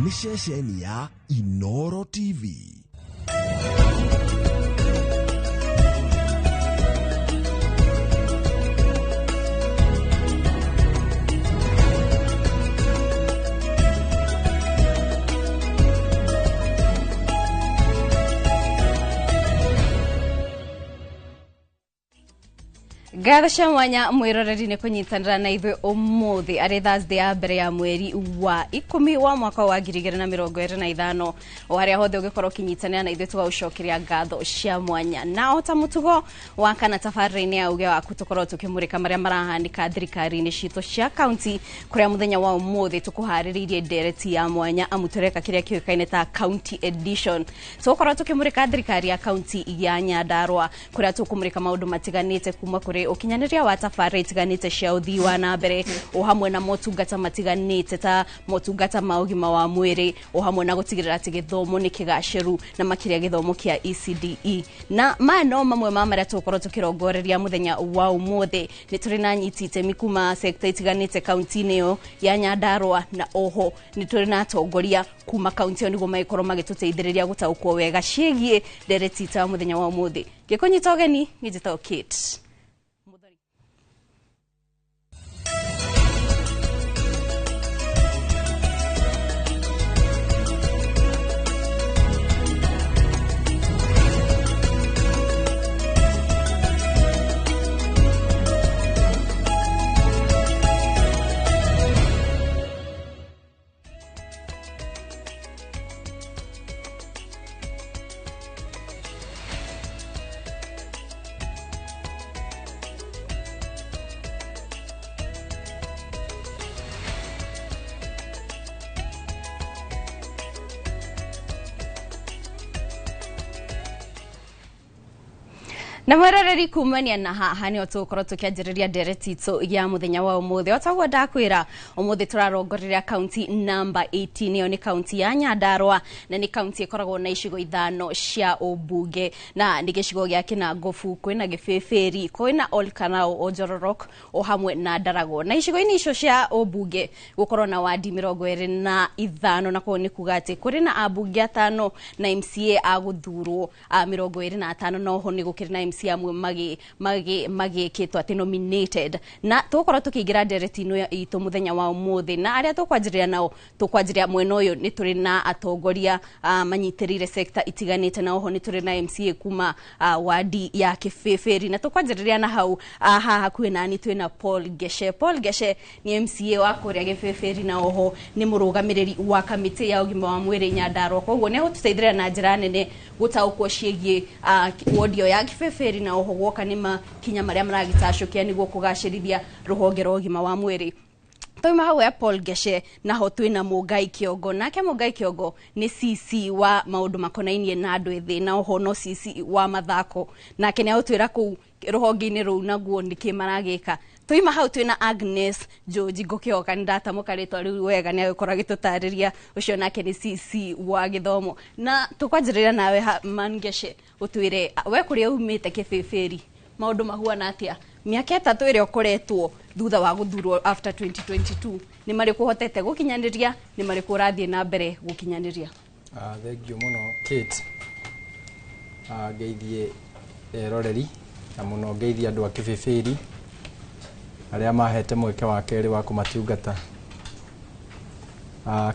Nĩ ceceni ya Inoro TV. Ngatho cia mwanya mwiroreri nĩ kũnyitanĩra na ithuĩ ũmũthĩ arĩ Thursday ya mbere ya mweri wa 10 wa mwaka wa 2025. O harĩa hothe ũngĩkorwo ũkĩnyitanĩra na ithuĩ, tũgagũcokeria ngatho cia mwanya. Na o ta mũtugo wa kana tabarĩra-inĩ ya uge waku, tũkorwo tũkĩmũrĩka marĩa marahanĩka thirikari-inĩ citũ cia kaunti, kũrĩa mũthenya wa ũmũthĩ tũkũharĩrĩirie ndereti ya mwanya, amu tũreka kĩrĩa kĩũĩkaine ta county edition. Tũgũkorwo tũkĩmũrĩka thirikari ya kaunti ya Nyandarua, kũrĩa tũkũmũrĩka maũndũ matiganĩte kuma kũrĩ ũkinyanĩria wa tabarĩra itiganĩte cia ũthii wa na mbere, o hamwe na motungata matiganĩte ta motungata ma ũgima wa mwĩrĩ, o hamwe na gũtigĩrĩra atĩ gĩthomo nĩ kĩgacĩru, na makĩria gĩthomo kĩa ECDE. Na maya no mamwe ma marĩa tũgũkorwo tũkĩrongoreria mũthenya wa ũmũthĩ. Nĩ tũrĩ na anyiti itemi kuma sekta itiganĩte kaunti-inĩ ĩyo ya Nyandarua, na oho nĩ tũrĩ na atongoria kuma kaunti ĩyo nĩguo magĩkorwo magĩtũteithĩrĩria gũtaũkwo wega ciĩgiĩ ndereti ta mũthenya wa ũmũthĩ. Ngĩkũnyita ũgeni, niĩ njĩtagwo Kate. Na mweroreri, kumania na haha nĩho tũgũkorwo tũkĩanjĩrĩria ndereti itũ ya mũthenya wa ũmũthĩ. O taguo ndakwĩra, ũmũthĩ tũrarongoreria kaunti namba 18. Ĩyo nĩ kaunti ya Nyandarua, na nĩ kaunti ĩkoragwo na icigo 5 cia ũmbunge, na nĩ gĩcigo gĩa Kĩnangobu, kwĩna Gĩbĩbĩri, kwĩna Olkarau, Njororok, o hamwe na Ndaragwo. Na icigo-inĩ icio cia ũmbunge gũkorwo na wandi 25, na koguo nĩ kuga atĩ kũrĩ na ambunge atano na MCA a gũthurwo a 25, na oho nĩ gũkĩrĩ na MCA amwe magĩkĩtwo atĩ nominated. Na tũgũkorwo tũkĩingĩra ndereti ĩno itũ mũthenya wa ũmũthĩ na arĩa tũkwanjĩrĩria nao. Tũkwanjĩrĩria mwena ũyũ, nĩ tũrĩ na atongoria manyitĩrĩire sekta itiganĩte, na oho nĩ tũrĩ na MCA kuma wadi ya Kĩbĩbĩri. Na tũkwanjĩrĩria na hau haha hakuhĩ nani twĩna Paul Geshe. Paul Geshe nĩ MCA wa kũrĩa Gĩbĩbĩri, na oho nĩ mũrũgamĩrĩri wa kamĩtĩ ya ũgima wa mwĩrĩ Nyandarua. Koguo nĩ egũtũteithĩrĩria na njĩra nene gũtaũkwo ciĩgiĩ wodi ĩyo ya Kĩbĩbĩri, na oho guoka nĩ makinya marĩa maragĩtacũkia nĩguo kũgacĩrithia rũhonge rwa ũgima wa mwĩrĩ. Twauma hau ya Paul Geshe, naho twĩna Mũngai Kĩongo. Nake Mũngai Kĩongo nĩ CC wa maũndũ makonainie na andũ ethĩ, na oho no CC wa mathako. Nake nĩ agũtwĩra kũu rũhonge-inĩ rũu naguo nĩkĩ maragĩka. Twaima hau twĩna Agnes Njoji, ngũkĩhoka nĩ ndatamũka rĩtwa rĩu wega, nĩ agũkorwo agĩtũtarĩria. Ũcio nake nĩ CC wa gĩthomo. Na tũkwanjĩrĩria nawe Mangeshe, ũtwĩre we kũrĩa umĩte Kĩbĩbĩri maũndũ mahuana atĩa. Mĩaka 3 ĩrĩa ũkoretwo thutha wa gũthurwo after 2022, nĩ marĩkũ ũhotete gũkinyanĩria, nĩ marĩkũ ũrathiĩ na mbere gũkinyanĩria? Thank you mũno, Kate. Ngeithie eroreri, na mũno ngeithie andũ a Kĩbĩbĩri arĩa mahete mweke wa kerĩ wa kũmatungata.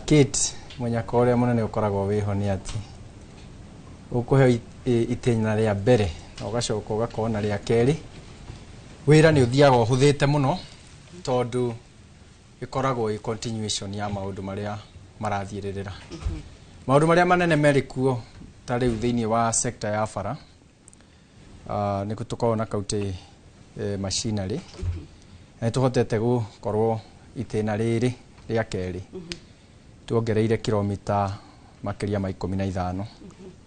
Kate, mũnyaka ũrĩa mũnene ũkoragwo wĩho nĩ atĩ ũkũheo itĩna rĩa mbere na ũgacoka ũgakorwo na rĩa kerĩ. Wĩra nĩ ũthiaga ũhũthĩte mũno, tondũ ĩkoragwo ĩ continuation ya maũndũ marĩa marathiĩrĩrĩra. Maũndũ marĩa manene merĩ kuo, ta rĩu thĩinĩ wa sector ya bara, nĩ tũkoragwo na county machinery, na nĩ tũhotete gũkorwo itĩna rĩrĩ rĩa kerĩ tuongereire kilomita makĩria ma 15.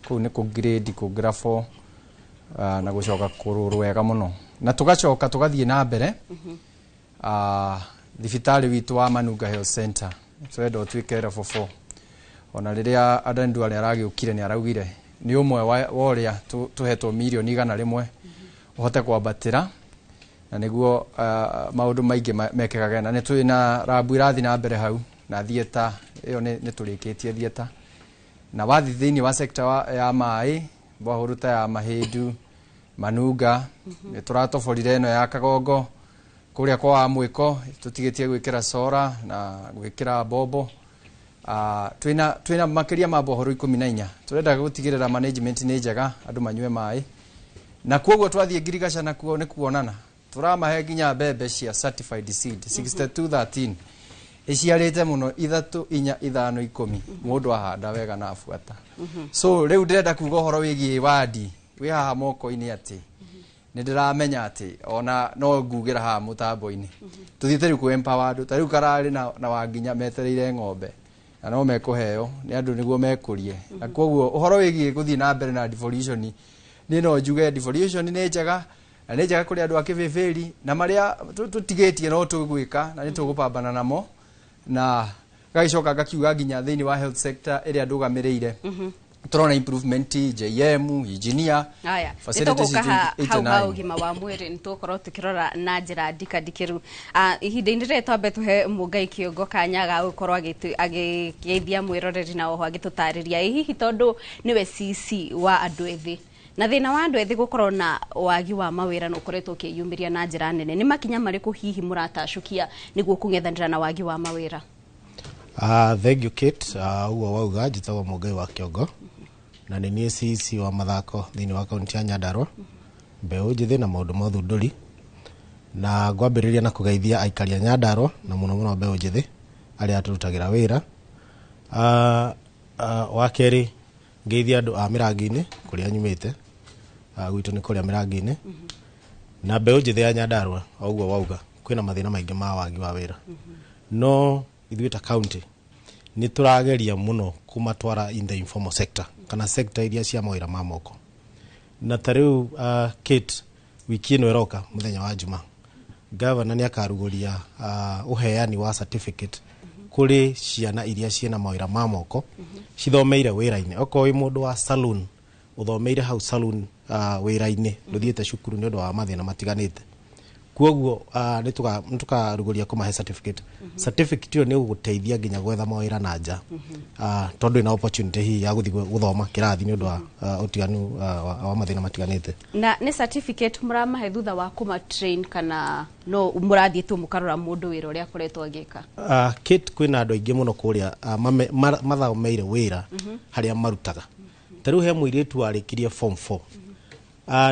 Kũu nĩ kũ-grade, kũ-gravel, na gũcoka kũrũrwo wega mũno. Na tũgacoka tũgathiĩ na mbere, thibitarĩ witũ wa Manunga Health Center twenda ũtuĩke level 4. Ona rĩrĩa Adan Duale aragĩũkire, nĩ araugire nĩ ũmwe wa ũrĩa tũhetwo mirioni 100 ũhote kwambatĩra, na nĩguo maũndũ maingĩ mekĩkage. Na nĩ twĩ na rabu ĩrathiĩ na mbere hau, na theatre Ĩyo nĩ tũrĩkĩtie theatre. Na wathi thĩinĩ wa sector ya maĩ, borehole ta ya Mahĩndu, Manunga, nĩ tũratoborire ĩno ya Kagongo, kũrĩa kwa wa mwĩko tũtigĩtie gwĩkĩra sora na gwĩkĩra mbombo. Twĩna makĩria ma borehole 14. Tũrenda gũtigĩrĩra management nĩ njega, andũ manyue maĩ. Na koguo twathiĩ ngirigaca nakuo nĩ kuonana tũramahe nginya mbembe cia certified seed 6213 iciarĩte mũno, 3, 4, 5, 10, mũndũ ahanda wega na abuata. So rĩu ndĩrenda kuga ũhoro wĩgiĩ wandi wĩ haha moko-inĩ, atĩ nĩ ndĩramenya atĩ ona no ngugĩra haha mũtambo-inĩ tũthiĩte rĩu kũ empower andũ. Ta rĩu Kararĩ na Wanginya metereire ng'ombe na no mekũheo nĩ andũ nĩguo mekũrie. Na koguo ũhoro wĩgiĩ gũthiĩ na mbere na devolution, niĩ no njuge devolution nĩ njega, na nĩ njega kũrĩ andũ a kĩbĩbĩri, na marĩa tũtigĩtie no tũgwĩka na nĩ tũgũpambana namo. Na gagĩcoka ngakiuga nginya thĩinĩ wa health sector ĩrĩa ndũgamĩrĩire, tũrona improvement, JM engineer Aya, facilities. nĩtũgũka hau ha 89. Ũgima wa mwĩrĩ nĩtũgũkorwo tũkĩrora na njĩra ndikandikĩru. Ihinda-inĩ rĩrĩ twambe tũhe Mũngai Kĩongo kanya ga gũkorwo agĩgeithia mwĩroreri na oho agĩtũtarĩria ĩ hihi tondũ nĩwe CC wa andũ ethĩ, na thĩna wa andũ ethĩ gũkorwo na wagi wa mawĩra na ũkoretwo ũkĩyumĩria na njĩra nene, nĩ makinya marĩkũ hihi mũratacũkia nĩguo kũng'ethanĩra na wagi wa mawĩra? Thank you, Kate. Ũguo wauga, njĩtagwo Mũngai wa Kĩongo na nĩ niĩ CEC wa mathako thĩinĩ wa kaunti ya Nyandarua, mbeũ njĩthĩ na maũndũ ma ũthundũri. Na ngwambĩrĩria na kũgeithia aikari a Nyandarua na mũno mũno mbeũ njĩthĩ arĩa tũrutagĩra wĩra. Wa kerĩ, ngeithia andũ a Mĩrangi-inĩ kũrĩa nyumĩte. Gwitũ nĩ kũrĩa Mĩrangi-inĩ. Na mbeũ njĩthĩ ya Nyandarua, o ũguo wauga, kwĩna mathĩna maingĩ ma wagi wa wĩra, no ithuĩ ta county nĩ tũrageria mũno kũmatwara in the informal sector kana sector iria cia mawĩra ma moko. Na ta rĩu, Kate, wiki ĩno ĩroka mũthenya wa Juma, gavana nĩ akarugũria ũheani wa certificate kũrĩ ciana iria ciĩna mawĩra ma moko cithomeire wĩra-inĩ. Okorwo wĩ mũndũ wa saloon, ũthomeire hau saloon wĩra-inĩ, ndũthiĩte cukuru nĩ ũndũ wa mathĩna matiganĩte, koguo nĩ tũkarugũria kũmahe certificate. Certificate ĩyo nĩ ĩgũgũteithia nginya gwetha mawĩra na nja, tondũ ĩna opportunity hihi ya gũthiĩ gũthoma kĩrathi nĩ ũndũ wa ũtiganu wa mathĩna matiganĩte. Na nĩ certificate mũramahe thutha wa kũma train kana no mũrathiĩ tu mũkarora mũndũ wĩra ũrĩa akoretwo agĩka? Kate, kwĩna andũ aingĩ mũno kũrĩa mathomeire wĩra harĩa marutaga. Ta rĩu he mũirĩtu warĩkirie form 4,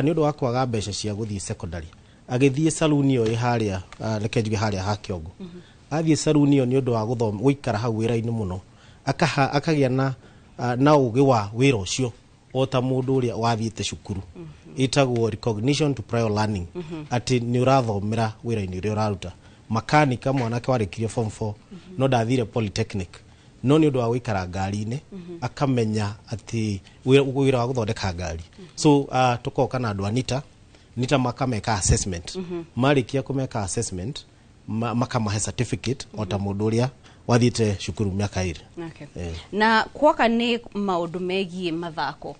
nĩ ũndũ wa kwaga mbeca cia gũthiĩ secondary, agĩthiĩ saluni ĩyo ĩ harĩa, reke njuge harĩa ha Kĩongo. Athiĩ saluni ĩyo, nĩ ũndũ wa gũthoma, gũikara hau wĩra-inĩ mũno, akagĩa na ũgĩ wa wĩra ũcio o ta mũndũ ũrĩa wathiĩte cukuru. Ĩtagwo recognition to prior learning, atĩ nĩ ũrathomera wĩra-inĩ ũrĩa ũraruta. Makanika, mwanake warĩkirie form 4 no ndathire polytechnic, no nĩ ũndũ wa gũikara ngari-inĩ akamenya atĩ wĩra wa gũthondeka ngari. So tũkoka na andũ a NITA. NITA makameka assessment. Marĩkia kũmeka assessment, makamahe certificate o ta mũndũ ũrĩa wathiĩte cukuru mĩaka 2. Okay. Eh. Na kuoka nĩ maũndũ megiĩ mathako,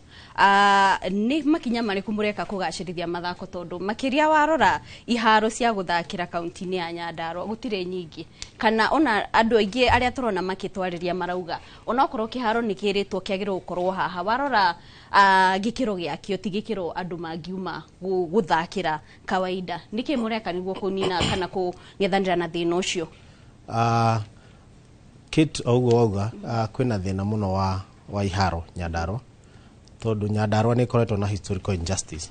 nĩ makinya marĩkũ mũreka kũgacĩrithia mathako, tondũ makĩria warora iharo cia gũthakĩra kaunti-inĩ ya Nyandarua gũtirĩ nyingĩ, kana ona andũ aingĩ arĩa tũrona makĩtwarĩria marauga onokorwo kĩharo nĩ kĩrĩtwo kĩagĩrĩirwo gũkorwo haha, warora gĩkĩro gĩakĩo ti gĩkĩro andũ mangiuma gũthakĩra kawaida. Nĩkĩ mũreka nĩguo kũnina kana kũng'ethanĩra na thĩna ũcio? Kate, o ũguo wauga, kwĩna thĩna mũno wa iharo Nyandarua, tondũ Nyandarua nĩ ĩkoretwo na historical injustice,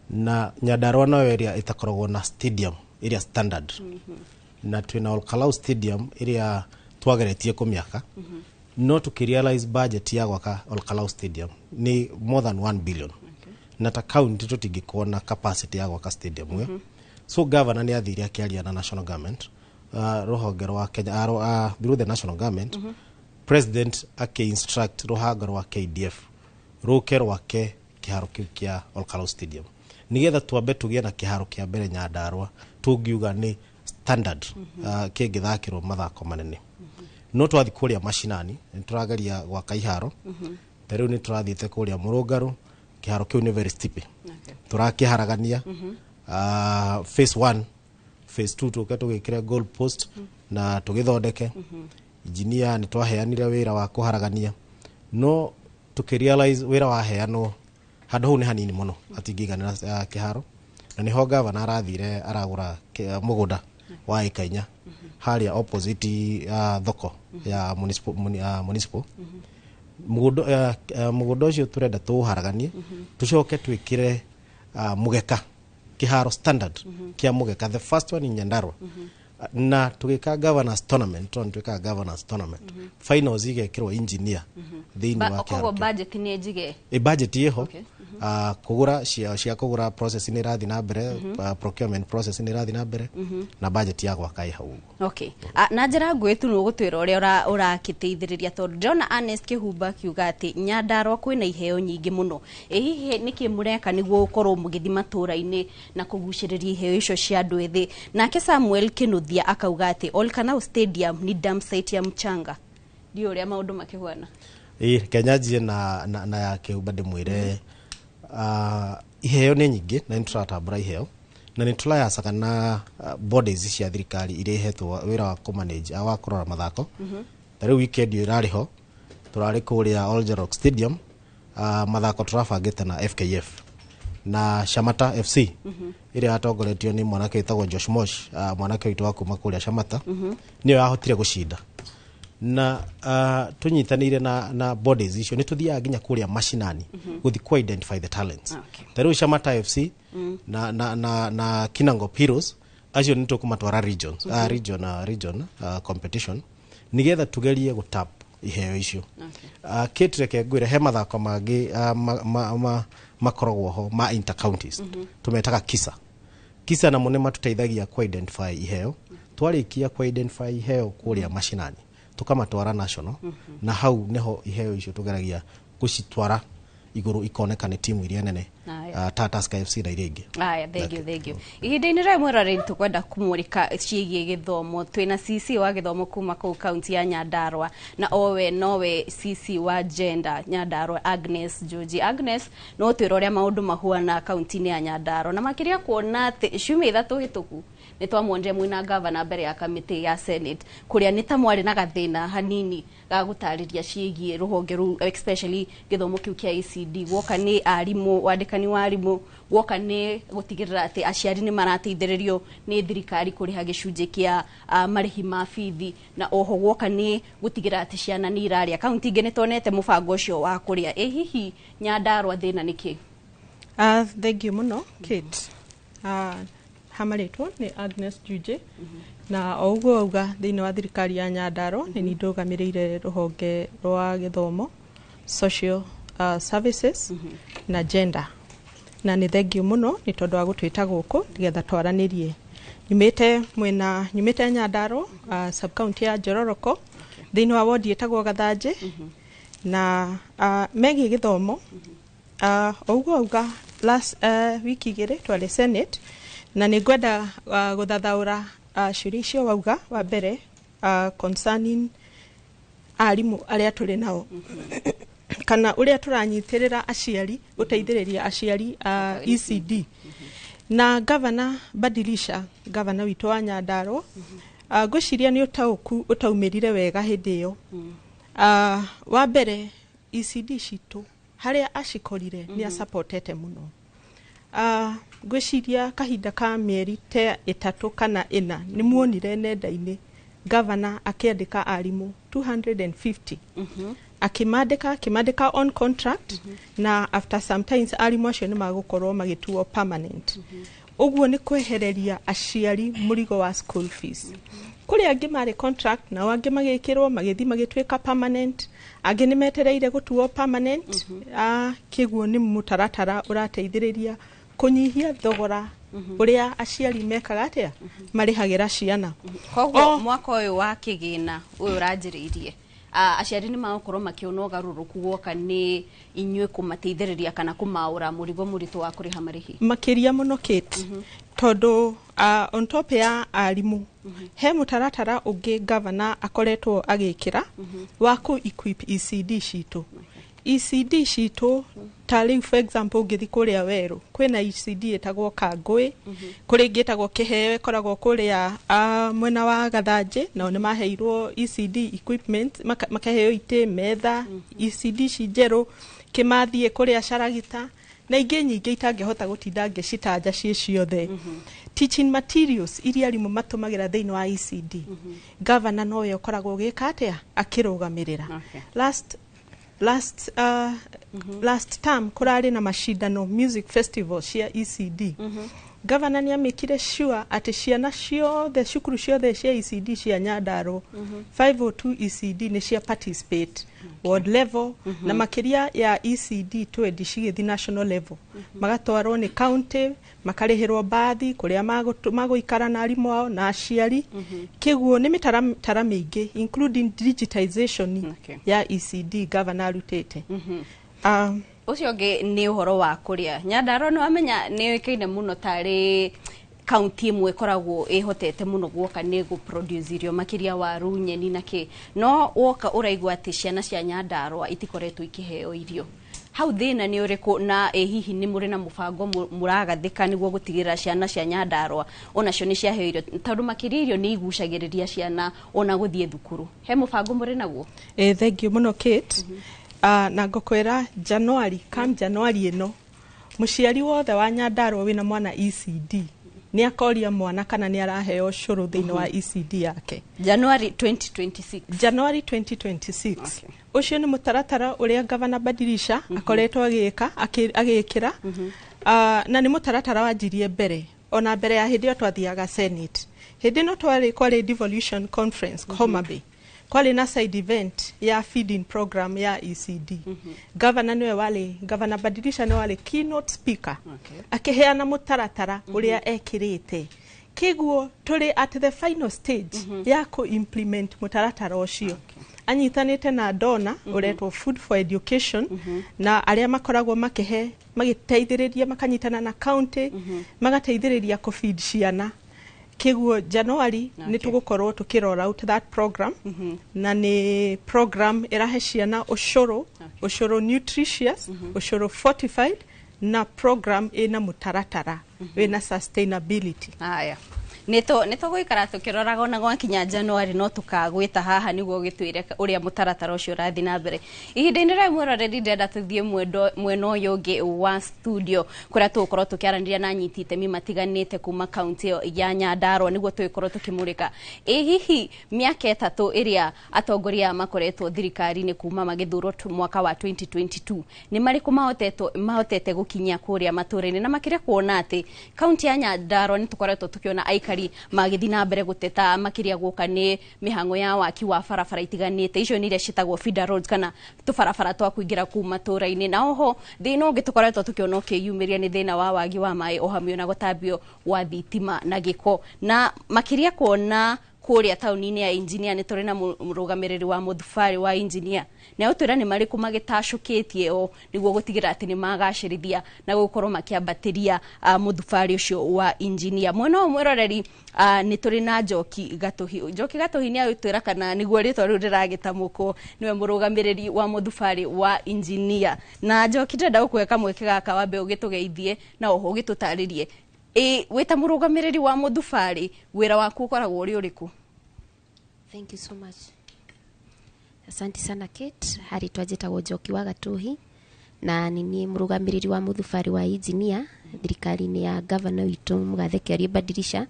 na Nyandarua noyo ĩrĩa ĩtakoragwo na stadium ĩrĩa standard. Na twĩna Olkalau Stadium ĩrĩa twageretie kũmĩaka, no tũkĩrealize budget ya gwaka Olkalau Stadium nĩ more than 1 billion, na ta county tũtingĩkorwo na capacity ya gwaka stadium ĩyo. So governor nĩ athire akĩaria na national government, rũhonge rwa Kenya, through the national government, president akĩ-instruct rũhonge rwa KDF rũke rwake kĩharo kĩu kĩa Olkalau Stadium, nigetha twambe tũgĩe na kĩharo kĩa mbere Nyandarua tũngiuga nĩ standard, kĩngĩthakĩrwo mathako manene. No twathiĩ kũrĩa mashinani nĩ tũrageria gwaka iharo. Ta rĩu nĩ tũrathiĩte kũrĩa Mũrũngarũ, kĩharo kĩu nĩ very steep. Tũrakĩharagania phase 1, phase 2, tũke tũgĩkĩre goal post na tũgĩthondeke. Engineer nĩ twaheanire wĩra wa kũharagania, no tũkĩrealize wĩra waheanwo handũ hau nĩ hanini mũno, hatingĩiganĩra kĩharo, na nĩho gavana arathire aragũra mũgũnda wa ĩka 4 harĩa opposite thoko ya municipal, municipal. Mũgũnda mũgũnda ũcio tũrenda tũũharaganie, tũcoke twĩkĩre mũgeka, kĩharo standard kĩa mũgeka, the first one in Nyandarua, na tũgĩka governors tournament, tondũ twĩkaga governors tournament finals igekĩrwo Engineer thĩinĩ wa koguo kĩharo kĩu. Budget nĩ njige? Ĩ, budget ĩho. Kũgũra cia kũgũra, process nĩ ĩrathiĩ na mbere, procurement process nĩ ĩrathiĩ na mbere, na budget ya gwaka ĩ hau ũguo. Okay. Na njĩra nguhĩ tu nĩ ũgũtwĩra ũrĩa ũrakĩteithĩrĩria, tondũ ndĩrona Ernest Kĩhumba akiuga atĩ Nyandarua kwĩna iheo nyingĩ mũno. Ĩ hihi nĩkĩ mũreka nĩguo gũkorwo mũgĩthiĩ matũũra-inĩ na kũgucĩrĩria iheo icio cia andũ ethĩ? Nake Samuel Kĩnuthia akauga atĩ Olkalou Stadium ni dump site ya mchanga. Ndiũ ũrĩa maũndũ makĩhuana. Ĩ, Kenya njie na ya Kĩhumba, ndĩmwĩre iheo nĩ nyingĩ na nĩ tũratambũra iheo, na nĩ tũrayacaga na bodies cia thirikari iria ihetwo wĩra wa kũmanage, wa kũrora mathako. Ta rĩu weekend ĩyo ĩrarĩ ho, tũrarĩ kũrĩa Oljorok Stadium, mathako tũrabangĩte na FKF na Shamata FC ĩrĩa yatongoretio nĩ mwanake wĩtagwo Josh Mosh, mwanake witũ wa kuma kũrĩa Shamata, nĩyo yahotire gũcinda, na tũnyitanĩire na bodies icio nĩ tũthiaga nginya kũrĩa mashinani gũthiĩ ku identify the talents. Ta rĩu Shamata FC na Kinangop Heroes, acio nĩ tũkũmatwara regions, region competition, nigetha tugerie gũtap iheo icio. Kate, reke ngwĩre, he mathako mangĩ makoragwo ho ma inter counties, tũmetaga kisa kisa, namo nĩ matũteithagia ku identify iheo. Twarĩkia ku identify iheo kũrĩa mashinani, tũkamatwara national, na hau nĩho iheo icio tũgeragia gũcitwara igũrũ, ikoneka nĩ timu iria nene, ta Tusker FC na iria ingĩ. Aya, thank you, thank you. Ihinda-inĩ rĩa mwĩroreri, tũkwenda kũmũrĩka ciĩgiĩ gĩthomo. Twĩna CC wa gĩthomo kuma kũu kaunti ya Nyandarua, na owe nowe CC wa gender Nyandarua, Agnes Joji. Agnes, no twĩre ũrĩa maũndũ mahuana kaunti-inĩ ya Nyandarua, na makĩria kuona atĩ ciumia 3 hĩtũku nĩ twamuonire mwĩna gavana mbere ya kamĩtĩ ya Senate, kũrĩa nĩ ta mwarĩ na gathĩna hanini ga gũtarĩria ciĩgiĩ rũhonge rũu, especially gĩthomo kĩu kĩa ECD, guoka nĩ arimũ, wandĩkani wa arimũ, guoka nĩ gũtigĩrĩra atĩ aciari nĩ marateithĩrĩrio nĩ thirikari kũrĩha gĩcunjĩ kĩa marĩhi ma bithi, na oho guoka nĩ gũtigĩrĩra atĩ ciana nĩ irarĩa. Kaunti ingĩ nĩ tuonete mũbango ũcio wa kũrĩa. Ĩ hihi Nyandarua thĩna nĩ kĩ? Thank you mũno, Kate. Hamarĩtwo nĩ Agnes Juje, na o ũguo auga, thĩinĩ wa thirikari ya Nyandarua nĩ niĩ ndũgamĩrĩire rũhonge rwa gĩthomo, social services na gender, na nĩ thank you mũno nĩ tondũ wa gũtwĩta gũkũ nĩgetha twaranĩrie. Nyumĩte mwena, nyumĩte Nyandarua, sub county ya Njororoko, thĩinĩ wa wodi ĩtagwo Gathanjĩ, na megiĩ gĩthomo, o ũguo auga, last wiki 2 twarĩ Senate, na nĩ ngwenda gũthathaũra ciũria icio wauga. Wa mbere, concerning arimũ arĩa tũrĩ nao, kana ũrĩa tũranyitĩrĩra aciari, gũteithĩrĩria aciari a ECD, na gavana Badilisha, gavana witũ wa Nyandarua, ngwĩciria nĩ ũtaũku ũtaumĩrire wega hĩndĩ ĩyo. Wa mbere, ECD citũ harĩa acikorire nĩ acapotete mũno. Ngwĩciria kahinda ka mĩeri ta 3 kana 4 nĩ muonire nenda-inĩ gavana akĩandĩka arimũ 250, akĩmandĩka on contract, na after sometimes arimũ acio nĩ magũkorwo magĩtuo permanent. Ũguo nĩ kwehereria aciari mũrigo wa school fees. Kũrĩ angĩ marĩ contract, nao angĩ magĩkĩrwo, magĩthiĩ magĩtuĩka permanent, angĩ nĩ metereire gũtuo permanent. Kĩguo nĩ mũtaratara ũrateithĩrĩria kũnyihia thogora ũrĩa aciari mekaga atĩa, marĩhagĩra ciana. Koguo mwaka ũyũ wa kĩgĩna ũyũ ũranjĩrĩirie, aciari nĩ magũkorwo makĩona ũgarũrũku guoka nĩ inyuĩ kũmateithĩrĩria kana kũmaũra mũrigo mũritũ wa kũrĩha marĩhi? Makĩria mũno, Kate, tondũ on top ya arimũ, he mũtaratara ũngĩ gavana akoretwo agĩkĩra wa kũ equip ECD citũ. ECD citũ, ta rĩu for example ũngĩthiĩ kũrĩa Werũ kwĩna ECD ĩtagwo Kangũĩ, kũrĩ ĩngĩ ĩtagwo Kĩheo ĩkoragwo kũrĩa mwena wa Gathanjĩ, nao nĩ maheirwo ECD equipment, makaheo itĩ, metha, ECD ci njerũ, Kĩmathiĩ kũrĩa Caragita na ingĩ nyingĩ itangĩhota gũtinda ngĩcitanja ciĩ ciothe. Teaching materials iria arimũ matũmagĩra thĩinĩ wa ECD, governor nowe ũkoragwo ũgĩka atĩa, akĩrũgamĩrĩra. Last term kũrarĩ na macindano, music festival cia ECD. Governor nĩ amĩkire sure atĩ ciana ciothe, cukuru ciothe cia ECD cia Nyandarua 502 ECD nĩ cia participate ward level, na makĩria ya ECD 20 cigĩthiĩ national level, magatwarwo nĩ county, makarĩhĩrwo mbathi kũrĩa magũikara na arimũ ao na aciari. Kĩguo nĩ mĩtaratara mĩingĩ, including digitization ya ECD, governor arutĩte. Ũcio ũngĩ nĩ ũhoro wa kũrĩa. Nyandarua nĩ wamenya nĩ yũĩkaine mũno tarĩ kaunti ĩmwe ĩkoragwo ĩhotete mũno guoka nĩ gũ produce irio, makĩria waru, nyeni na kĩ, no woka ũraigua atĩ ciana cia Nyandarua itikoretwo ikĩheo irio. Hau thĩna nĩ ũrĩkũ, na ĩ hihi nĩ mũrĩ na mũbango mũragathĩka nĩguo gũtigĩrĩra ciana cia Nyandarua onacio nĩ ciaheo irio, tondũ makĩria irio nĩ igucagĩrĩria ciana ona gũthiĩ thukuru? He mũbango mũrĩ naguo? Thank you mũno, Kate. Na ngũkwĩra January, come January ĩno, mũciari wothe wa Nyandarua wĩna mwana ECD nĩ akoria mwana kana nĩ araheo ũcũrũ thĩinĩ wa ECD yake. January 2026? January 2026. Ũcio nĩ mũtaratara ũrĩa Gavana Badilisha akoretwo agĩka, agĩkĩra. Na nĩ mũtaratara wanjirie mbere, ona mbere ya hĩndĩ ĩyo twathiaga Senate. Hĩndĩ ĩno twarĩ kwarĩ devolution conference Homa Bay, kwarĩ na side event ya feeding program ya ECD. Governor nĩwe warĩ, Governor Badilisha nĩwe warĩ keynote speaker, akĩheana mũtaratara ũrĩa ekĩrĩte. Kĩguo tũrĩ at the final stage ya kũ-implement mũtaratara ũcio, anyitanĩte na dona ũretwo Food for Education na arĩa makoragwo makĩhe, magĩteithĩrĩria, makanyitana na county, magateithĩrĩria kũ-feed ciana. Kĩguo January nĩ tũgũkorwo tũkĩ roll out that program, na nĩ program ĩrahe ciana ũcũrũ, ũcũrũ nutritious, ũcũrũ fortified, na program ĩna mũtaratara wĩna sustainability. Haya, nĩ tũgũikara tũkĩroraga ona gwakinya January, no tũkagwĩta haha nĩguo ũgĩtwĩre ũrĩa mũtaratara ũcio ũrathiĩ na mbere. Ihinda-inĩ rĩa mwĩroreri, ndĩrenda tũthiĩ mwena ũyũ ũngĩ wa studio kũrĩa tũgũkorwo tũkĩaranĩria na anyiti itemi matiganĩte kuma kaunti ĩyo ya Nyandarua, nĩguo tũgĩkorwo tũkĩmũrĩka ĩ hihi mĩaka 3 ĩrĩa atongoria aya makoretwo thirikari-inĩ kuma magĩthurwo mwaka wa 2022, nĩ marĩkũ mahotete gũkinyia kũrĩa matũra-inĩ, na makĩria kuona atĩ kaunti ya Nyandarua nĩ tũkoretwo tũkĩona aikari magĩthiĩ na mbere gũteta, makĩria gũka nĩ mĩhang'o ya waki wa barabara itiganĩte, icio nĩ iria ciĩtagwo feeder roads kana tũbarabara twa kũingĩra kũu matũra-inĩ. Na oho thĩna ũngĩ tũkoretwo tũkĩona ũkĩyumĩria nĩ thĩna wa wagi wa maĩ, o hamwe na gũtambio gwa thitima na gĩko, na makĩria kuona kũrĩa taũni-inĩ ya Engineer nĩ tũrĩ na mũrũgamĩrĩri wa mũthubarĩ wa Engineer, na ũtwĩra nĩ marĩkũ magĩtacũkĩtie o nĩguo gũtigĩrĩra atĩ nĩ magacĩrithia na gũkorwo makĩambatĩria mũthubarĩ ũcio wa Engineer. Mwena ũyũ mwĩroreri, nĩ tũrĩ na Njoki Gatũhi. Njoki Gatũhi nĩ agĩtwĩra kana nĩguo rĩtwa rĩu rĩragĩtamũkwo, nĩwe mũrũgamĩrĩri wa mũthubarĩ wa Engineer. Na Njoki, ndĩrenda gũkũhe kamweke gaka wambe ũgĩtũgeithie na oho ũgĩtũtarĩrie ĩ wĩ ta mũrũgamĩrĩri wa mũthubarĩ, wĩra waku ũkoragwo ũrĩ ũrĩkũ? Thank you so much. Asante sana, Kate. Harĩtwa njĩtagwo Njoki wa Gatuhi na nĩ niĩ mũrũgamĩrĩri wa mũthubarĩ wa engineer thirikari-inĩ ya gavana witũ Mũgathe Kĩarie Badilisha.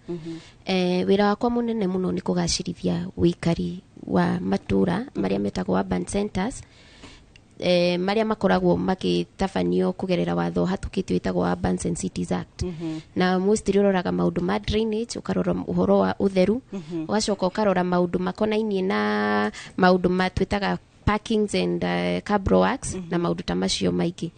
Wĩra wakwa mũnene mũno nĩ kũgacĩrithia ũikari wa matũra marĩa metagwo urban centers, marĩa makoragwo magĩtabanio kũgerera watho ũhatũkĩtio wĩtagwo Urban and Cities Act. Na mostly ũroraga maũndũ ma drainage, ũkarora ũhoro wa ũtheru, ũgacoka ũkarora maũndũ makonainie na maũndũ ma twĩtaga parkings and cabro works na maũndũ ta macio maingĩ.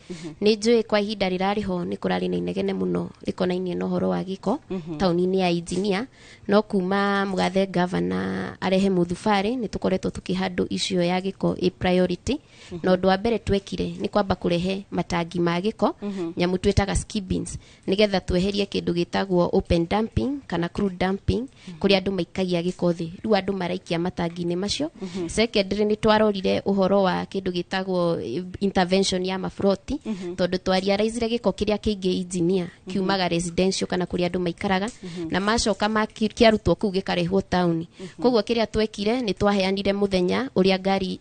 Nĩ njũĩ kwa ihinda rĩrarĩ ho nĩ kũrarĩ na inegene mũno rĩkonainie na ũhoro wa gĩko taũni-inĩ ya Engineer, no kuma mũgathe gavana arehe mũthubarĩ nĩ tũkoretwo tũkĩhandũ icio ya gĩko ĩ priority. Na ũndũ wa mbere twekire nĩ kwamba kũrehe matangi ma gĩko, nyamũ twĩtaga skip bins, nĩgetha tweherie kĩndũ gĩtagwo open dumping kana crude dumping, kũrĩa andũ maikagia gĩko thĩ, rĩu andũ maraikia matangi-inĩ macio. Secondary, nĩ twarorire Ũhoro wa kĩndũ gĩtagwo intervention ya maburoti, tondũ twariaraizire gĩko kĩrĩa kĩingĩ engineer kiumaga residential kana kũrĩa andũ maikaraga, na macoka kĩarutwo kũu gĩkarehwo taũni. Koguo kĩrĩa twekire nĩ twaheanire mũthenya ũrĩa ngari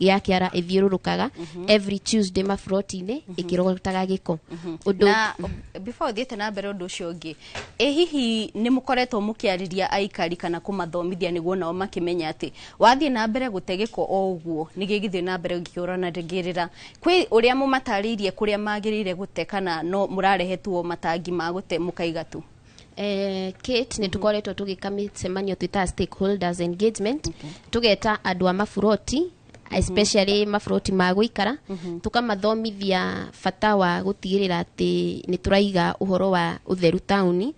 ya kĩara ĩthiũrũrũkaga every Tuesday maburoti-inĩ ĩkĩrogotaga gĩko. Ũndũ Na before ũthiĩte na mbere, ũndũ ũcio ũngĩ, ĩ hihi nĩ mũkoretwo mũkĩarĩria aikari kana kũmathomithia nĩguo nao makĩmenya atĩ wathiĩ na mbere gũte gĩko o ũguo nĩ gĩgĩthiĩ na mbere gĩkĩũranagĩrĩra? Kwĩ ũrĩa mũmatarĩirie kũrĩa magĩrĩire gũte, kana no mũrarehe tu o matangi ma gũte mũkaiga tu? Kate, nĩ tũkoretwo tũgĩka mĩcemanio twĩtaga stakeholders engagement. Tũgeta andũ a maburoti, especially maburoti ma gũikara, tũkamathomithia bata wa gũtigĩrĩra atĩ nĩ tũraiga ũhoro wa ũtheru taũni,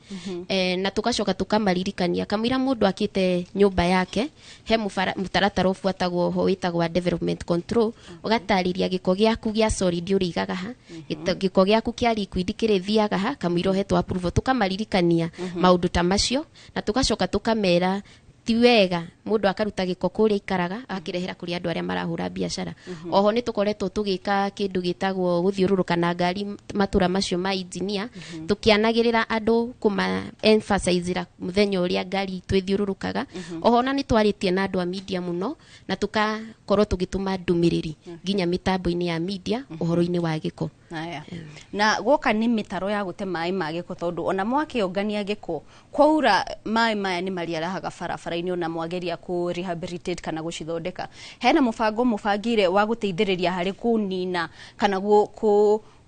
na tũgacoka tũkamaririkania kamũira mũndũ akĩte nyũmba yake he mũtaratara ũbuatagwo ho wĩtagwo wa development control, ũgatarĩria gĩko gĩaku gĩa solid ũrĩigaga ha, gĩko gĩaku kĩa liquid kĩrĩthiaga ha, kamũira ũhetwo approval. Tũkamaririkania maũndũ ta macio na tũgacoka tũkamera ti wega mũndũ akaruta gĩko kũrĩa aikaraga akĩrehera kũrĩ andũ arĩa marahũra biacara. Oho nĩ tũkoretwo tũgĩka kĩndũ gĩtagwo gũthiũrũrũka na ngari matũra macio ma engineer, tũkĩanagĩrĩra andũ kũma emphasizera mũthenya ũrĩa ngari itũ ĩthiũrũrũkaga. Oho na nĩ twarĩtie na andũ a media mũno na tũkakorwo tũgĩtũma ndũmĩrĩri nginya mĩtambo-inĩ ya media ũhoro-inĩ wa gĩko. Aya. Na gwoka nĩ mĩtaro ya gũte maĩ ma gĩko, tondũ ona mwakĩongania gĩko kwaura maĩ maya nĩ mariarahaga barabara-inĩ, ona mwageria kũ rehabilitate kana gũcithondeka, hena mũbango mũbangire wa gũteithĩrĩria harĩ kũnina kana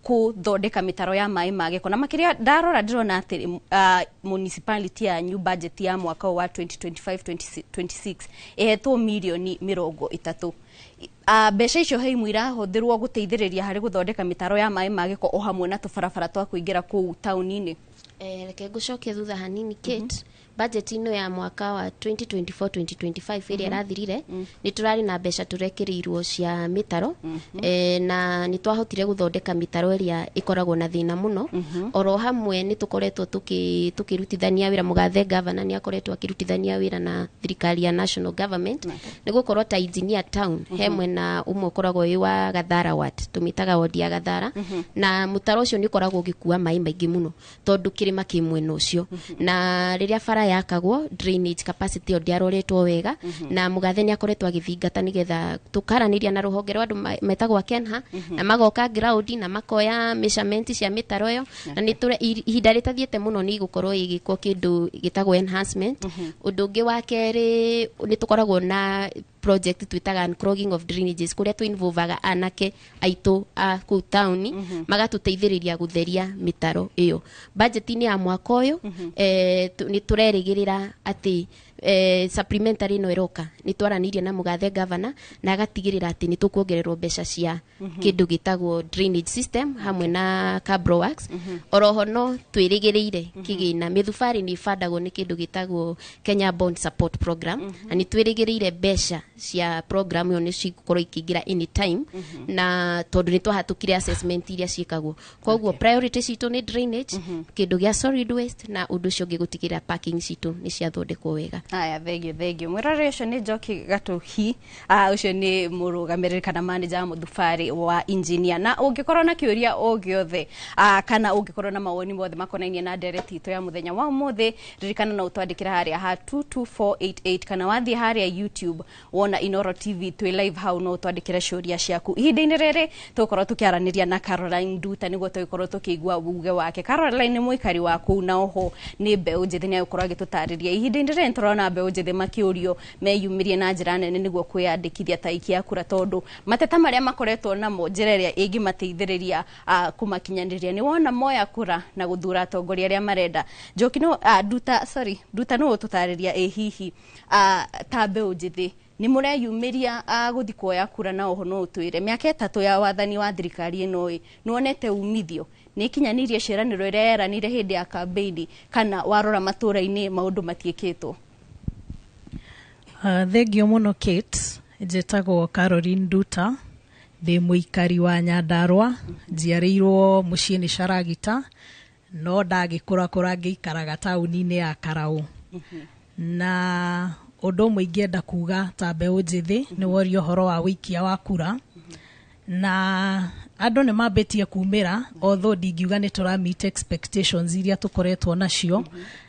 kũthondeka mĩtaro ya maĩ ma gĩko? Na makĩria ndarora ndĩrona atĩ municipality yanyu budget ya mwaka ũyũ wa 2025 26 ĩhetwo mirioni 30. Mbeca icio he imwe irahũthĩrwo gũteithĩrĩria harĩ gũthondeka mĩtaro ya maĩ ma gĩko o hamwe na tũbarabara twa kũingĩra kũu taũni-inĩ? Reke ngũcokie thutha hanini, Kate. Budget ĩno ya mwaka wa 2024-2025 ĩrĩa ĩrathirire, nĩ tũrarĩ na mbeca tũrekĩrĩirwo cia mĩtaro, na nĩ twahotire gũthondeka mĩtaro ĩrĩa ĩkoragwo na thĩna mũno. Oro hamwe nĩ tũkoretwo tũkĩrutithania wĩra, mũgathe governor nĩ akoretwo akĩrutithania wĩra na thirikari ya national government nĩ gũkorwo ta engineer town he mwena ũmwe ũkoragwo wĩ wa Gathara ward, tũmĩtaga ward ya Gathara, na mũtaro ũcio nĩ ũkoragwo ũgĩkua maĩ maingĩ mũno tondũ kĩrĩma kĩ mwena ũcio, na rĩrĩa bara yakagwo drainage capacity ĩyo ndĩaroretwo wega. Na mũgathe nĩ akoretwo agĩthingata nĩgetha tũkaranĩria na rũhonge rwa andũ metagwo Kenha, na magoka ground na makoya measurement cia mĩtaro ĩyo, na nĩ ihinda rĩtathiĩte mũno nĩ igũkorwo ĩgĩkwo kĩndũ gĩtagwo enhancement. Ũndũ ũngĩ wa kerĩ, nĩ tũkoragwo na project twĩtaga unclogging of drainages, kũrĩa tũ-involvaga anake aitũ a kũu taũni magatũteithĩrĩria gũtheria mĩtaro ĩyo. Budget-inĩ ya mwaka ũyũ, nĩ tũrerĩgĩrĩra atĩ supplementary ĩno ĩroka, nĩ twaranĩirie na mũgathe governor na agatigĩrĩra atĩ nĩ tũkuongererwo mbeca cia kĩndũ gĩtagwo drainage system hamwe na cabro works. Oroho no twĩrĩgĩrĩire kĩgĩna, mĩthubarĩ nĩ ĩbandagwo nĩ kĩndũ gĩtagwo Kenya Bond Support Program, na nĩ twĩrĩgĩrĩire mbeca cia program ĩyo nĩ cigũkorwo ikĩingĩra anytime, na tondũ nĩ twahatũkire assessment iria ciĩkagwo. Koguo priority citũ nĩ drainage, kĩndũ gĩa solid waste, na ũndũ ũcio ũngĩ gũtigĩrĩra parking citũ nĩ ciathondekwo wega. Aya, thengio, thengio. Mwĩrore ũcio nĩ Njoki Gatuhi, ũcio nĩ mũrũgamĩrĩri kana manager wa mũthubarĩ wa engineer. Na ũngĩkorwo na kĩũria o gĩothe, kana ũngĩkorwo na mawoni mothe makonainie na ndereti itũ ya mũthenya wa ũmũthĩ, ririkana no ũtwandĩkĩre harĩa ha 22488, kana wathiĩ harĩa YouTube wona Inoro TV twĩ live hau, no ũtwandĩkĩre ciũria ciaku. Ihinda-inĩ rĩrĩ tũgũkorwo tũkĩaranĩria na Caroline Nduta nĩguo tũgĩkorwo tũkĩigua uge wake. Caroline nĩ mũikari wa kũu na oho nĩ mbeũ njĩthĩ, nĩ agũkorwo agĩtũtarĩria. Ihinda-inĩ rĩrĩ nĩtũrona mbeũ njĩthĩ makĩũrio meyumĩrie na njĩra nene nĩguo kwĩyandĩkithia ta aikia a kura, tondũ mateta marĩa makoretwo namo, njĩra ĩrĩa ĩngĩmateithĩrĩria kũmakinyanĩria nĩ wona moya kura na gũthura atongoria arĩa marenda. Njoki no Nduta, sorry, Nduta, no ũtũtarĩria ĩ hihi ta mbeũ njĩthĩ nĩ mũreyumĩria gũthi kuoya kura? Na oho no ũtwĩre mĩaka 3 ya wathani wa thirikari ĩno ĩ nĩwonete umithio, nĩ ikinyanĩirie ciĩranĩro ĩrĩa yeranĩire hĩndĩ ya kambeini, kana warora matũra-inĩ maũndũ matiĩkĩtwo? Thengio mũno, Kate. Njĩtagwo Caroline Nduta, ndĩ mũikari wa Nyandarũa, njiarĩirwo mũciĩ nĩ Caragita, no ndagĩkũrakũra ngĩikaraga taũni-inĩ ya Karaũ. Na Ũndũ ũmwe ingĩenda kuga ta mbeũ njĩthĩ nĩ woria ũhoro wa wĩikia wa kura, na andũ nĩ mambĩtie kumĩra, although ndingiuga nĩ tũra meet expectations iria tũkoretwo nacio,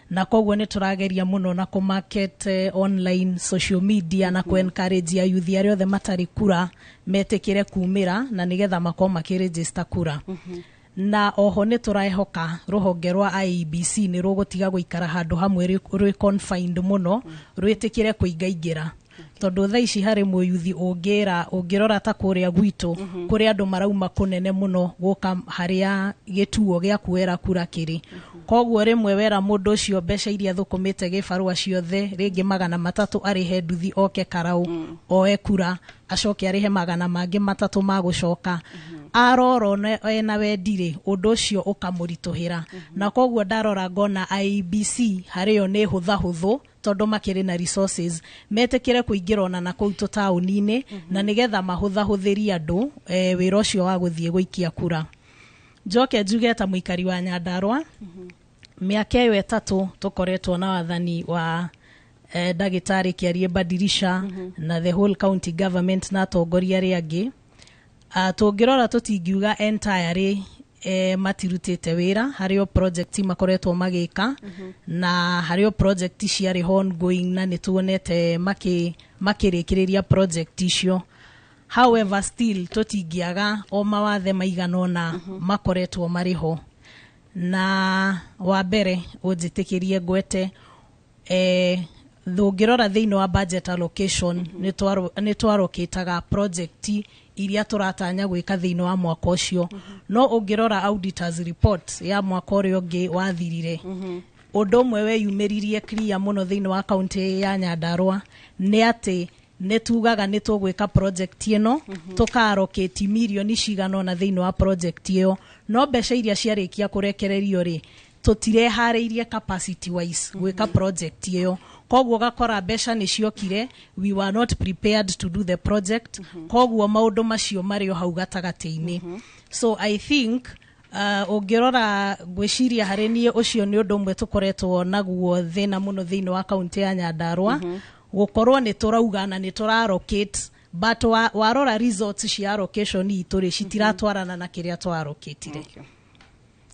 na koguo nĩ tũrageria mũno na kũ market online social media na kũ encourage ayuthi arĩa othe matarĩ kura metĩkĩre kumĩra na nĩgetha makorwo makĩregister kura. Na oho nĩ tũrehoka rũhonge rwa IEBC nĩ rũgũtiga gũikara handũ hamwe rwĩ confined mũno, rwĩtĩkĩre kũingaingĩra, tondũ thaa ici harĩ mũyuthi ũngĩra ũngĩrora ta kũrĩa gwitũ kũrĩa andũ marauma kũnene mũno gũka harĩa gĩtuo gĩa kuoera kura kĩrĩ. Koguo rĩmwe wera mũndũ ũcio mbeca iria thũkũmĩte gĩbarũa ciothe, rĩngĩ 300 arĩhe nduthi oke karau oe kura, acoke arĩhe 300 ma gũcoka arora ena wendi rĩ, ũndũ ũcio ũkamũritũhĩra. Na koguo ndarora ngona IEBC harĩo nĩ hũthahũthũ, tondũ makĩrĩ na resources, metĩkĩre kũingĩra ona na kũu tũtaũni-inĩ na nĩgetha mahũthahũthĩrie andũ wĩra ũcio wa gũthiĩ gũikia kura. Njoke njuge ta mũikari wa Nyandarũa, mĩaka ĩyo 3 tũkoretwo na wathani wa ndagĩtarĩ Kĩarie Badirisha na the whole county government na atongoria arĩa angĩ, tũngĩrora tũtingiuga entirely matirutĩte wĩra. Harĩ o project makoretwo magĩka na harĩ o project ciarĩ ongoing na nĩ tuonete makĩrĩkĩrĩria project icio. However, still tũtingĩaga o mawathe maigana ũna makoretwo marĩ ho. Na wa mbere ũnjĩtĩkĩrie ngwete, ũngĩrora thĩinĩ wa budget allocation, nĩ twarokĩtaga project iria tũratanya gwĩka thĩinĩ wa mwaka ũcio, no ũngĩrora auditors report ya mwaka ũrĩa ũngĩ wathirire, ũndũ ũmwe weyumĩririe clear mũno thĩinĩ wa kaunti ya Nyandarũa nĩ atĩ nĩ tugaga nĩ tũgwĩka project ĩno, tũkarokĩti mirioni cigana ũna thĩinĩ wa project ĩyo, no mbeca iria ciarĩkia kũrekererio rĩ, tũtireharĩirie capacity wise gwĩka project ĩyo. Koguo ũgakora mbeca nĩ ciokire, we were not prepared to do the project. Koguo maũndũ macio marĩ o hau gatagatĩ-inĩ. So I think ũngĩrora, ngwĩciria harĩ niĩ ũcio nĩ ũndũ ũmwe tũkoretwo naguo thĩna mũno thĩinĩ wa kaunti ya Nyandarũa, gũkorwo nĩ tũrauga na nĩ tũrarocate, but warora results cia allocation itũ rĩ, citiratwarana na kĩrĩa twarokĩtire.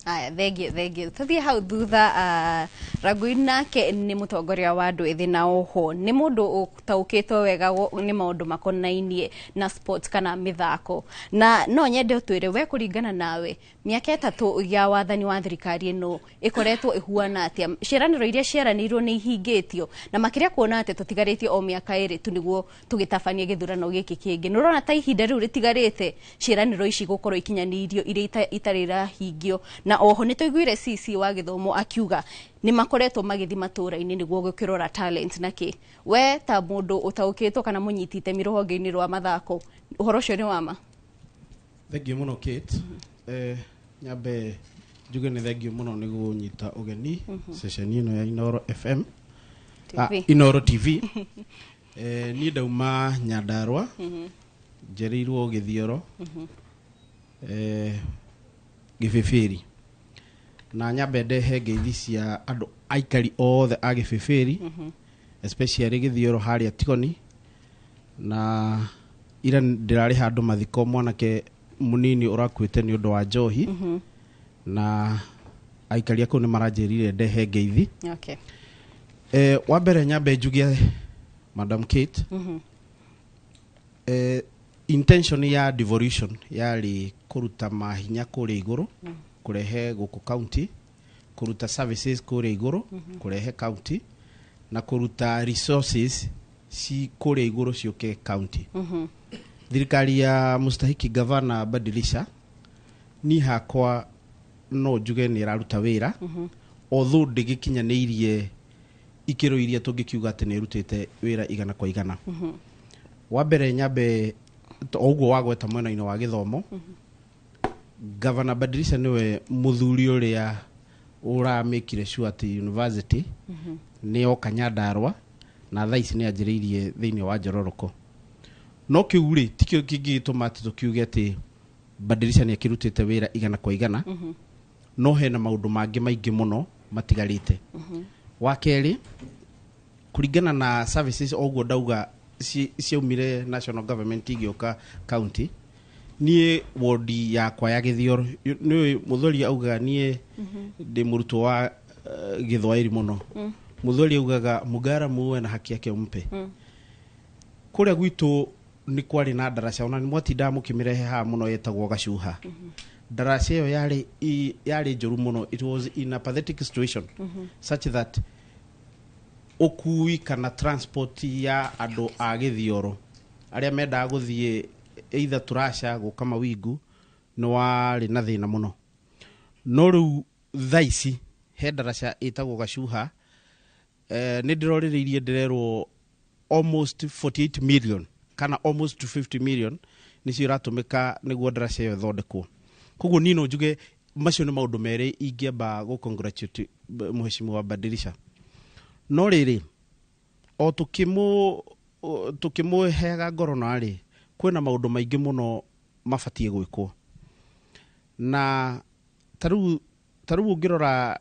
Aya, thengio, thengio. Tuthiĩ hau thutha. Rangui nake nĩ mũtongoria wa andũ ethĩ na oho nĩ mũndũ ũtaũkĩtwo wega nĩ maũndũ makonainie na sport kana mĩthako, na no nyende ũtwĩre we, kũringana nawe, mĩaka 3 ya wathani wa thirikari ĩno ĩkoretwo ĩhuana atĩa? Ciĩranĩro iria ciaranĩirwo nĩ ihingĩtio? Na makĩria kuona atĩ tũtigarĩtie o mĩaka 2 tu nĩguo tũgĩtabanie gĩthurano gĩkĩ kĩngĩ, nĩ ũrona ta ihinda rĩu rĩtigarĩte ciĩranĩro ici gũkorwo ikinyanĩirio iria itarĩ irahingio? Na oho nĩ tũiguire CC wa gĩthomo akiuga nĩ makoretwo magĩthiĩ matũũra-inĩ nĩguo gũkĩrora talent na kĩ. We ta mũndũ ũtaũkĩtwo kana mũnyiti itemi rũhonge-inĩ rwa mathako, ũhoro ũcio nĩ wama? Thengio mũno, Kate. Nyambe njuge nĩ thengio mũno nĩ gũnyita ũgeni ceceni ĩno ya Inoro FM. Ah, TV. Inoro TV. Niĩ ndauma Nyandarũa, njereirwo Gĩthioro, Gĩbĩbĩri, na nyambe ndehe ngeithi cia andũ aikari othe a Gĩbĩbĩri, especially Gĩthioro harĩa Tigoni. Na ira ndĩrarĩ handũ mathiko, mwanake mũnini ũrakuĩte nĩ ũndũ wa njohi, na aikari a kũu nĩ maranjĩrire ndehe ngeithi. Wa mbere nyambe njuge, Madam Kate, intention ya devolution yarĩ kũruta mahinya kũrĩa igũrũ kũrehe gũkũ county, kũruta services kũrĩa igũrũ kũrehe county, na kũruta resources ci kũrĩa igũrũ ciũke county. Thirikari ya mustahiki gavana Badilisha, niĩ hakwa no njuge nĩ ĩraruta wĩra, although ndĩgĩkinyanĩirie ikĩro iria tũngĩkiuga atĩ nĩ ĩrutĩte wĩra 100%. Wa mbere nyambe o ũguo wagweta mwena-inĩ wa gĩthomo, Gavana Badilisha nĩwe mũthuri ũrĩa ũramĩkire sure atĩ university nĩ yoka Nyandarũa, na thaa ici nĩ anjĩrĩirie thĩinĩ wa Njororoko. No kĩu rĩ tikĩo kĩngĩgĩtũma atĩ tũkiuge atĩ Badilisha nĩ akĩrutĩte wĩra 100%. No hena maũndũ mangĩ maingĩ mũno matigarĩte. Wa kerĩ, Kũringana na services o ũguo ndauga ciaumire national government igĩũka county, niĩ wodi yakwa ya Gĩthioro, nĩ mũthuri augaga niĩ ndĩ mũrutwo wa Gĩthwaĩri mũno. Mũthuri augaga mugara muwe na haki yake umpe. Kũrĩa gwitũ nĩ kwarĩ na ndaraca, ona nĩ mwatindaga mũkĩmĩrehe haha mũno, yetagwo Gacuha. Ndaraca ĩyo yarĩ njũru mũno. It was in a pathetic situation such that ũkui kana transport ya andũ a Gĩthioro arĩa mendaga gũthiĩ either Turasha gũka Mawingu nĩ warĩ na thĩna mũno. No rĩu thaa ici he ndaraca ĩtagwo Gacuha. Nĩ ndĩrorĩrĩirie, ndĩrerwo almost 48 million kana almost 50 million nĩcio iratũmĩka nĩguo ndaraca ĩyo ĩthondekwo. Koguo niĩ no njuge macio nĩ maũndũ merĩ ingĩamba gũ congratulate mheshimiwa Badilisha. No rĩrĩ, o tũkĩmũheaga ngoro narĩ, kwĩna maũndũ maingĩ mũno mabatiĩ gwĩkwo. Na tarĩu ũngĩrora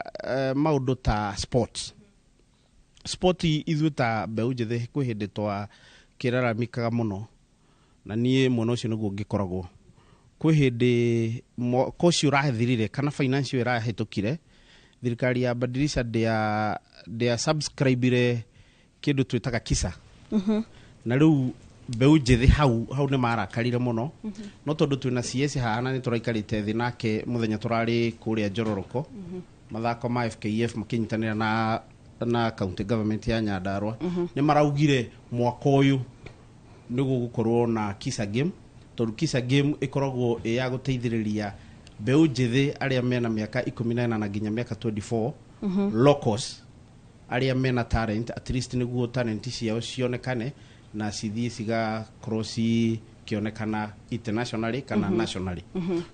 maũndũ ta sports, sport, ithuĩ ta mbeũ njĩthĩ kwĩ hĩndĩ twakĩraramikaga mũno, na niĩ mwena ũcio nĩguo ngĩkoragwo. Kwĩ hĩndĩ mwaka ũcio ũrathirire kana financial ĩrahĩtũkire, thirikari ya Badilisha ndĩa subscribe kĩndũ twĩtaga KISA. Na rĩu mbeũ njĩthĩ hau hau nĩ marakarire mũno. No tondũ twĩna CS haha na nĩ tũraikarĩte thĩ nake mũthenya tũrarĩ kũrĩa Njororoko, mathako ma FKF makĩnyitanĩra na county government ya Nyandarua, nĩ maraugire mwaka ũyũ nĩ gũgũkorwo na KISA game, tondũ KISA game ĩkoragwo ĩ ya gũteithĩrĩria mbeũ njĩthĩ arĩa mena mĩaka 18 nginya mĩaka 24, locals arĩa mena talent, at least nĩguo talent ciao cionekane na cithiĩ cigakorwo cikĩonekana internationally kana nationally.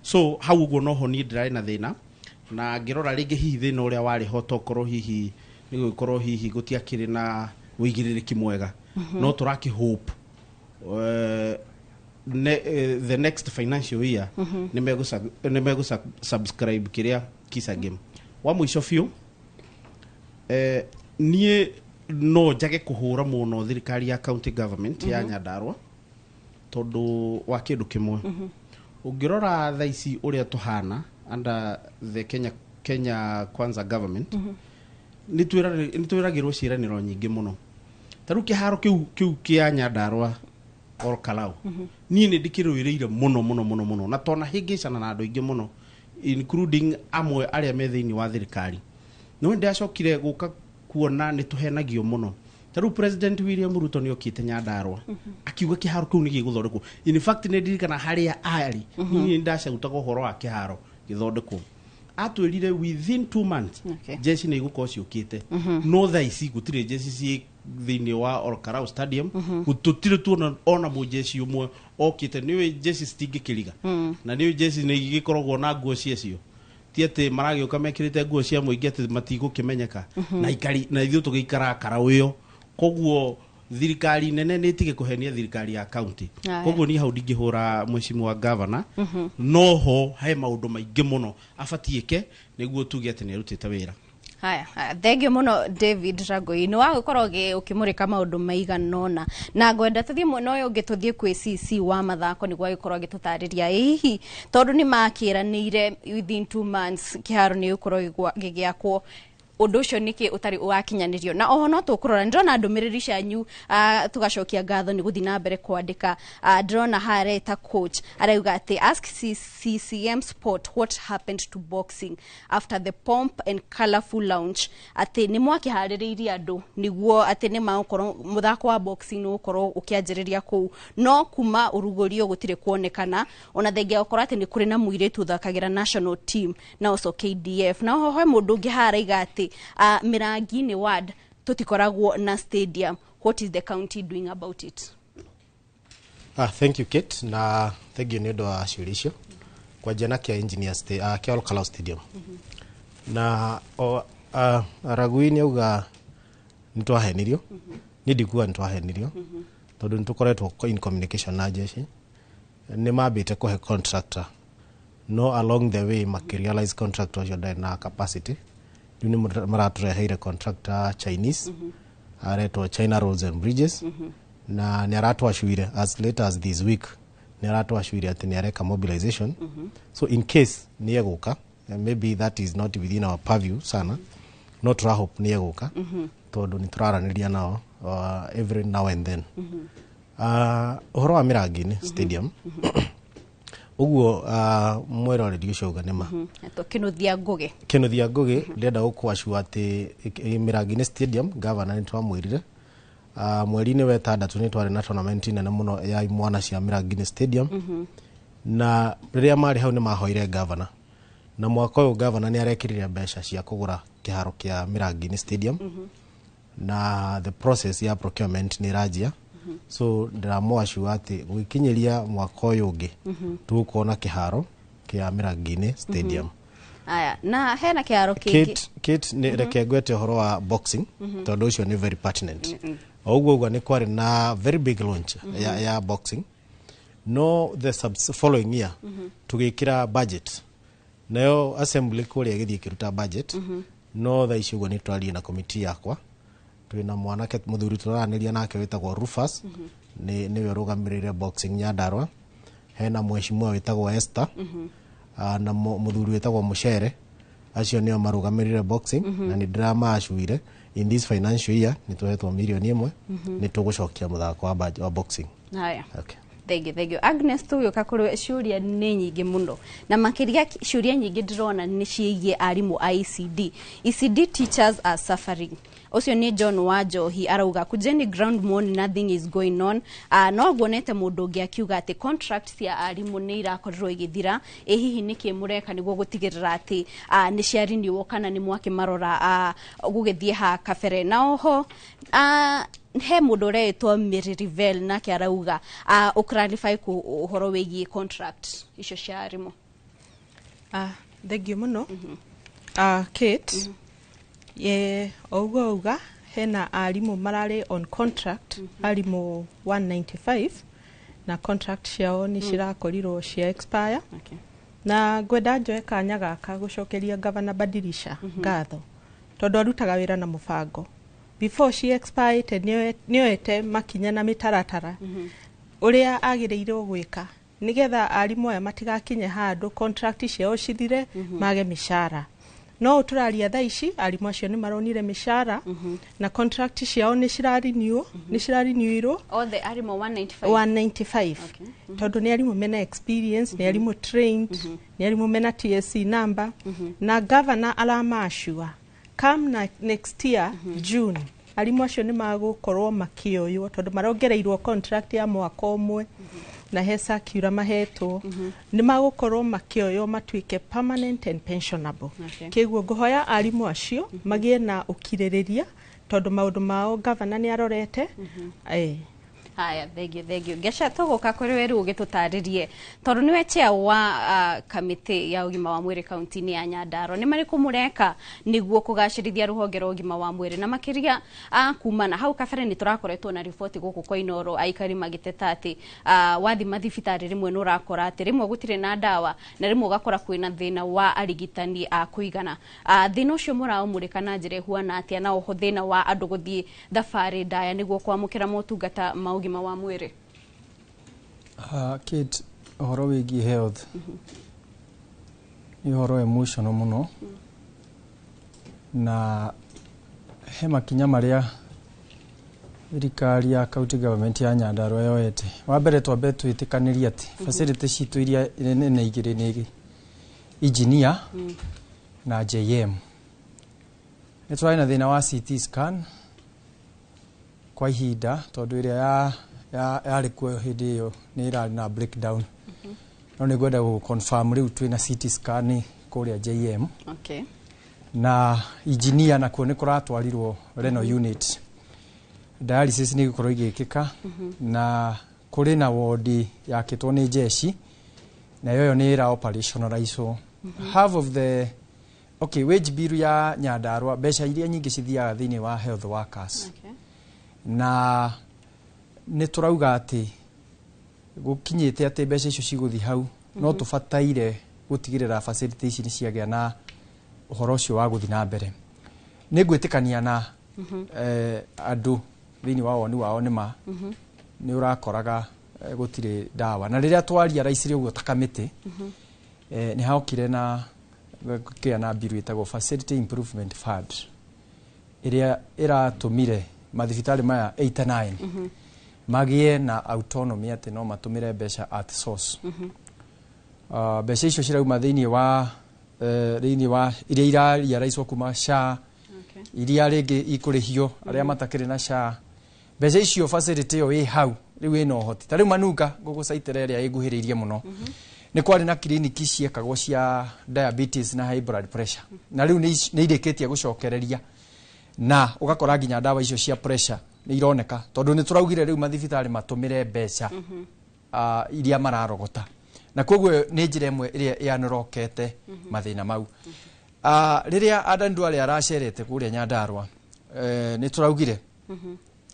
So hau ũguo noho niĩ ndĩrarĩ na thĩna, na ngĩrora rĩngĩ hihi thĩna ũrĩa warĩ ho tokorwo hihi nĩ gũgĩkorwo hihi gũtiakĩrĩ na ũigĩrĩrĩki mwega. No tũrakĩ hope the next financial year nĩ megũ subscribe kĩrĩa KISA game. Wa mũico biũ, niĩ no njage kũhũra mũno thirikari ya county government ya Nyandarua tondũ wa kĩndũ kĩmwe. Ũngĩrora thaa ici ũrĩa tũhana under the Kenya Kwanza government, nĩ twĩragĩrwo ciĩranĩro nyingĩ mũno. Ta rĩu kĩharo kĩu kĩa Nyandarua Ol Kalou, niĩ nĩ ndĩkĩrũĩrĩire mũno mũno mũno mũno, na tona hĩngĩcana na andũ aingĩ mũno, including amwe arĩa me thĩinĩ wa thirikari. No ndacokire gũka kuona nĩ tũhenagio mũno. Ta rĩu President William Ruto nĩ okĩte Nyandarua akiuga kĩharo kĩu nĩ gĩgũthondekwo. In fact, nĩ ndirikana harĩa arĩ niĩ ndacautaga ũhoro wa kĩharo gĩthondekwo, atwĩrire within 2 months jeshi nĩ igũkorwo ciũkĩte. No thaa ici gũtirĩ jeshi ciĩ thĩinĩ wa Ol Kalou Stadium. Tũtirĩ tuona ona mũjeshi ũmwe okĩte. Nĩũĩ jeshi citingĩkĩriga, na nĩũĩ jeshi nĩ igĩkoragwo na nguo ciacio, ti atĩ maragĩũka mekĩrĩte nguo cia mũingĩ atĩ matigũkĩmenyeka na ikari na ithuĩ tũgĩikaraga karaũ ĩyo. Koguo thirikari nene nĩ ĩtige kũhenia thirikari ya county. Koguo niĩ hau ndingĩhũra mheshimiwa governor, no ho he maũndũ maingĩ mũno abatiĩke nĩguo tuge atĩ nĩ arutĩte wĩra. Haya haya, thank you mũno David Ragoi, nĩ wagũkorwo ũkĩmũrĩka maũndũ maigana ũna, na ngwenda tũthiĩ mwena ũyũ ũngĩ, tũthiĩ kwĩ CC wa mathako nĩguo agĩkorwo agĩtũtarĩria ĩ hihi tondũ nĩ makĩranĩire within 2 months kĩharo nĩ gĩgũkorwo gĩgĩakwo, ũndũ ũcio nĩkĩ ũtarĩ ũrakinyanĩrio. Na oho no tũkũrora, ndĩrona ndũmĩrĩri cianyu, tũgacokia ngatho nĩ gũthiĩ na mbere kwandĩka. Ndĩrona hareta coach arauga atĩ ask CCM Sport what happened to boxing after the pomp and colorful launch, atĩ nĩ mwakĩharĩrĩirie andũ nĩguo atĩ nĩ magũkorwo mũthako wa boxing nĩ ũgũkorwo ũkĩanjĩrĩria kũu, no kuma ũrugũrio gũtirĩ kuonekana, ona thengia gũkorwo atĩ nĩ kũrĩ na mũirĩtu ũthakagĩra national team na also KDF. Na oho he mũndũ ũngĩ haraiga atĩ Mĩrangi-inĩ ward tũtikoragwo na stadium, what is the county doing about it? Ah, thank you Kate, na thank you nĩ ũndũ wa ciũria icio. Kwanjia na kĩa engineer kĩa Ol Kalou Stadium, na o Aragui nĩ auga nĩ twahenirio. Niĩ ndikuga nĩ twahenirio tondũ nĩ tũkoretwo in communication na jeshi. Nĩ mambĩte kũhe contractor, no along the way makĩrealize contractor ũcio ndarĩ na capacity. Rĩu nĩ maratũreheire contractor Chinese. Aretwo China Roads and Bridges, na nĩ aratwacuire as late as this week, nĩ aratwacuire atĩ nĩ areka mobilization. So in case nĩ egũka, maybe that is not within our purview sana, no tũrahope nĩ egũka tondũ nĩ tũraranĩria nao every now and then. Ũhoro wa Mĩrangi-inĩ Stadium ũguo, mwĩroreri ũcio auga nĩ ma. Kĩnuthia Ngũgĩ. Kĩnuthia Ngũgĩ, ndĩrenda gũkũacua atĩ Mĩrangi-inĩ Stadium, gavana nĩ twamwĩrire mweri-inĩ wa ĩtandatũ nĩ twarĩ na tournament nene mũno ya imwana cia Mĩrangi-inĩ Stadium, na rĩrĩa marĩ hau nĩ mahoire gavana, na mwaka ũyũ gavana nĩ arekĩrire mbeca cia kũgũra kĩharo kĩa Mĩrangi-inĩ Stadium, na the process ya procurement nĩ ĩranjia. So ndĩramwacua atĩ gũgĩkinyĩria mwaka ũyũ ũngĩ tũgũkorwo na kĩharo kĩa Mĩrangi-inĩ Stadium. Aya, na hena kĩharo kĩngĩ. Kate, Kate, nĩ reke ngwete ũhoro wa boxing tondũ ũcio nĩ very pertinent. O ũguo ũguo nĩ kwarĩ na very big launch ya boxing, no the following year tũgĩkĩra budget, nayo assembly kũrĩa ĩgĩthiĩ ĩkĩruta budget. No thaa ici ũguo nĩ tũraria na committee yakwa, twĩna mwanake mũthuri tũraranĩria nake wĩtagwo Rufus, nĩ nĩwe ũrũgamĩrĩire boxing Nyandarua. Hena mheshimiwa wĩtagwo Esther, na mũthuri wĩtagwo Mũcere. Acio nĩo marũgamĩrĩire boxing, na nĩ ndĩramacuire in this financial year nĩ tũhetwo 1 million, nĩ tũgũcokia mũthako wa boxing. Haya. Okay. Thank you, thank you. Agnes, tũgĩũka kũrĩ ciũria nĩ nyingĩ mũno, na makĩria ciũria nyingĩ ndĩrona nĩ ciĩgiĩ arimũ a ECD. "ECD teachers are suffering." Ũcio nĩ John wa Njohi, arauga kujeni ground muone, nothing is going on. No nguonete mũndũ ũngĩ akiuga atĩ contract cia arimũ nĩ irakorirwo igĩthira. Ĩ hihi nĩkĩ mũreka nĩguo gũtigĩrĩra atĩ nĩ cia renewal kana nĩ mwakĩmarora gũgĩthiĩ ha kabere? Na oho he mũndũ ũretwo Mary Rivel, nake arauga ũclarify ũhoro wĩgiĩ contract icio cia arimũ. Thank you mũno, Kate. Ye o ũguo auga, hena arimũ mararĩ on contract, arimũ 195, na contract ciao nĩ cirakorirwo cia expire. Na ngwenda njoe kanya gaka gũcokeria Gavana Badilisha ngatho tondũ arutaga wĩra na mũbango. Before she expired, nĩoete makinya na mĩtaratara ũrĩa agĩrĩirwo gwĩka nĩgetha arimũ aya matigakinye handũ contract ciao cithire mage mĩcara. No tũraria thaa ici arimũ acio nĩ maronire mĩcara na contract ciao nĩ cirarenew, nĩ cirarenewirwo. Othe arimũ 195? 195. Tondũ nĩ arimũ mena experience, nĩ arimũ trained, nĩ arimũ mena TSC number, na governor aramacua come na next year June arimũ acio nĩ magũkorwo makĩoywo tondũ marongereirwo contract ya mwaka ũmwe na he circular mahetwo, nĩ magũkorwo makĩoywo matuĩke permanent and pensionable. Kĩguo ngũhoya arimũ acio magĩe na ũkirĩrĩria tondũ maũndũ mao governor nĩ arorete. Haya, thank you, thank you. Ngeca, tũgũka kũrĩ we rĩu ũgĩtũtarĩrie tondũ nĩwe chair wa kamĩtĩ ya ũgima wa mwĩrĩ kaunti-inĩ ya Nyandarua. Nĩ marĩkũ mũreka nĩguo kũgacĩrithia rũhonge rwa ũgima wa mwĩrĩ? Na makĩria kumana hau kabere nĩ tũrakoretwo na riboti gũkũ kwa Inooro, aikari magĩteta atĩ wathi mathibitarĩ rĩmwe nĩ ũrakora atĩ rĩmwe gũtirĩ na ndawa na rĩmwe ũgakora kwĩna thĩna wa arigitani a kũigana. Thĩna ũcio mũraũmũrĩka na njĩra ĩhuana atĩa? Na oho thĩna wa andũ gũthiĩ thabarĩ ndaya nĩguo kwamũkĩra motungata ma ũgima wa mwĩrĩ. Kate, ũhoro wĩgiĩ health nĩ ũhoro emotional mũno, na he makinya marĩa thirikari ya county government ya Nyandarua yoete. Wa mbere, twambe twĩtĩkanĩrie atĩ facility citũ iria nene igĩrĩ nĩ Engineer na JM. Nĩ tũrarĩ na thĩna wa CT scan kwa ihinda tondũ ĩrĩa yarĩ kuo hĩndĩ ĩyo nĩ ĩrarĩ na breakdown, no nĩ ngwenda gũ confirm rĩu twĩna CT scan kũrĩa JM. Na Engineer nakuo nĩ kũratwarirwo renal unit, dialysis nĩ igũkorwo igĩkĩka, na kũrĩ na wodi yakĩtwo nĩ jeshi, nayo ĩyo nĩ ĩra operationalizwo. Half of the, okay, wage bill ya Nyandarua, mbeca iria nyingĩ cithiaga thĩinĩ wa health workers. Na nĩ tũrauga atĩ gũkinyĩte atĩ mbeca icio cigũthiĩ hau, no tũbataire gũtigĩrĩra facility ici nĩ ciagĩa na ũhoro ũcio wa gũthiĩ na mbere. Nĩ ngwĩtĩkania na Andũ thĩinĩ wa woni wao nĩ ma nĩ ũrakoraga gũtirĩ ndawa, na rĩrĩa twaria raicire ũguo ta kamĩtĩ, nĩ haokire na kĩa na biru ĩtagwo Facility Improvement Fund, ĩrĩa ĩratũmire mathibitarĩ maya 89 magĩe na autonomy atĩ no matũmĩre mbeca at source. Mbeca icio cirauma thĩinĩ wa iria iraria kuma SHA, iria rĩngĩ ikũrĩhio arĩa matakĩrĩ na SHA. Mbeca icio, facility ĩyo ĩ hau rĩu ĩna ũhoti. Ta rĩu Manunga, ngũgũcaitĩra ĩrĩa ĩnguhĩrĩirie mũno, nĩ kwarĩ na kiriniki ciekagwo cia diabetes na high blood pressure, na rĩu nĩ irĩkĩtie gũcokereria, na ũgakora nginya ndawa icio cia pressure nĩ ironeka, tondũ nĩ tũraugire rĩu mathibitarĩ matũmĩre mbeca iria mararogota, na koguo nĩ njĩra ĩmwe ĩrĩa ĩanorokete mathĩna mau. Rĩrĩa Adan Duale aracerete kũrĩa Nyandarua, nĩ tũraugire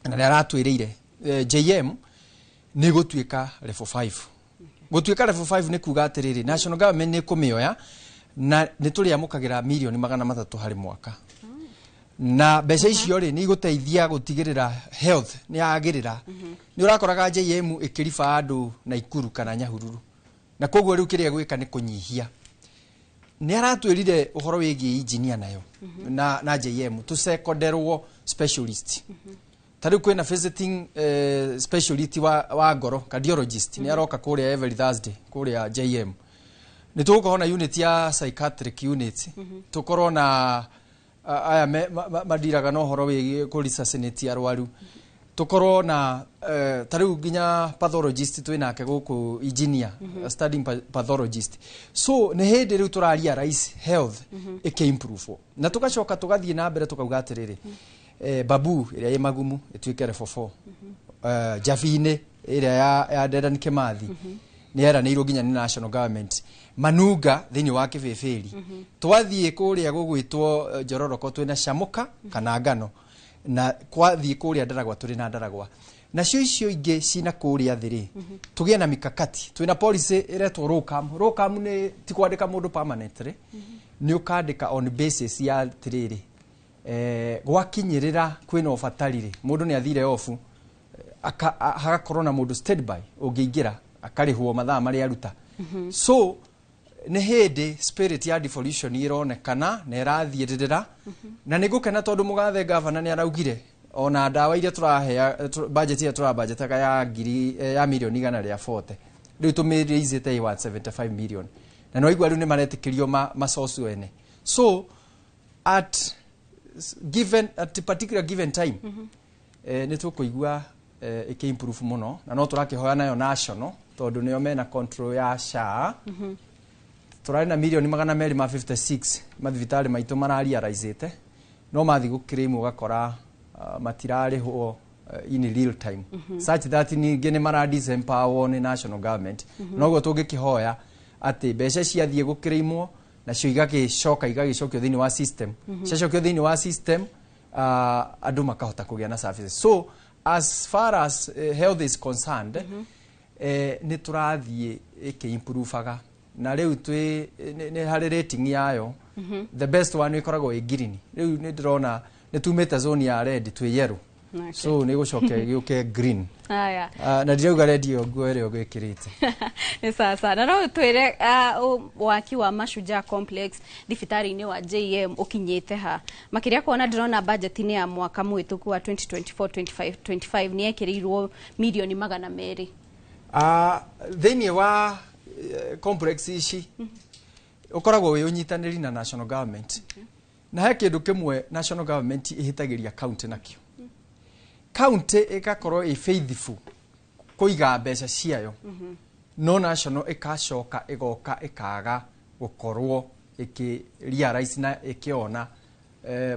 na nĩ aratwĩrĩire JM nĩ gũtuĩka level 5. Gũtuĩka level 5 nĩ kuga atĩrĩrĩ, national government nĩ kũmĩoya na nĩ tũrĩamũkagĩra mirioni 300 harĩ mwaka, na mbeca icio rĩ nĩ igũteithia gũtigĩrĩra health nĩ yagĩrĩra. Nĩ ũrakoraga JM ĩkĩriba andũ Naikuru kana Nyahururu, na koguo rĩu kĩrĩa gwĩka nĩ kũnyihia. Nĩ aratwĩrire ũhoro wĩgiĩ engineer nayo na JM tũcekonderwo specialist. Ta rĩu kwĩna visiting specialist wa ngoro, cardiologist, nĩ aroka kũrĩa every Thursday kũrĩa JM. Nĩ tũgũkorwo na unit ya psychiatric unit, tũkorwo na aya mandiraga na ũhoro wĩgiĩ kũ resuscitate arwaru, tũkorwo na ta rĩu nginya pathologist twĩ nake gũkũ engineer, studying pathologist. So nĩ hĩndĩ rĩu tũraria rice health ĩkĩ-improve, na tũgacoka tũgathiĩ na mbere tũkauga atĩrĩrĩ, babu ĩrĩa ĩ Magumu ĩtuĩke level 4, Jabinĩ ĩrĩa ya Dedan Kimathi nĩ yeranĩirwo nginya nĩ national government, Manunga thĩinĩ wa Kĩbĩbĩri, twathiĩ kũrĩa gũgwĩtwo Njororoko twĩna Camuka kana Ngano, na kwathiĩ kũrĩa Ndaragwa tũrĩ na Ndaragwa, nacio icio ingĩ cina kũrĩa thĩ rĩ tũgĩe na mikakati. Twĩna policy ĩretwo locum. Locum nĩ ti kwandĩka mũndũ permanently, nĩ ũkandĩka on basis ya atĩrĩrĩ, gwakinyĩrĩra kwĩna ũbatari rĩ, mũndũ nĩ athire off, hagakorwo na mũndũ standby ũngĩingĩra akarĩhwo mathaa marĩa aruta. So nĩ hĩndĩ spirit ya devolution ĩronekana na ĩrathiĩrĩrĩra, na nĩ ngũkena tondũ mũgathe gavana nĩ araugire ona ndawa iria tũrahea budget ĩrĩa tũrabanjetaga ya ngiri ya mirioni 140, rĩu tũmĩraisĩte 175 million, na nĩwaigua rĩu nĩ maretĩkĩrio masource ene. So at a particular given time, nĩ tũkũigua ĩkĩ-improve mũno, na no tũrakĩhoya nayo national, tondũ nĩo mena control ya SHA. Tũrarĩ na mirioni 256 mathibitarĩ maitũ mararealize, no mathiĩ gũclaim ũgakora matirarĩhwo in real time, such that ningĩ nĩ mara disempower nĩ national government. Noguo tũngĩkĩhoya atĩ mbeca ciathiĩ gũclaimwo nacio igagĩcoka igagĩcokio thĩinĩ wa system, ciacokio thĩinĩ wa system, andũ makahota kũgĩa na services. So as far as health is concerned, nĩ tũrathiĩ ĩkĩ-improvaga, na rĩu twĩ nĩ harĩ rating yayo, the best one ĩkoragwo ĩ green. Rĩu nĩ ndĩrona nĩ tumĩte zone ya red, twĩ yellow. So nĩ gũcoka gĩũke green. Haya. Na ndirauga red ĩyo nguo ĩrĩa ũgwĩkĩrĩte. Nĩ sasa na no twĩre waki wa Mashujaa Complex thibitarĩ-inĩ wa JM ũkinyĩte ha, makĩria kuona ndĩrona budget-inĩ ya mwaka mũhĩtũku wa 2024 25 25 nĩ yekĩrĩirwo mirioni 200? Thĩinĩ wa complex ici ũkoragwo wĩ ũnyitanĩri na national government, na he kĩndũ kĩmwe national government ĩhĩtagĩria county nakĩo, county ĩgakorwo ĩ faithful kũiga mbeca ciayo, no national ĩkacoka ĩgoka ĩkaga gũkorwo ĩkĩ realize na ĩkĩona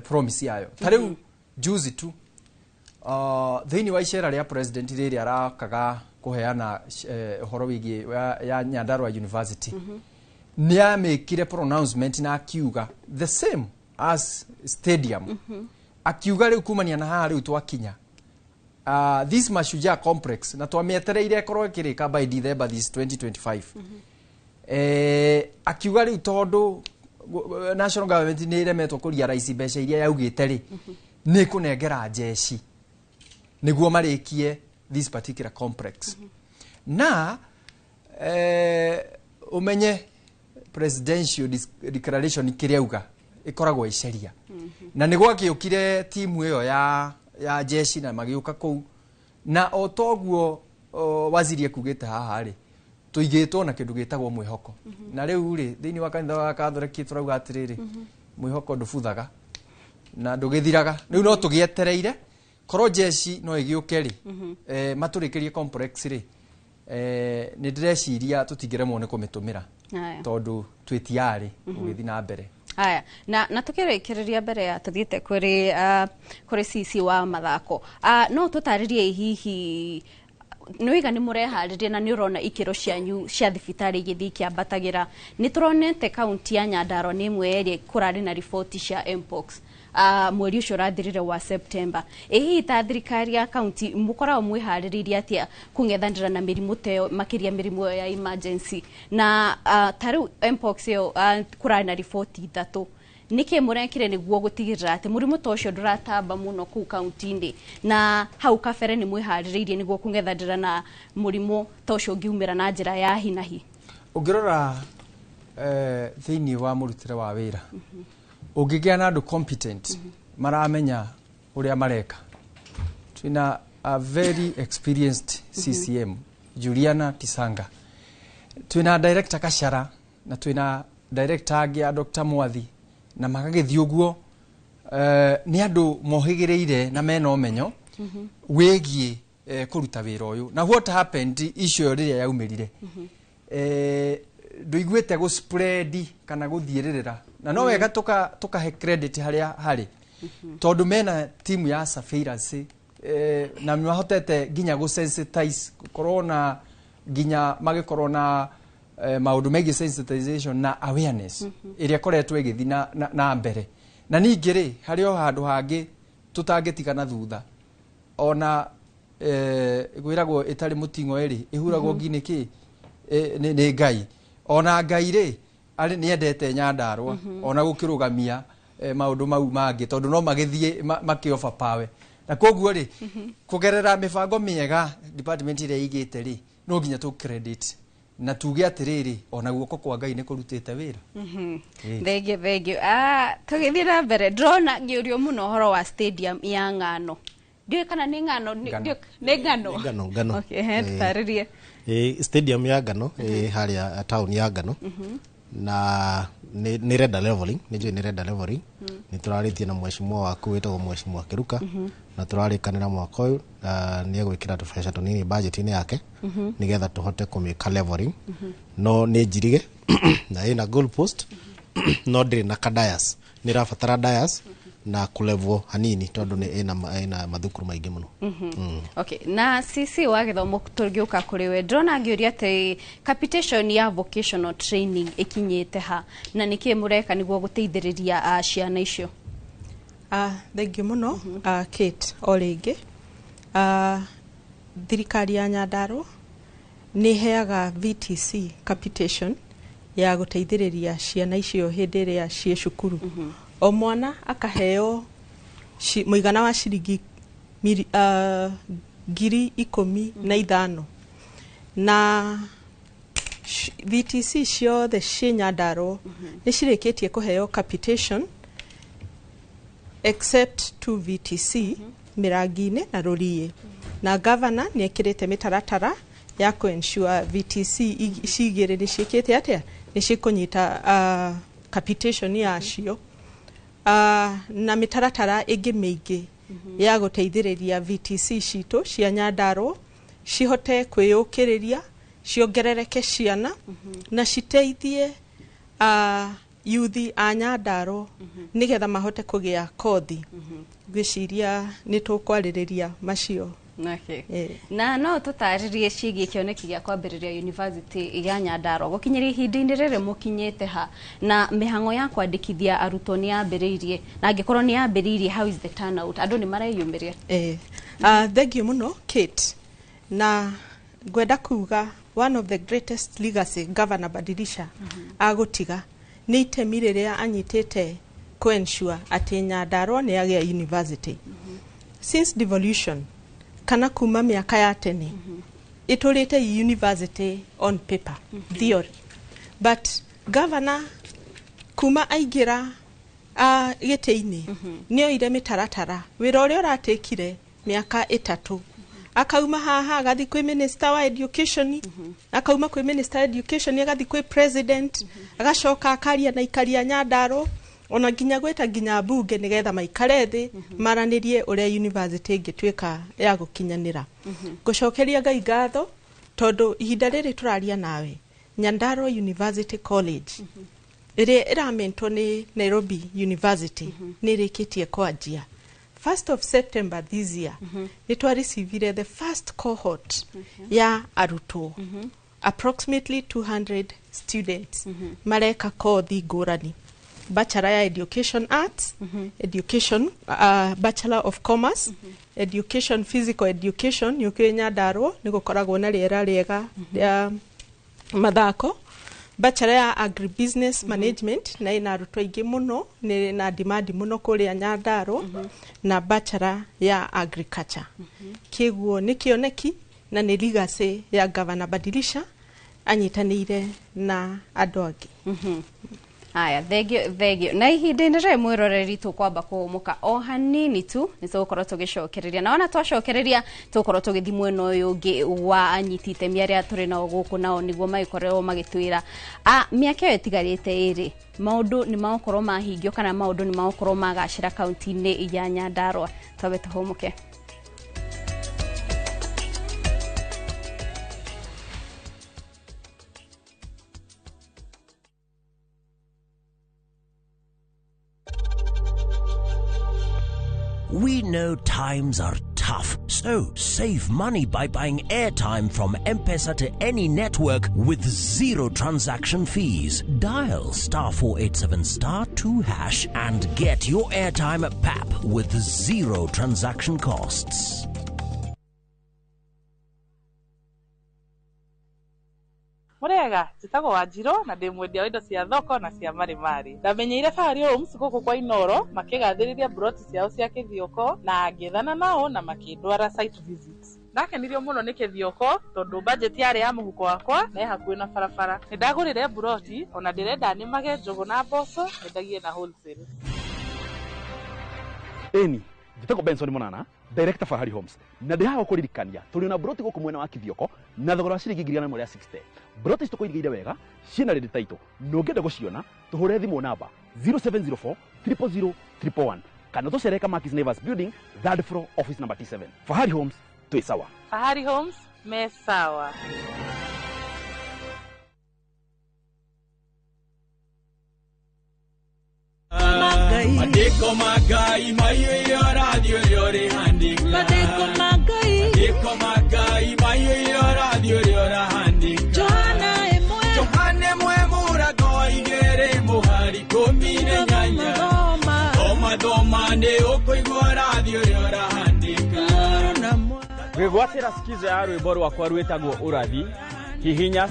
promise yayo. Ta rĩu juzi tu, thĩinĩ wa icera rĩa president rĩrĩa arakaga kũheana ũhoro wĩgiĩ ya Nyandarua University, nĩ amĩkire pronouncement na akiuga the same as stadium, akiuga rĩu kumania na haha rĩu twakinya, this Mashujaa Complex na twamĩetereire ĩkorwo ĩkĩrĩka by December this 2025, akiuga rĩu tondũ national government nĩ ĩremetwo kũ realize mbeca iria yaugĩte rĩ, Nĩ kũnengera njeci nĩguo marĩkie this particular complex. Na ũmenye presidential declaration kĩrĩa auga ĩkoragwo ĩ sheria. Na nĩ gwakĩũkire timu ĩyo ya jeshi na magĩũka kũu, na o toguo waziri ekugĩte haha rĩ, tũigĩtwo na kĩndũ gĩtagwo mwĩhoko. Na rĩu rĩ, thĩinĩ wa kanitha wa Katholiki tũrauga atĩrĩrĩ, mwĩhoko ndũbuthaga na ndũgĩthiraga. Rĩu no tũgĩetereire korwo jeshi no ĩgĩũke rĩ, matũrĩkĩrie complex rĩ, nĩ ndĩreciria tũtingĩremwo nĩ kũmĩtũmĩra tondũ twĩ tiarĩ gũgĩthiĩ na mbere. Aya, na tukĩrĩkĩrĩria mbere ya tũthiĩte kũrĩ CC wa mathako, no tũtarĩrie hihi nĩ wĩga nĩ mũreharĩria na nĩ ũrona ikĩro cianyu cia thibitarĩ igĩthiĩ ikĩambatagĩra. Nĩ tũronete kaunti ya Nyandarua nĩ ĩmwe ĩrĩa kũrarĩ na riboti cia mpox mweri ũcio ũrathirire wa September. Ĩ hihi ta thirikari ya kaunti mũkoragwo mwĩharĩrĩirie atĩa kũng'ethanĩra na mĩrimũ ta ĩyo, makĩria mĩrimũ ĩyo ya emergency? Na ta rĩu mpox ĩyo, kũrarĩ na riboti ithatũ, nĩkĩ mũrekire nĩguo gũtigĩrĩra atĩ mũrimũ ta ũcio ndũratamba mũno kũu kaunti-inĩ, na hau kabere nĩ mwĩharĩrĩirie nĩguo kũng'ethanĩra na mũrimũ ta ũcio ũngiumĩra na njĩra ya hi na hi? Ũngĩrora thĩinĩ wa mũrutĩre wa wĩra, ũngĩgĩa na andũ competent maramenya ũrĩa mareka, twĩna a very experienced CCM Juliana Tisanga, twĩna director Kashara, na twĩna director angĩ a Dr. Mwathi, na magagĩthiĩ ũguo. Nĩ andũ mohĩgĩrĩire na mena ũmenyo wĩgiĩ kũruta wĩra ũyũ. Na what happened icio rĩrĩa yaumĩrire, ndũiguĩte gũ spread kana gũthiĩrĩrĩra, na no wega tũkahe credit harĩa harĩ, tondũ mena timu ya surveillance, na nĩ mahotete nginya gũ sensitize, gũkorwo na nginya magĩkorwo na maũndũ megiĩ sensitization na awareness ĩrĩa ĩkoretwo ĩgĩthiĩ na mbere. Na ningĩ rĩ, harĩ o handũ hangĩ tũtangĩtigana thutha, ona gwĩragwo ĩtarĩ mũting'o ĩrĩ ĩhuragwo ngi nĩ kĩ. Nĩ Ngai. Ona Ngai rĩ, arĩ nĩ endete Nyandarũa, ona gũkĩrũgamia maũndũ mau mangĩ, tondũ no magĩthiĩ makĩ overpower. Na koguo rĩ, kũgerera mĩbango mĩega department ĩrĩa ĩigĩte rĩ, no nginya tũ credit na tuge atĩrĩrĩ, ona guoko kwa Ngai nĩ kũrutĩte wĩra. Ĩĩ. Thank you, thank you. Tũgĩthiĩ na mbere, ndĩrona ngĩũrio mũno ũhoro wa stadium ya ng'ano. Ndiũĩ kana nĩ ng'ano Ngano. Nĩ ngano. Nĩ ngano, ngano. Okay, he, Ĩĩ. tũtarĩrie. Stadium ya ngano ĩ harĩa town ya Ngano, na nĩ renda leveling, nĩ njũĩ nĩ renda leveling. Nĩ tũrarĩtie na mheshimiwa waku wĩtagwo Mheshimiwa Kĩruka, na tũrarĩkanĩra mwaka ũyũ nĩ egwĩkĩra tũbeca tũnini budget-inĩ yake nĩgetha tũhote kũmĩka leveling. No nĩ njirige na ĩna goal post, no ndĩrĩ na kadayas, nĩ ĩrabatara dayas na kũlevwo hanini, tondũ nĩ ĩna mathukuru maingĩ mũno. Okay, na CC wa gĩthomo, tũgĩũka kũrĩ we, ndĩrona ngĩũria atĩ capitation ya vocational training ĩkinyĩte ha, na nĩkĩ mũreka nĩguo gũteithĩrĩria ciana icio? Thank you mũno, Kate. O rĩngĩ, thirikari ya Nyandarua nĩ ĩheaga VTC capitation ya gũteithĩrĩria ciana icio hĩndĩ ĩrĩa ciĩ cukuru. O mwana akaheo mũigana wa ciringi 15,000, na VTC ciothe ciĩ Nyandarua nĩ cirĩkĩtie kũheo capitation except two VTC, Mĩrangi-inĩ na Rũriĩ. Na governor nĩ ekĩrĩte mĩtaratara ya kũ ensure VTC ici igĩrĩ nĩ ciĩkĩte atĩa, nĩ cikũnyita capitation yacio, na mĩtaratara ĩngĩ mĩingĩ ya gũteithĩrĩria VTC citũ cia Nyandarua cihote kwĩyũkĩrĩria, ciongerereke ciana na citeithie yuthi a Nyandarua nĩgetha mahote kũgĩa kothi. Ngwĩciria nĩ tũkwarĩrĩria macio. Okay. Eh. Na no tũtarĩrie ciĩgiĩ kĩoneki gĩa kwambĩrĩria university ya Nyandarua, gũkinyĩria ihinda-inĩ rĩrĩ mũkinyĩte ha, na mĩhang'o ya kwandĩkithia arutwo nĩ yambĩrĩirie, na angĩkorwo nĩ yambĩrĩirie, how is the turnout? Andũ nĩ mareyumĩria? Eh. Thank you mũno, Kate. Na ngwenda kuga one of the greatest legacy Governor Badilisha agũtiga nĩ itemi rĩrĩa anyitĩte. kũ ensure atĩ Nyandarua nĩ yagĩa university. Since devolution kana kuma mĩaka ya tene, ĩtũrĩte university on paper, theory, but governor kuma aingĩra gĩtĩ-inĩ nĩ oire mĩtaratara. Wĩra ũrĩa ũratĩkire mĩaka 3, akauma haha agathiĩ kwĩ minister wa education, akauma kwĩ minister wa education agathiĩ kwĩ president, agacoka akaria na ikaria Nyandarua, ona nginya gwĩta nginya mbunge nĩgetha maikare thĩ maranĩrie ũrĩa university ĩngĩtuĩka ya gũkinyanĩra. Ngũcokeria Ngai ngatho tondũ ihinda rĩrĩ tũraria nawe, Nyandarua University College ĩrĩa ĩramentwo nĩ Nairobi University nĩ ĩrĩkĩtie kwanjia. 1st of September this year nĩ twarecivire the first cohort ya arutwo, approximately 200 students mareka kothi ngũrani: bachelor ya education arts, education, bachelor of commerce, education, physical education. Nĩ ũkĩũĩ Nyandarua nĩ gũkoragwo na rĩera rĩega rĩa mathako. Bachelor ya agribusiness management, na ĩna arutwo aingĩ mũno, nĩ na demand mũno kũrĩa Nyandarua, na bachelor ya agriculture. Kĩguo nĩ kĩoneki na nĩ legacy ya Governor Badilisha anyitanĩire na andũ angĩ. Aya, thengio, thengio. Na ihinda-inĩ rĩrĩ, mwĩroreri, tũkwamba kũhũmũka o hanini tu, nĩ tũgũkorwo tũgĩcokereria, na ona twacokereria tũgũkorwo tũgĩthiĩ mwena ũyũ ũngĩ wa anyiti itemi arĩa tũrĩ nao gũkũ, nao nĩguo magĩkorwo magĩtwĩra mĩaka ĩyo ĩtigarĩte 2 maũndũ nĩ magũkorwo mahingio kana maũndũ nĩ magũkorwo magacĩra kaunti-inĩ ya Nyandarua. Twambe tũhũmũke. We know times are tough, so save money by buying airtime from M-Pesa to any network with zero transaction fees. Dial *487*2# and get your airtime at PAP with zero transaction costs. Mũrega, njĩtagwo Wanjirũ na ndĩ mwendia wa indo cia thoko na cia marimari. Ndamenyeire Fahari Homes gũkũ kwa Inoro makĩgathĩrĩria mburoti ciao cia Kĩthioko na ngĩethana nao na makĩndwara site visit. Ndakenirio mũno nĩ Kĩthioko tondũ budget yarĩ ya mũhuko wakwa na ĩ hakuhĩ na barabara. Nĩ ndagũrire mburoti ona ndĩrenda nĩmage njũgũ na mboco nyendagie na wholesale. Ĩni njĩtagwo Benson Monana, director Fahari Homes, na ndĩ haha kũririkania tũrĩ na mburoti gũkũ mwena wa Kithioko na thogora wa ciringi 160,000. Mburoti ici tũkũigĩire wega, ciĩna ready title, na ũngĩenda gũciona tũhũre thimũ namba 0704 000 111 kana tũcere Kamakis Neighbors Building, third floor, office number T7. Fahari Homes, twĩ sawa. Fahari Homes me sawa. Mandĩko ma Ngai maiyũire ũrathi ũrĩa ũrĩhandĩka. Mandĩko ma Ngai, Mandĩko ma Ngai maiyũire ũrathi ũrĩa ũrahandĩka. Johana 1, Johana 1:18. Thoma thoma nĩ ũkũigua ũrathi ũrĩa ũrahandĩka. Gwĩgwatĩra skiza ya rwĩmbo rwakwa rwĩtagwo ũrathi, hihinya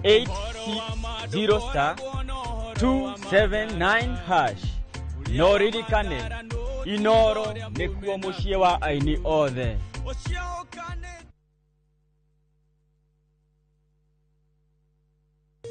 *860*279#. No ririkane, Inoro nĩkuo mũciĩ wa aini othe.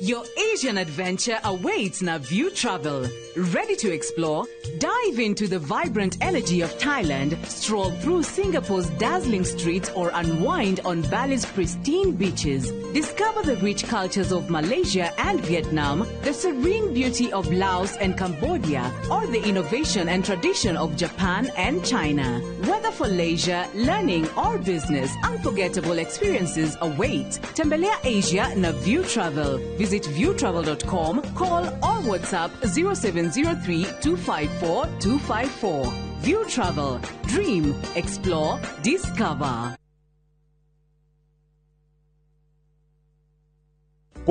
Your Asian adventure awaits na View Travel. Ready to explore? Dive into the vibrant energy of Thailand, stroll through Singapore's dazzling streets, or unwind on Bali's pristine beaches. Discover the rich cultures of Malaysia and Vietnam, the serene beauty of Laos and Cambodia, or the innovation and tradition of Japan and China. Whether for leisure, learning, or business, unforgettable experiences await. Tembelea Asia na View Travel. Visit viewtravel.com, call or WhatsApp 0703 254 254. View Travel. Dream, explore, discover.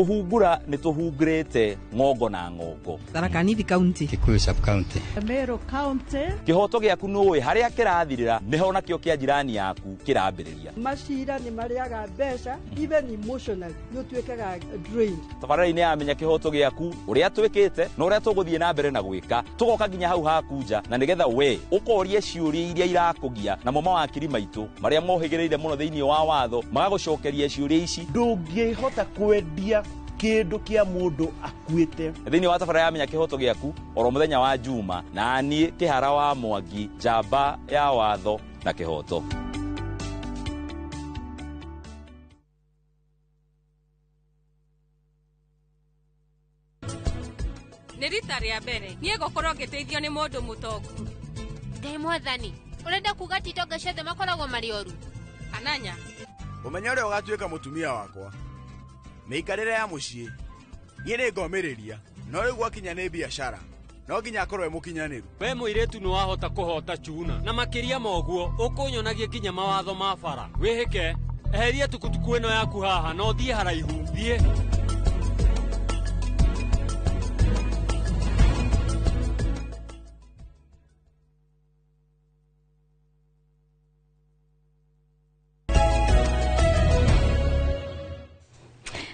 Kũhungura nĩ tũhungurĩte ng'ongo na ng'ongo. Tharaka Nithi County, Kikuyu sub county, Meru County. Kĩhoto gĩaku nũĩ harĩa kĩrathirĩra nĩho nakĩo kĩa jirani yaku kĩrambĩrĩria. Macira nĩ marĩaga mbeca, even emotionally nĩ ũtuĩkaga drained. Tabarĩra-inĩ ya Menya Kĩhoto Gĩaku, ũrĩa twĩkĩte na ũrĩa tũgũthiĩ na mbere na gwĩka, tũgoka nginya hau haku nja, na nĩgetha we ũkorie ciũria iria irakũgia, namo mawakiri maitũ marĩa mohĩgĩrĩire mũno thĩinĩ wa watho magagũcokeria ciũria ici. Ndũngĩhota kwendia kĩndũ kĩa mũndũ akuĩte. Thĩinĩ wa tabarĩra ya Menya Kĩhoto Gĩaku oro mũthenya wa Juma, na niĩ Kĩhara wa Mwangi, njamba ya watho na kĩhoto. Nĩ rita rĩa mbere niĩ ngũkorwo ngĩteithio nĩ mũndũ mũtongu. Ngai mwathani, ũrenda kuga ti itonga ciothe makoragwo marĩ oru? Ananya, ũmenye ũrĩa ũgatuĩka mũtumia wakwa. Mĩikarĩre ya mũciĩ niĩ nĩ ngomĩrĩria, no rĩu gwakinya nĩ biacara no nginya akorwo e mũkinyanĩru. We mũirĩtu nĩ wahota kũhota chuna, na makĩria ma ũguo ũkũnyonagia nginya mawatho ma bara. Wĩhĩke, eheria tukutuku ĩno yaku haha na ũthiĩ haraihu. Thiĩ.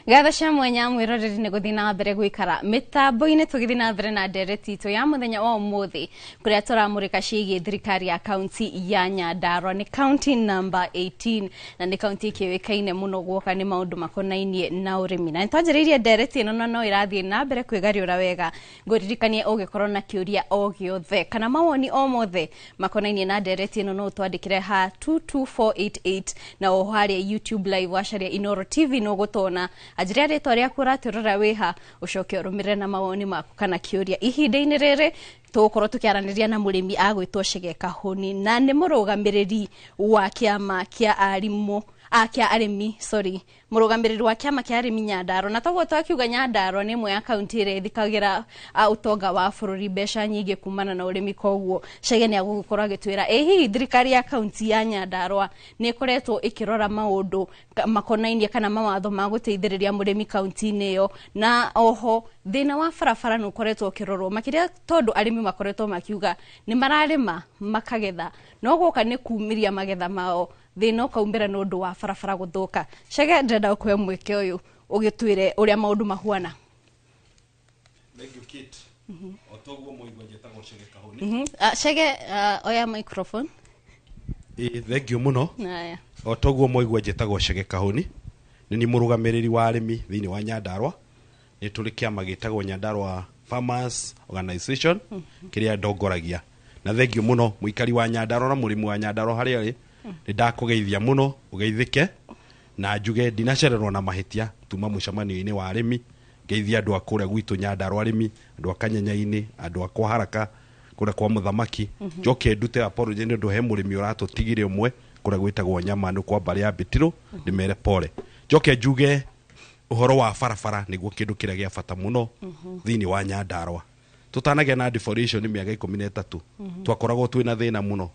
Ngatho cia mwanya mwiroreri nĩ gũthiĩ na mbere gũikara mĩtambo-inĩ, tũgĩthiĩ na mbere na ndereti itũ ya mũthenya wa ũmũthĩ kũrĩa tũramũrĩka ciĩgiĩ thirikari ya kaunti ya Nyandarua. Nĩ kaunti number 18 na nĩ kaunti ĩkĩũĩkaine mũno guoka nĩ maũndũ makonainie na ũrĩmi, na nĩtwanjĩrĩirie ndereti ĩno na no ĩrathiĩ na mbere kwĩgariũra wega. Ngũririkanie ũngĩkorwo na kĩũria o gĩothe kana mawoni o mothe makonainie na ndereti ĩno no ũtwandĩkĩre ha 22488 na oho harĩa YouTube live wacaria Inooro TV no ũgũtwona. Anjĩria rĩtwa rĩaku ũratwĩrora wĩha, ũcoke ũrũmĩrĩre na mawoni maku kana kĩũria. Ihinda-inĩ rĩrĩ tũgũkorwo tũkĩaranĩria na mũrĩmi agwĩtwo Chege Kahũni, na nĩ mũrũgamĩrĩri wa kĩama kĩa arimũ kĩa arĩmi, sorry, mũrũgamĩrĩri wa kĩama kĩa arĩmi Nyandarua. Na toguo twakiuga Nyandarua nĩ ĩmwe ya kaunti ĩrĩa ĩthikagĩra ũtonga wa bũrũri mbeca nyingĩ kumana na ũrĩmi, koguo Chege nĩ agũgĩkorwo agĩtwĩra ĩ hihi thirikari ya kaunti ya Nyandarua nĩ ĩkoretwo ĩkĩrora maũndũ makonainie kana mawatho ma gũteithĩrĩria mũrĩmi kaunti-inĩ ĩyo, na oho thĩna wa barabara nĩ ũkoretwo ũkĩrorwo makĩria tondũ arĩmi makoretwo makiuga nĩ mararĩma makagetha, no gũka nĩ kumĩria magetha mao thĩna ũkaumĩra nĩ ũndũ wa barabara gũthũka. Chege, ndĩrenda gũkũhe mweke ũyũ ũgĩtwĩre ũrĩa maũndũ mahuana. Thank you, Kate. O toguo mũigua njĩtagwo Chege Kahũni. Chege, oya microphone. Thank you mũno. O toguo mũigua njĩtagwo Chege Kahũni, nĩ niĩ mũrũgamĩrĩri wa arĩmi thĩinĩ wa Nyandarua. Nĩ tũrĩ kĩama gĩtagwo Nyandarua Farmers Organization kĩrĩa ndongoragia. Na thank you mũno mũikari wa Nyandarua na mũrĩmi wa Nyandarua harĩa arĩ. Nĩ ndakũgeithia mũno ũgeithĩke, na njuge ndinacererwo na mahĩtia tuma mũcemanio-inĩ wa arĩmi. Ngeithia andũ a kũrĩa gwitũ Nyandarua arĩmi, andũ a Kanyenya-inĩ, andũ a kwa Haraka kũrĩa kwa Mũthamaki. Njoke ndute apology nĩ ũndũ he mũrĩmi ũratũtigire ũmwe kũrĩa gwĩtagwo Nyamanu kwa mbarĩ ya Mbĩtirũ, ndĩmere pole. Njoke njuge ũhoro wa barabara nĩguo kĩndũ kĩrĩa gĩa bata mũno thĩinĩ wa Nyandarua. Tũtanagĩa na deforestation mĩaka 13 twakoragwo twĩna thĩna mũno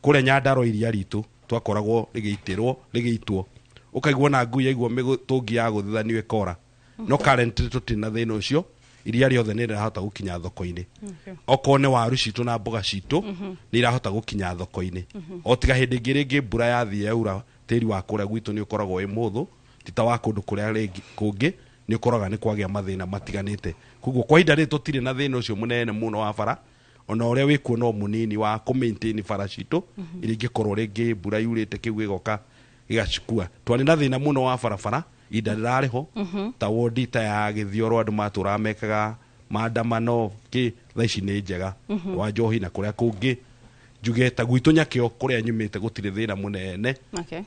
kũrĩa Nyandarua. Iria ritũ twakoragwo rĩgĩitĩrwo rĩgĩitwo, ũkaigua na ngui yaigua mĩtũngi ya gũthithanio ĩkora. No currently tũtirĩ na thĩna ũcio, iria rĩothe nĩ rĩrahota gũkinya thoko-inĩ. Okorwo nĩ waru citũ na mboga citũ nĩ irahota gũkinya thoko-inĩ. O tiga hĩndĩ ĩngĩ rĩngĩ mbura yathiĩ yaura, tĩri wa kũrĩa gwitũ nĩ ũkoragwo wĩ mũhũthũ, ti ta wa kũndũ kũrĩa rĩngĩ kũngĩ nĩ ũkoraga nĩ kwagĩa mathĩna matiganĩte. Koguo kwa ihinda rĩrĩ tũtirĩ na thĩna ũcio mũnene mũno wa bara, ona ũrĩa wĩkuo no mũnini wa kũ maintain bara citũ iria ingĩkorwo rĩngĩ mbura yurĩte kĩu gĩgoka gĩgacikua. Twarĩ na thĩna mũno wa barabara ihinda rĩrarĩ ho, ta wodi ta ya Gĩthioro andũ matũraga mekaga maandamano kĩ, thaa ici nĩ njega. Wa Njohi na kũrĩa kũngĩ, njuge ta gwitũ Nyakĩo kũrĩa nyumĩte gũtirĩ thĩna mũnene,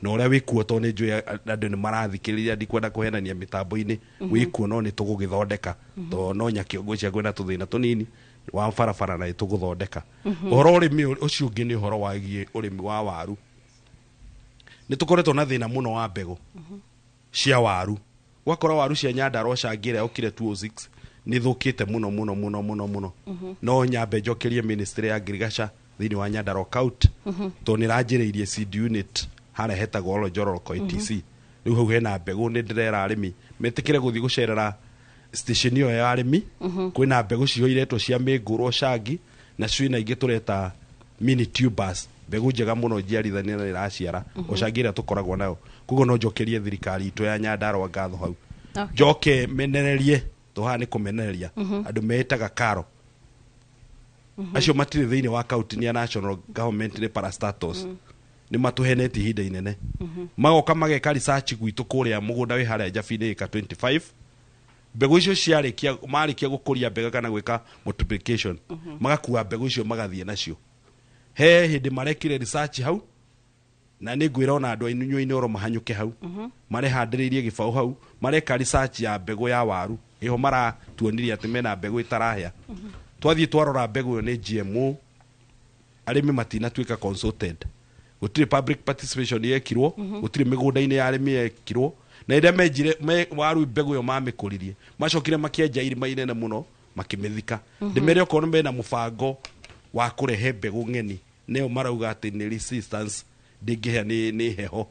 na ũrĩa wĩkuo tondũ nĩ njũĩ andũ nĩ marathikĩrĩria, ndikwenda kũhenania mĩtambo-inĩ, wĩkuo no nĩ tũgũgĩthondeka, tondũ no Nyakĩo ngwĩciria kwĩna tũthĩna tũnini wa barabara na nĩ tũgũthondeka. Ũhoro ũrĩmi ũcio ũngĩ nĩ ũhoro wĩgiĩ ũrĩmi wa waru. Nĩ tũkoretwo na thĩna mũno wa mbegũ cia waru. Gwakora waru cia Nyandarua cangĩ ĩrĩa yokire 206 nĩ thũkĩte mũno mũno mũno mũno mũno. No nyambe njokerie ministry ya agriculture thĩinĩ wa Nyandarua County, tondũ nĩ ĩranjĩrĩirie seed unit harĩa hetagwo Olojororoko ATC. Rĩu hau hena mbegũ, nĩ ndĩrera arĩmi Metĩkĩre gũthiĩ gũcerera station ĩyo ya arĩmi. Kwĩna mbegũ cihũiretwo cia mĩngũrwa, cangi, na ciĩna ingĩ tũreta mini tubers, mbegũ njega mũno njiarithania na ĩraciara. Ũcangi ĩrĩa tũkoragwo nayo. Koguo no njokerie thirikari itũ ya Nyandarua ngatho hau. Njoke menererie, tũhaha nĩ kũmenereria andũ meĩtaga karo. Acio matirĩ thĩinĩ wa kaunti, nĩ ya national government, nĩ parastatals. Nĩ matũhenetie ihinda inene. Magoka mageka research gwitũ kũrĩa mũgũnda wĩ harĩa Njabi-inĩ ĩka 25. Mbegũ icio ciarĩkia, marĩkia gũkũria mbegũ kana gwĩka multiplication, magakua mbegũ icio magathiĩ nacio. He hĩndĩ marekire research hau, na nĩ ngwĩra ona andũ a inyuĩ Inooro mahanyũke hau. Marehandĩrĩirie gĩbaũ hau, mareka research ya mbegũ ya waru ĩho, maratuonirie atĩ mena mbegũ ĩtarahĩa. Twathiĩ twarora, mbegũ ĩyo nĩ GMO. Arĩmi matinatuĩka consulted, gũtirĩ public participation yekirwo. Gũtirĩ mĩgũnda-inĩ ya arĩmi yekirwo, na rĩrĩa menjire waru mbegũ ĩyo mamĩkũririe, macokire makĩenja irima inene mũno makĩmĩthika. Ndĩmere okorwo mena mũbango wa kũrehe mbegũ ng'eni, nĩyo marauga atĩ nĩ resistance, ndĩngĩhĩa nĩ heho,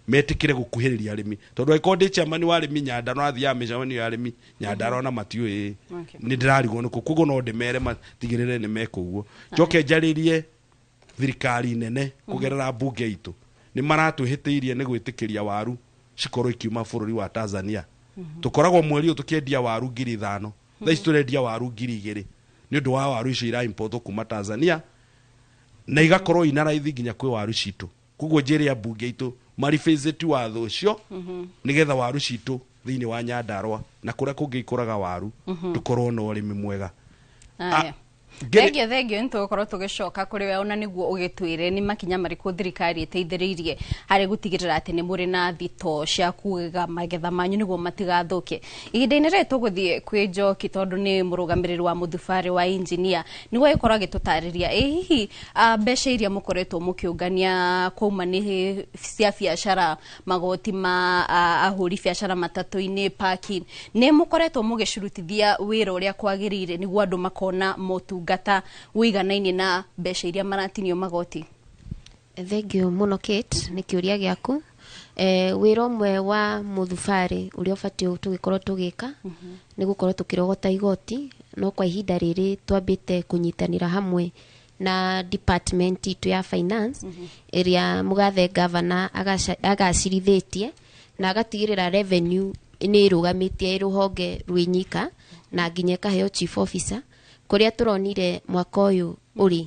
metĩkĩre gũkuhĩrĩria arĩmi, tondũ angĩkorwo ndĩ chairman wa arĩmi Nyandarua, athiaga mĩcemanio ya arĩmi Nyandarua na matiũĩ. Nĩ ndĩrarigwo nĩkũ. Koguo no ndĩmere matigĩrĩre nĩ meka ũguo. Njoke njarĩrie thirikari nene kũgerera mbunge itũ. Nĩ maratwĩhĩtĩirie nĩ gwĩtĩkĩria waru cikorwo ikiuma bũrũri wa Tanzania. Tũkoragwo mweri ũyũ tũkĩendia waru 5,000, thaa ici tũrendia waru 2,000 nĩ ũndũ wa waru icio iraimportwo kuma Tanzania, na igakorwo ina raithi nginya kwĩ waru citũ. Koguo njĩre ambunge itũ maribĩcĩti watho ũcio, nĩgetha waru citũ thĩinĩ wa Nyandarua na kũrĩa kũngĩ ikũraga waru, tũkorwo na ũrĩmi mwega. Aya. Thengio, thengio. Nĩ tũgũkorwo tũgĩcoka kũrĩ we ona nĩguo ũgĩtwĩre nĩ makinya marĩkũ thirikari ĩteithĩrĩirie harĩ gũtigĩrĩra atĩ nĩ mũrĩ na thito cia kũiga magetha manyu nĩguo matigathũke. Ihinda-inĩ rĩrĩ tũgũthiĩ kwĩ Njoki, tondũ nĩ mũrũgamĩrĩri wa mũthubarĩ wa injinia, nĩguo agĩkorwo agĩtũtarĩria ĩ hihi mbeca iria mũkoretwo mũkĩũngania kwauma nĩ cia biacara, magoti ma ahũri biacara matatũ-inĩ, parking, nĩ mũkoretwo mũgĩcirutithia wĩra ũrĩa kwagĩrĩire nĩguo andũ makona motungata wĩiganainie na mbeca iria maratinio magoti? Thengio mũno, Kate, nĩ kĩũria gĩaku. Wĩra ũmwe wa mũthubarĩ ũrĩa ũbatiĩ tũgĩkorwo tũgĩka nĩ gũkorwo tũkĩrogota igoti, no kwa ihinda rĩrĩ twambĩte kũnyitanĩra hamwe na department itũ ya finance, ĩrĩa mũgathe gavana agacirithĩtie na agatigĩrĩra revenue nĩ ĩrũgamĩtie rũhonge rwĩnyika na nginya ĩkaheo chief officer, kũrĩa tũronire mwaka ũyũ ũrĩ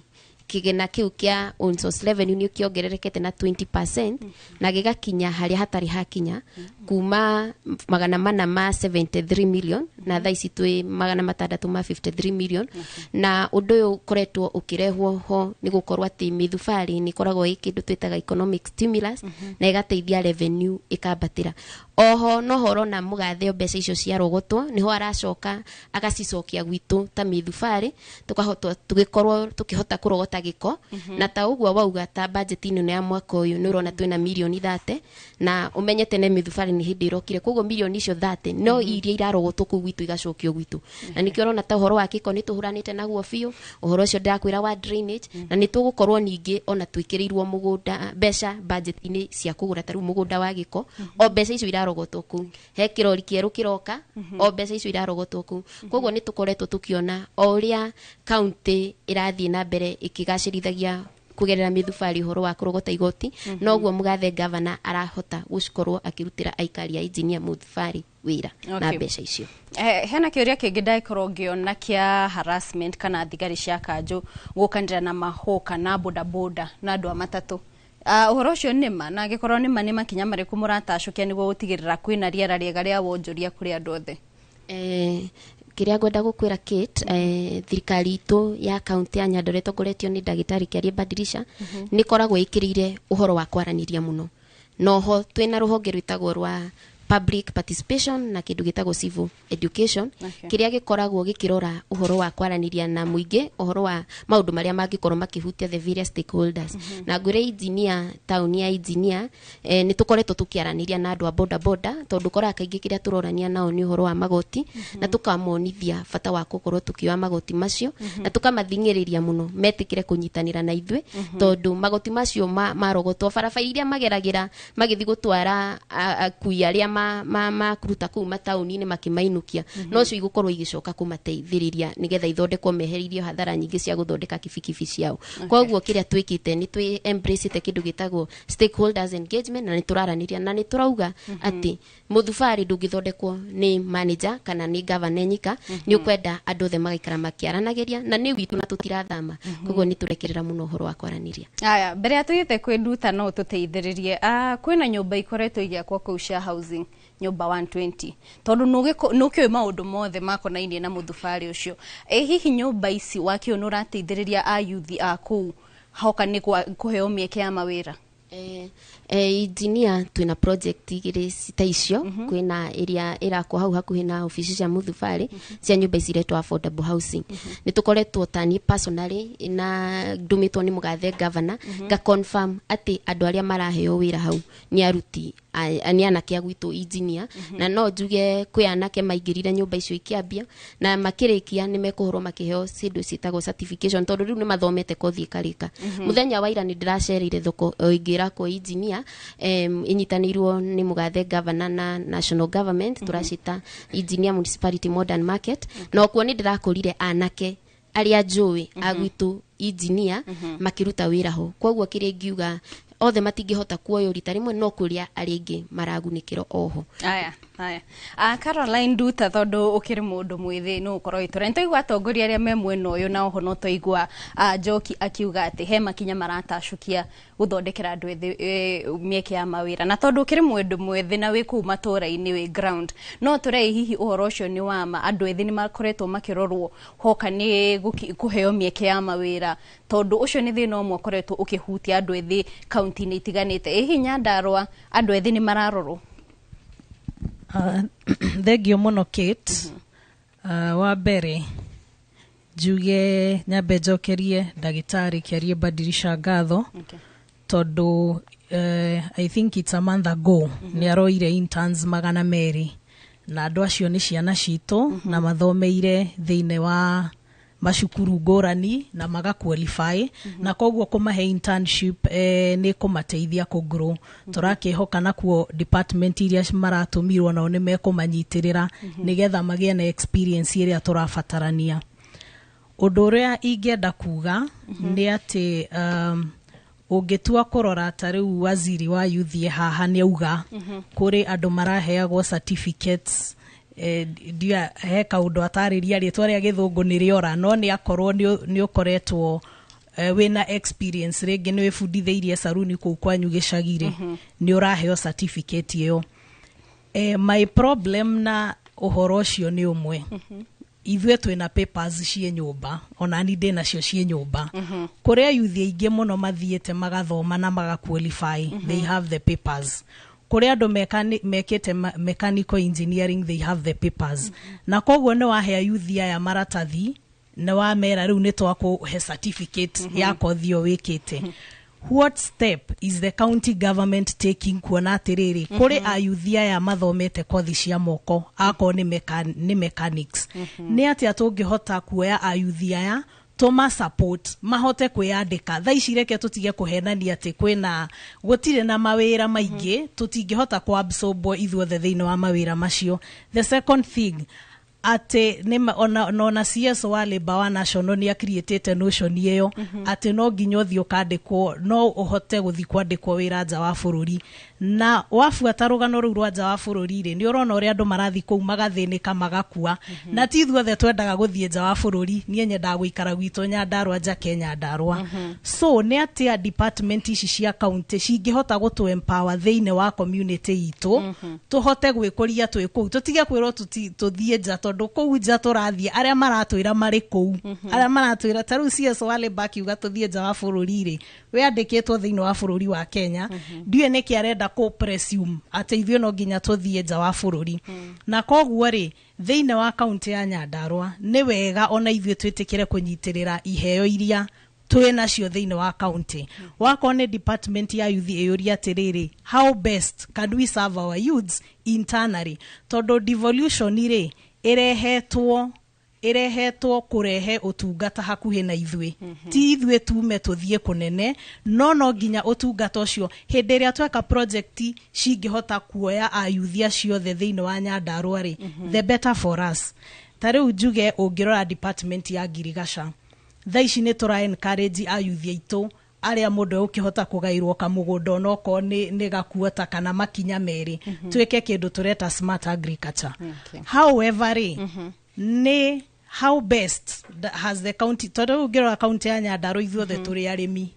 kĩgĩna kĩu kĩa own source revenue nĩ kĩongererekete na 20% na gĩgakinya harĩa hatarĩ hakinya, kuma 473 million na thaa ici twĩ 653 million. Na ũndũ ũyũ ũkoretwo ũkĩrehwo ho nĩ gũkorwo atĩ mĩthubarĩ nĩ ĩkoragwo ĩ kĩndũ twĩtaga economic stimulus na ĩgateithia revenue ĩkambatĩra. Oho noho ũrona mũgathe o mbeca icio ciarogotwo nĩho aracoka agacicokia gwitũ ta mĩthubarĩ, tũkahota tũgĩkorwo tũkĩhota kũrogota gĩko. Na ta ũguo wauga, ta budget ĩno ya mwaka ũyũ nĩ ũrona twĩna mirioni 30, na ũmenye tene mĩthubarĩ nĩ hĩndĩ ĩrokire, koguo mirioni icio 30 no iria irarogotwo kũu gwitũ igacokio gwitũ. Na nĩkĩo ũrona ta ũhoro wa gĩko nĩ tũhũranĩte naguo biũ, ũhoro ũcio ndĩrakwĩra wa drainage, na nĩ tũgũkorwo ningĩ ona twĩkĩrĩirwo mũgũnda mbeca budget-inĩ cia kũgũra ta rĩu mũgũnda wa gĩko, o mbeca icio irarogotwo kũu. He kĩrori kĩerũ kĩroka, o mbeca icio irarogotwo kũu. Koguo nĩ tũkoretwo tũkĩona o ũrĩa county ĩrathiĩ na mbere ĩkĩgacĩrithagia kũgerera mĩthubarĩ ũhoro wa kũrogota igoti, noguo mũgathe gavana arahota gũkorwo akĩrutĩra aikari a engineer mũthubarĩ wĩra na mbeca icio. Hena kĩũria kĩngĩ ndagĩkorwo ngĩona kĩa harassment kana thigari cia kanjũ gũkanĩra na mahũka na bodaboda na andũ a matatũ. Ũhoro ũcio nĩma? Na angĩkorwo nĩma, nĩ makinya marĩkũ mũratacũkia nĩguo gũtigĩrĩra kwĩna rĩera rĩega rĩa wonjoria kũrĩ andũ othe? Kĩrĩa ngwenda gũkwĩra, Kate, thirikari itũ ya kaunti ya Nyandarua ĩtongoretio nĩ ndagĩtarĩ Kĩarie Badirisha nĩ ĩkoragwo ĩkĩrĩire ũhoro wa kwaranĩria mũno. Noho twĩna rũhonge rwĩtagwo rwa public participation na kĩndũ gĩtagwo civil education, kĩrĩa gĩkoragwo gĩkĩrora ũhoro wa kwaranĩria na mũingĩ ũhoro wa maũndũ marĩa mangĩkorwo makĩhutia the various stakeholders. Na ngwĩre engineer, taũni ya engineer, nĩ tũkoretwo tũkĩaranĩria na andũ a boda boda, tondũ ũkoraga kaingĩ kĩrĩa tũrorania nao nĩ ũhoro wa magoti, na tũkamonithia bata wa gũkorwo tũkĩoya magoti macio, na tũkamathing'ĩrĩria mũno metĩkĩre kũnyitanĩra na ithuĩ, tondũ magoti macio marogotwo barabara iria mageragĩra magĩthiĩ gũtwara akui arĩa ma kũruta kũu mataũni-inĩ makĩmainũkia, no cio igũkorwo igĩcoka kũmateithĩrĩria nĩgetha ithondekwo mehereirio hathara nyingĩ cia gũthondeka kibikibi ciao. Koguo kĩrĩa twĩkĩte nĩ twĩ embrace kĩndũ gĩtagwo stakeholders engagement, na nĩ tũraranĩria na nĩ tũrauga atĩ mũthubarĩ ndũngĩthondekwo nĩ manager kana nĩ governor nyika. Nĩ ũkwenda andũ othe magaikara makĩaranagĩria, na nĩ witũ na tũtirathama. Koguo nĩ tũrekerera mũno ũhoro wa kwaranĩria. Aya, mbere ya tũthiĩte kwĩ Nduta, no tũteithĩrĩrie. Kwĩna nyũmba ikoretwo igĩakwo kũu cia housing, nyũmba 120, tondũ nũkĩũĩ maũndũ mothe makonainie na mũthubarĩ ũcio. Ĩ hihi nyũmba ici wakĩũ nĩ ũrateithĩrĩria ayuthi a kũu hoka nĩ kũheo mĩeke ya mawĩra? Engineer, twĩna project igĩrĩ ta icio. Kwĩna ĩrĩa ĩrakwo hau hakuhĩ na obici cia mũthubarĩ cia nyũmba ici iretwo affordable housing. Nĩ tũkoretwo, tani personally, na ndũmĩtwo nĩ mũgathe governor, nga confirm atĩ andũ arĩa maraheo wĩra hau nĩ aruti nĩ anake a gwitũ engineer. Na no njuge kwĩ anake maingĩrire nyũmba icio ikĩambia, na makĩrĩkia nĩ mekũhorwo makĩheo cindũ ciĩtagwo certification, tondũ rĩu nĩ mathomete kothi ĩkarĩka. Mũthenya wa ira nĩ ndĩracereire thoko o ĩngĩ ĩrakwo engineer, ĩnyitanĩirwo nĩ mũgathe governor na national government, tũracita Engineer Municipality Modern Market. Na okuo nĩ ndĩrakorire anake arĩa njũĩ a gwitũ engineer makĩruta wĩra ho. Koguo kĩrĩa ingiuga, othe matingĩhota kuoywo rita rĩmwe, no kũrĩa arĩa aingĩ maragunĩkĩra oho. Aya, aya, Caroline Nduta, tondũ ũkĩrĩ mũndũ mwĩthĩ, no ũkorwo wĩtũra nĩ twaigua atongoria arĩa me mwena ũyũ, na oho no twaigua Njoki akiuga atĩ he makinya maratacũkia gũthondekera andũ ethĩ mĩeke ya mawĩra. Na tondũ ũkĩrĩ mũndũ mwĩthĩ na wĩ kũu matũũra-inĩ, wĩ ground, no tũrei hihi ũhoro ũcio nĩ wama, andũ ethĩ nĩ makoretwo makĩrorwo hoka nĩ kũheo mĩeke ya mawĩra, tondũ ũcio nĩ thĩna ũmwe ũkoretwo ũkĩhutia andũ ethĩ kaunti-inĩ itiganĩte. Ĩ hihi Nyandarũa andũ ethĩ nĩ mararorwo? Thengio mũno, Kate. Wa mbere njuge nyambe njokerie ndagĩtarĩ Kĩarie Badirisha ngatho, tondũ I think it's a month ago nĩ aroire interns 200, na andũ acio nĩ ciana citũ na mathomeire thĩinĩ wa macukuru ngũrani na maga qualify, na koguo kũmahe internship nĩ kũmateithia kũ grow. Tũrakĩhoka nakuo department iria maratũmirwo nao nĩ mekũmanyitĩrĩra nĩgetha magĩe na experience ĩrĩa tũrabatarania. Ũndũ ũrĩa ingĩenda kuga nĩ atĩ ũngĩtua kũrora ta rĩu waziri wa youth e haha, nĩ auga kũrĩ andũ maraheagwo certificates. Ndia he kaũndũ atarĩria, rĩtwa rĩa gĩthũngũ nĩ rĩora, no nĩ akorwo nĩ ũkoretwo wĩna experience, rĩngĩ nĩ wĩbundithĩirie saruni kũu kwanyu gĩcagi-rĩ, nĩ ũraheo certificate ĩyo. My problem na ũhoro ũcio nĩ ũmwe. Ithuĩ twĩna papers ciĩ nyũmba, ona ni ndĩ nacio ciĩ nyũmba. Kũrĩa yuthi aingĩ mũno mathiĩte magathoma na maga qualify, they have the papers. Kũrĩ andũ mekĩte mechanical engineering, they have the papers. Na koguo nĩ wahea yuthi aya maratathi, nĩ wamera rĩu nĩ twakũhe certificate ya kothi ĩyo wĩkĩte. What step is the county government taking kuona atĩrĩrĩ kũrĩ ayuthi aya mathomete kothi cia moko, akorwo nĩ mechanics, nĩ atĩa tũngĩhota kuoya ayuthi aya tũma support mahote kwĩyandĩka thaa ici? Reke tũtige kũhenania atĩ kwĩna gũtirĩ na mawĩra maingĩ, tũtingĩhota kũ absorb ithuothe thĩinĩ wa mawĩra macio. The second thing, atĩ nĩ ona CS wa Labour wa national nĩ acreatĩte notion ĩyo atĩ no nginya ũthiĩ ũkandĩkwo, no ũhote gũthiĩ kwandĩkwo wĩra nja wa bũrũri. Na wabuata rũgano rũu rwa nja wa bũrũri rĩ, nĩ ũrona ũrĩa andũ marathiĩ kũu magathĩnĩka, magakua. Na ti ithuothe twendaga gũthiĩ nja wa bũrũri. Niĩ nyendaga gũikara gwitũ Nyandarũa, njake Nyandarũa. So nĩ atĩa department ici cia county cingĩhota gũtũ empower thĩinĩ wa community itũ, tũhote gwĩkũria twĩ kũu, tũtige kwĩrwo tũthiĩ nja, tondũ kũu nja tũrathiĩ, arĩa maratwĩra marĩ kũu, arĩa maratwĩra ta rĩu CS wa Labour akiuga tũthiĩ nja wa bũrũri rĩ, wĩandĩkĩtwo thĩinĩ wa bũrũri wa Kenya, ndiũĩ nĩkĩ arenda kũ presume atĩ ithuĩ no nginya tũthiĩ nja wa bũrũri. Na koguo rĩ, thĩinĩ wa kaunti ya Nyandarũa nĩ wega ona ithuĩ twĩtĩkĩre kũnyitĩrĩra iheo iria twĩ nacio thĩinĩ wa county. Wakorwo nĩ department ya youth, ĩyũria atĩrĩrĩ, how best can we serve our youths internally? Tondũ devolution rĩ, ĩrehetwo Ĩrehetwo kũrehe ũtungata hakuhĩ na ithuĩ, ti ithuĩ tume tũthiĩ kũnene, no nginya ũtungata ũcio hĩndĩ ĩrĩa tweka project cingĩhota kuoya ayuthi acio othe thĩinĩ wa Nyandarua rĩ, the better for us. Ta rĩu njuge, ũngĩrora department ya ngirigaca thaa ici, nĩ tũra encourage ayuthi aitũ arĩa mũndũ egũkĩhota kũgairwo kamũgũnda onokorwo nĩ gakuota kana makinya 2, twĩke kĩndũ tũreta smart agriculture. However rĩ, nĩ how best has the county, tondũ rĩu ũngĩrora kaunti ya Nyandarua ithuothe tũrĩ arĩmi,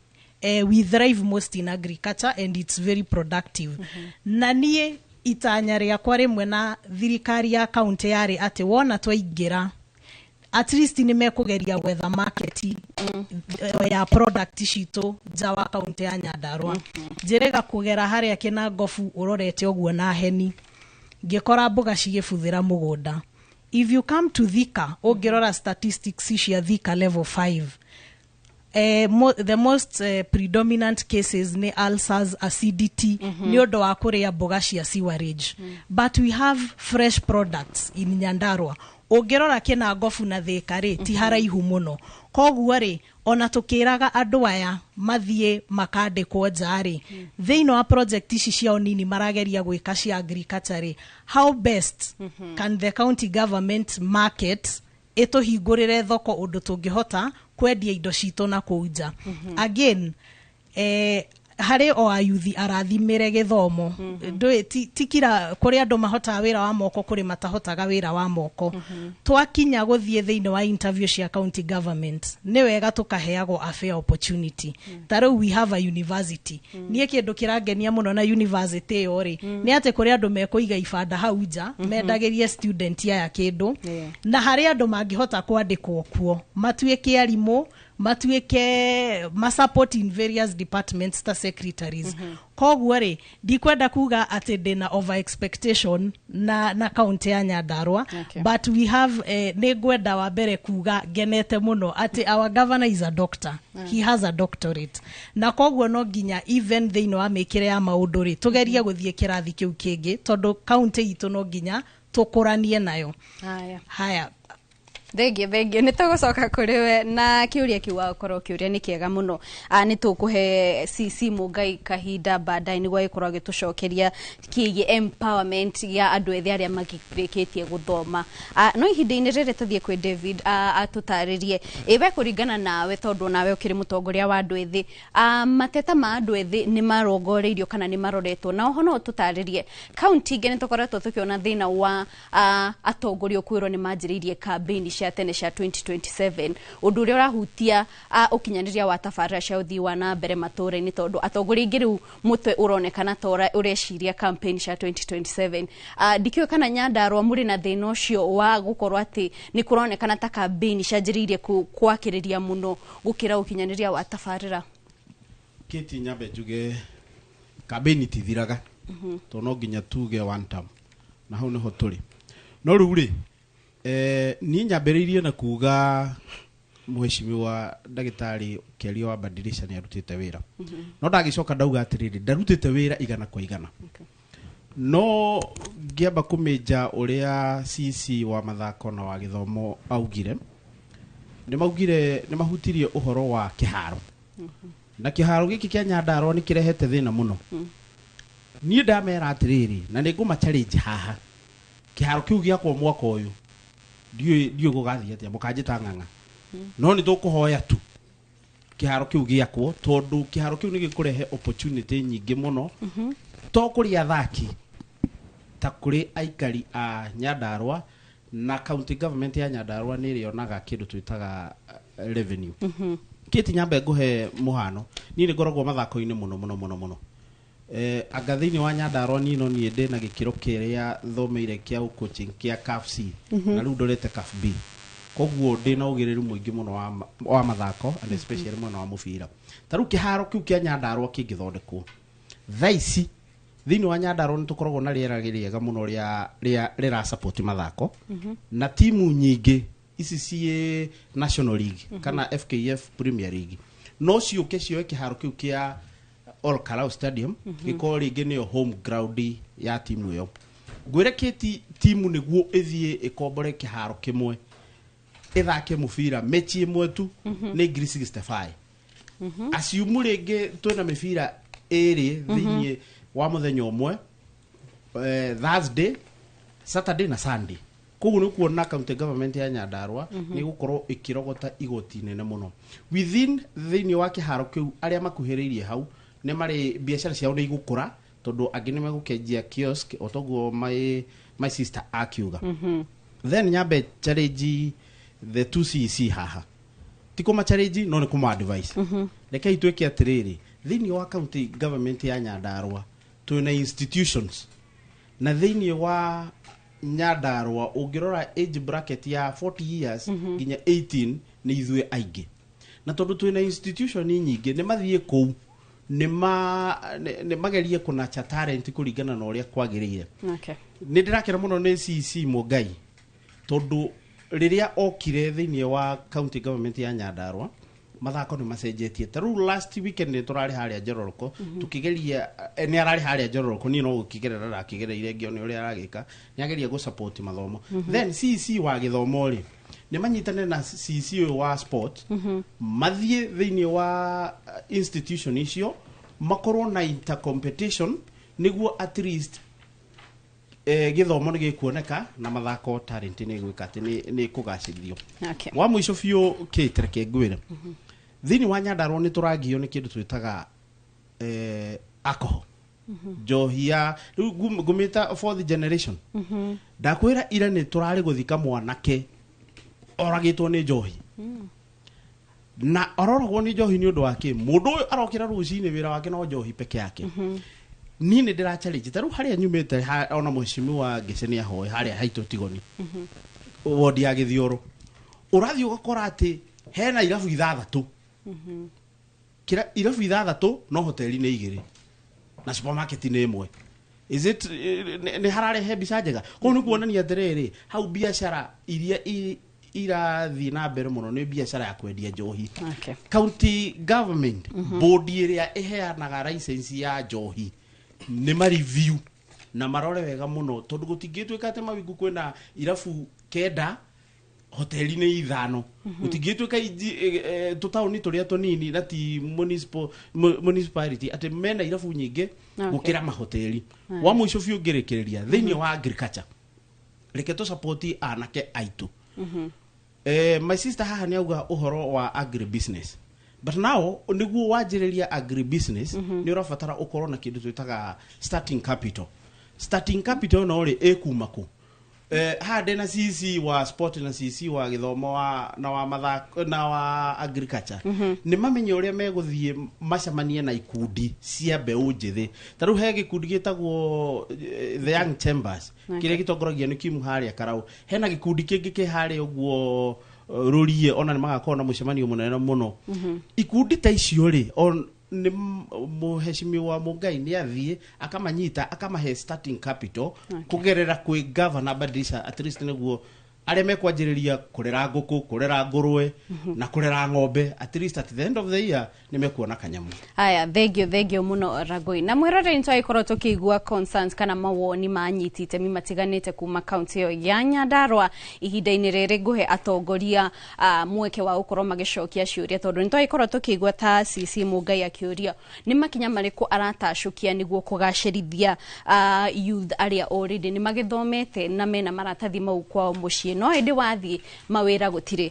we thrive most in agriculture and it's very productive. Na niĩ itanya rĩakwa rĩmwe na thirikari ya kaunti yarĩ atĩ wona twaingĩra, at least nĩ mekũgeria gwetha market ya product citũ nja wa kaunti ya Nyandarua. Njĩrĩga kũgera harĩa Kĩnangobu ũrorete ũguo na heni, ngĩkora mboga cigĩbuthĩra mũgũnda. If you come to Thika, ũngĩrora statistics cia Thika level 5, the most predominant cases nĩ ulcers, acidity, nĩ ũndũ wa kũrĩa mboga cia sewerage. But we have fresh products in Nyandarua. Ũngĩrora Kĩnangobu na Thika rĩ, ti haraihu mũno. Koguo rĩ, ona tũkĩraga andũ aya mathiĩ makandĩkwo nja rĩ, thĩinĩ wa project ici ciao nini marageria gwĩka cia agriculture rĩ, how best can the county government market ĩtũhingũrĩre thoko ũndũ tũngĩhota kwendia indo citũ na kũu nja? Again, harĩ o ayuthi arathimĩre gĩthomo. Ndũĩ ti kira kũrĩ andũ mahotaga wĩra wa moko, kũrĩ matahotaga wĩra wa moko. Twakinya gũthiĩ thĩinĩ wa interview cia county government, nĩ wega tũkaheagwo a fair opportunity. Ta rĩu we have a university. Niĩ kĩndũ kĩrangenia mũno na university ĩyo rĩ, nĩ atĩ kũrĩ andũ mekũiga ibanda hau nja mendagĩrie student aya kĩndũ, na harĩ andũ mangĩhota kwandĩkwo kuo matuĩke arimũ, matuĩke masupport in various departments ta secretaries. Koguo rĩ, ndikwenda kuga atĩ ndĩna over expectation na kaunti ya Nyandarua, but we have, nĩ ngwenda wa mbere kuga ngenete mũno atĩ our governor is a doctor. He has a doctorate, na koguo no nginya even thĩinĩ wa mĩkĩre ya maũndũ rĩ, tũgerie gũthiĩ kĩrathi kĩu kĩngĩ, tondũ kaunti itũ no nginya tũkũranie nayo. Haya. Haya. Thengio, thengio. Nĩ tũgũcoka kũrĩ we na kĩũria kĩu wakorwo kĩũria nĩ kĩega mũno. Nĩ tũkũhe CC Mũngai kahinda baadaye nĩguo agĩkorwo agĩtũcokeria kĩgiĩ empowerment ya andũ ethĩ arĩa magĩrĩkĩtie gũthoma. No ihinda-inĩ rĩrĩ tũthiĩ kwĩ David, atũtarĩrie ĩ we kũringana nawe, tondũ nawe ũkĩrĩ mũtongoria wa andũ ethĩ, mateta ma andũ ethĩ nĩ marongoreirio kana nĩ maroretwo? Na oho no ũtũtarĩrie, kaunti ingĩ nĩ tũkoretwo tũkĩona thĩna wa atongoria kwĩrwo nĩ manjĩrĩirie campaign cia tene cia 2027, ũndũ ũrĩa ũrahutia ũkinyanĩria wa tabarĩra cia ũthii wa na mbere matũũra-inĩ, tondũ atongoria aingĩ rĩu mũtwe ũronekana ta ũreciria campaign cia 2027. Ndikĩũĩ kana Nyandarua mũrĩ na thĩna ũcio wa gũkorwo atĩ nĩ kũronekana ta campaign cianjĩrĩirie kwakĩrĩria mũno gũkĩra ũkinyanĩria wa tabarĩra. Kĩti, nyambe njuge kambĩni itithiraga, tondũ no nginya tuge one term na hau nĩho tũrĩ. No rĩu rĩ, niĩ nyambĩrĩirie na kuga mheshimiwa ndagĩtarĩ Kĩario wa Badilisha nĩ arutĩte wĩra, no ndagĩcoka ndauga atĩrĩrĩ, ndarutĩte wĩra 100%. No ngĩamba kũmĩnja ũrĩa CC wa mathako na wa gĩthomo augire, nĩ maugire nĩ mahutirie ũhoro wa kĩharo, na kĩharo gĩkĩ kĩa Nyandarua nĩ kĩrehete thĩna mũno. Niĩ ndamera atĩrĩrĩ, na nĩ ngũma challenge haha, kĩharo kĩu gĩakwo mwaka ũyũ, ndiũĩ gũgathiĩ atĩa, mũkanjĩta ng'ang'a, no nĩ tũkũhoya tu kĩharo kĩu gĩakwo, tondũ kĩharo kĩu nĩ gĩkũrehe opportunity nyingĩ mũno, to kũrĩ athaki, ta kũrĩ aikari a Nyandarua, na county government ya Nyandarua nĩ ĩrĩonaga kĩndũ twĩtaga revenue. Kĩti, nyambe ngũhe mũhano. Niĩ nĩ ngoragwo mathako-inĩ mũno mũno mũno mũno. Anga thĩinĩ wa Nyandarua niĩ no niĩ ndĩ na gĩkĩro kĩrĩa thomeire kĩa coaching kĩa CAF C, na rĩu ndorete CAF B, koguo ndĩ na ũgĩrĩru mũingĩ mũno wa mathako and especially mwena wa mũbira. Ta rĩu kĩharo kĩu kĩa Nyandarua kĩngĩthondekwo thaa ici, thĩinĩ wa Nyandarua nĩ tũkoragwo na rĩera rĩega mũno rĩa rĩra support mathako, na timu nyingĩ ici ciĩ National League kana FKF Premier League no ciũke cioe kĩharo kĩu kĩa All Kalau Stadium, gĩkorwo rĩngĩ nĩyo home ground ya timu ĩyo. Ngwĩre kĩti, timu nĩguo ĩthiĩ ĩkombore kĩharo kĩmwe Ĩthake mũbira mechi ĩmwe tu nĩ 65,000. Assume rĩngĩ twĩna mĩbira ĩrĩ thĩinĩ wa mũthenya ũmwe, Thursday, Saturday na Sunday. Koguo nĩ kuona county government ya Nyandarua nĩ gũkorwo ĩkĩrogota igoti nene mũno within thĩinĩ wa kĩharo kĩu. Arĩa makuhĩrĩirie hau nĩ marĩ biacara ciao nĩ igũkũra, tondũ angĩ nĩ megũkenjia kiosk o toguo my sister akiuga. Then nyambe challenge the two CEC haha, ti kũma challenge no nĩ kũma advice. Rekei twĩke atĩrĩrĩ, thĩinĩ wa county government ya Nyandarua twĩna institutions, na thĩinĩ wa Nyandarua ũngĩrora age bracket ya 40 years nginya 18 nĩ ithuĩ aingĩ, na tondũ twĩna institution nyingĩ, nĩ mathiĩ kũu nĩ magerie kũnacha talent kũringana na ũrĩa kwagĩrĩire. Nĩ ndĩrakena mũno nĩ CEC Mũngai, tondũ rĩrĩa okire thĩinĩ wa county government ya Nyandarua mathako nĩ macenjetie. Ta rĩu last weekend nĩ tũrarĩ harĩa Njororoko tũkĩgeria, nĩ ararĩ harĩa Njororoko, niĩ no gũkĩgerera ndakĩgereire ngĩone ũrĩa aragĩka, nĩ ageria gũ support mathomo. Then CEC wa gĩthomo rĩ, nĩ manyitane na CEC ũyũ wa sport, mathiĩ thĩinĩ wa institution icio makorwo na intercompetition, nĩguo at least gĩthomo nĩ gĩkuoneka na mathako talent nĩ gwĩka atĩ nĩ kũgacĩrithio. Wa mũico biũ, Kate, reke ngwĩre, thĩinĩ wa Nyandarua nĩ tũragio nĩ kĩndũ twĩtaga alcohol, njohi ya rĩu ngũmĩta fourth generation. Ndakwĩra ira nĩ tũrarĩ gũthika mwanake oragĩtwo nĩ njohi, na ororagwo nĩ njohi nĩ ũndũ wa kĩ? Mũndũ ũyũ arokĩra rũcinĩ, wĩra wake no njohi peke yake. Niĩ nĩ ndĩra challenge ta rĩu harĩa nyumĩte ona mheshimiwa Ngece nĩ ahoe harĩa haitũ Tigoni, wodi ya Gĩthioro, ũrathiĩ ũgakora atĩ hena irabu ithathatũ, kira irabu ithathatũ no hoteli nĩ igĩrĩ na supermarket nĩ ĩmwe. Is it nĩ hararehe mbica njega? Koguo nĩ kuonania atĩrĩrĩ, hau biacara iria irathiĩ na mbere mũno nĩ biacara ya kwendia njohi. County government board ĩrĩa ĩheanaga license ya njohi nĩ ma review na marore wega mũno, tondũ gũtingĩtuĩka atĩ Mawingu kwĩna irabu kenda, hoteli nĩ ithano. Gũtingĩtuĩka tũtaũni tũrĩa tũnini na ti municipality atĩ mena irabu nyingĩ gũkĩra mahoteli. Wa mũico biũ ngĩrĩkĩrĩria, thĩinĩ wa agriculture, reke tũ support anake aitũ. My sister haha nĩ auga ũhoro wa agribusiness, but now nĩguo wanjĩrĩria agribusiness nĩ ũrabatara ũkorwo na kĩndũ twĩtaga starting capital. Starting capital ĩno rĩ, ĩkuma kũ? Haha ndĩna CC wa sport na CC wa gĩthomo wa, na wa mathako na wa agriculture. Nĩ mamenye ũrĩa megũthiĩ macemanie na ikundi cia mbeũ njĩthĩ. Ta rĩu he gĩkundi gĩtagwo The Young Chambers kĩrĩa gĩtongoragio nĩ Kim harĩa Karau. Hena gĩkundi kĩngĩ kĩ harĩa ũguo Rũriĩ, ona nĩ magakorwo na mũcemanio mũnene mũno. Ikundi ta icio rĩ, nĩ mũheshimiwa Mũngai nĩ athiĩ akamanyita, akamahe starting capital kũgerera kwĩ governor Badilisha, at least nĩguo arĩa mekwanjĩrĩria kũrera ngũkũ, kũrera ngũrwe na kũrera ng'ombe, at least at the end of the year nĩ mekuona kanyamũ. Aya, thengio, thengio muno Ragoi. Na mwirore, nĩ twagĩkorwo tũkĩigua concerns kana mawoni ma anyiti itemi matiganĩte kuma kaunti ĩyo ya Nyandarua. Ihinda-inĩ rĩrĩ ngũhe atongoria mweke wa gũkorwo magĩcokia ciũria, tondũ nĩ twagĩkorwo tũkĩigua ta CC Mũngai akĩũria nĩ makinya marĩkũ aratacũkia nĩguo kũgacĩrithia youth arĩa already nĩ magĩthomete na mena maratathi mau kwao mũciĩ, no ĩndĩ wathiĩ mawĩra gũtirĩ.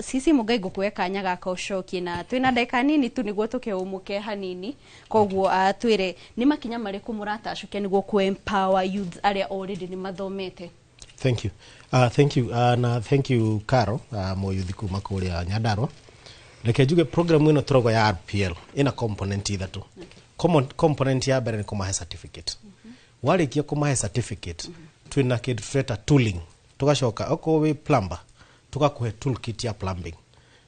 CC Mũngai, ngũkũhe kanya gaka ũcokie, na twĩna ndagĩka nini tu nĩguo tũkĩũmũke hanini. Koguo twĩre nĩ makinya marĩkũ mũratacũkia nĩguo kũ empower youth arĩa already nĩ mathomete. Thank you. Thank you. Na thank you Caro, mũyuthi kuma kũrĩa Nyandarua. Reke njuge program ĩno tũrauga ya RPL ĩna component ithatũ. Component ya mbere nĩ kũmahe certificate. Warĩkia kũmahe certificate, twĩna kĩndũ tũreta tooling. Tũgacoka okorwo wĩ plumber, tũgakũhe toolkit ya plumbing,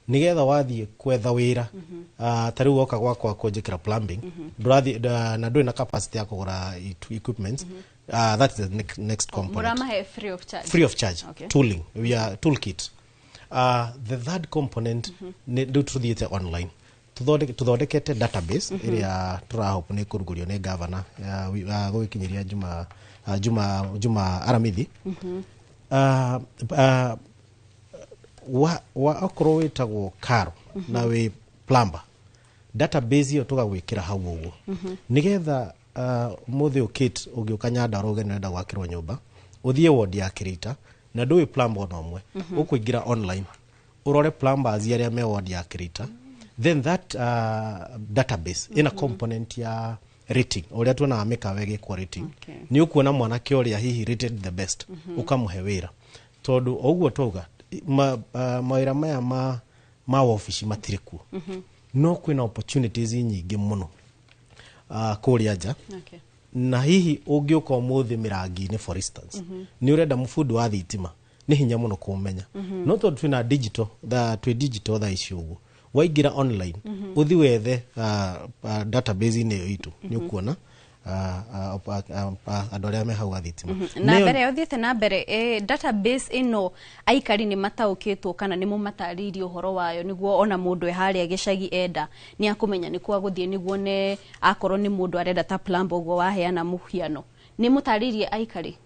nigetha wathiĩ kwetha wĩra, ta rĩu woka gwakwa kũnjĩkĩra plumbing, ndũrathiĩ na ndũrĩ na capacity ya kũgũra equipment. That is the next component. Mũramahe free of charge? Free of charge. Tooling, we are toolkit. The third component nĩ rĩu tũthiĩte online, tũthondekete database ĩrĩa tũrahope nĩ kũrugũrio nĩ governor gũgĩkinyĩria juma Aramithi. Wa okorwo wĩtagwo Karo na wĩ plumber, database ĩyo tũgagwĩkĩra hau ũguo nĩgetha mũthĩ ũkĩte ũgĩũka Nyandarua ũgeni ũrenda gwakĩrwo nyũmba, ũthiĩ ward ya Kĩrĩita na ndũĩ plumber ona ũmwe, ũkũingĩra online ũrore plumbers arĩa me ward ya Kĩrĩita, then that database ĩna component ya rating, ũrĩa tuonaga mĩkawa ĩgĩkwo rating. Nĩ ũkuona mwanake ũrĩa hihi rated the best, ũkamũhe wĩra, tondũ o ũguo twauga mawĩra maya ma wabici matirĩ kuo, no kwĩna opportunities nyingĩ mũno kũrĩa nja. Na hihi ũngĩũka ũmũthĩ mĩrangi-inĩ, for instance, nĩ ũrenda mũbundi wa thitima, nĩ hinya mũno kũmenya, no tondũ twĩna digital twĩ digital thaa ici ũguo, waingĩra online, ũthi wethe database-inĩ ĩyo itũ, nĩ ũkuona andũ arĩa me hau a thitima. Na mbere ya ũthiĩte na mbere, database ĩno aikari nĩ mataũkĩtwo kana nĩ mũmatarĩirie ũhoro wayo, nĩguo ona mũndũ e harĩa gĩcagi enda nĩ akũmenya nĩ kwa gũthiĩ nĩguo ne akorwo nĩ mũndũ arenda ta plumber ũguo waheana mũhiano, nĩ mũtarĩirie aikari?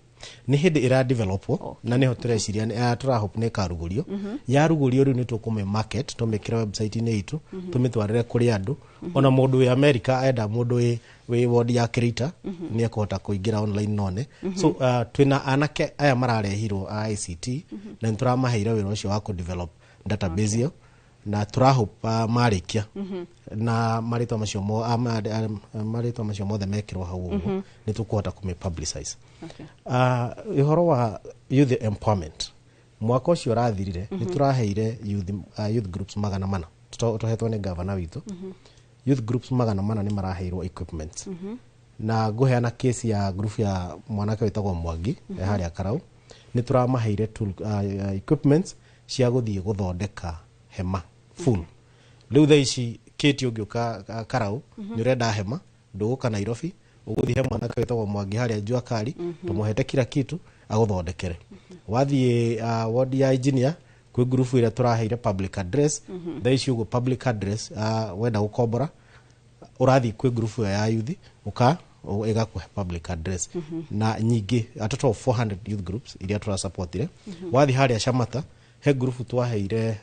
Nĩ hĩndĩ ĩra developwo na nĩho tũreciria tũrahope nĩ ĩkarugũrio. Yarugũrio rĩu nĩ tũkũmĩ market, tũmĩkĩre website-inĩ itũ, tũmĩtwarĩre kũrĩ andũ. Ona mũndũ wĩ America enda mũndũ wĩ ward ya Kĩrĩita, nĩ ekũhota kũingĩra online none. So twĩna anake aya mararehirwo a ICT, na nĩ tũramaheire wĩra ũcio wa kũ develop database ĩyo, na tũrahope marĩkia na marĩtwa macio marĩtwa macio mothe mekĩrwo hau ũguo, nĩ tũkũhota kũmĩ publicize. Ũhoro wa youth empowerment, mwaka ũcio ũrathirire, nĩ tũraheire youth groups 400, tũhetwo nĩ gavana witũ. Youth groups 400 nĩ maraheirwo equipment, na ngũheana case ya group ya mwanake wĩtagwo Mwangi e harĩa Karau. Nĩ tũramaheire tool, equipment cia gũthiĩ gũthondeka hema full. Rĩu thaa ici kĩti ũngĩũka Karau, nĩ ũrenda hema, ndũgũka Nairobi, ũgũthiĩ he mwanake wĩtagwo Mwangi harĩa Jua Kali, tũmũhete kila kitu agũthondekere. Wathiĩ ward ya engineer, kwĩ ngurubu ĩrĩa tũraheire public address. Thaa ici ũguo public address, wenda gũkombora, ũrathiĩ kwĩ ngurubu ĩyo ya youth, ũka ĩgakũhe public address. Na nyingĩ a total of 400 youth groups iria tũrasupportire. Wathiĩ harĩa Shamata, he ngurubu twaheire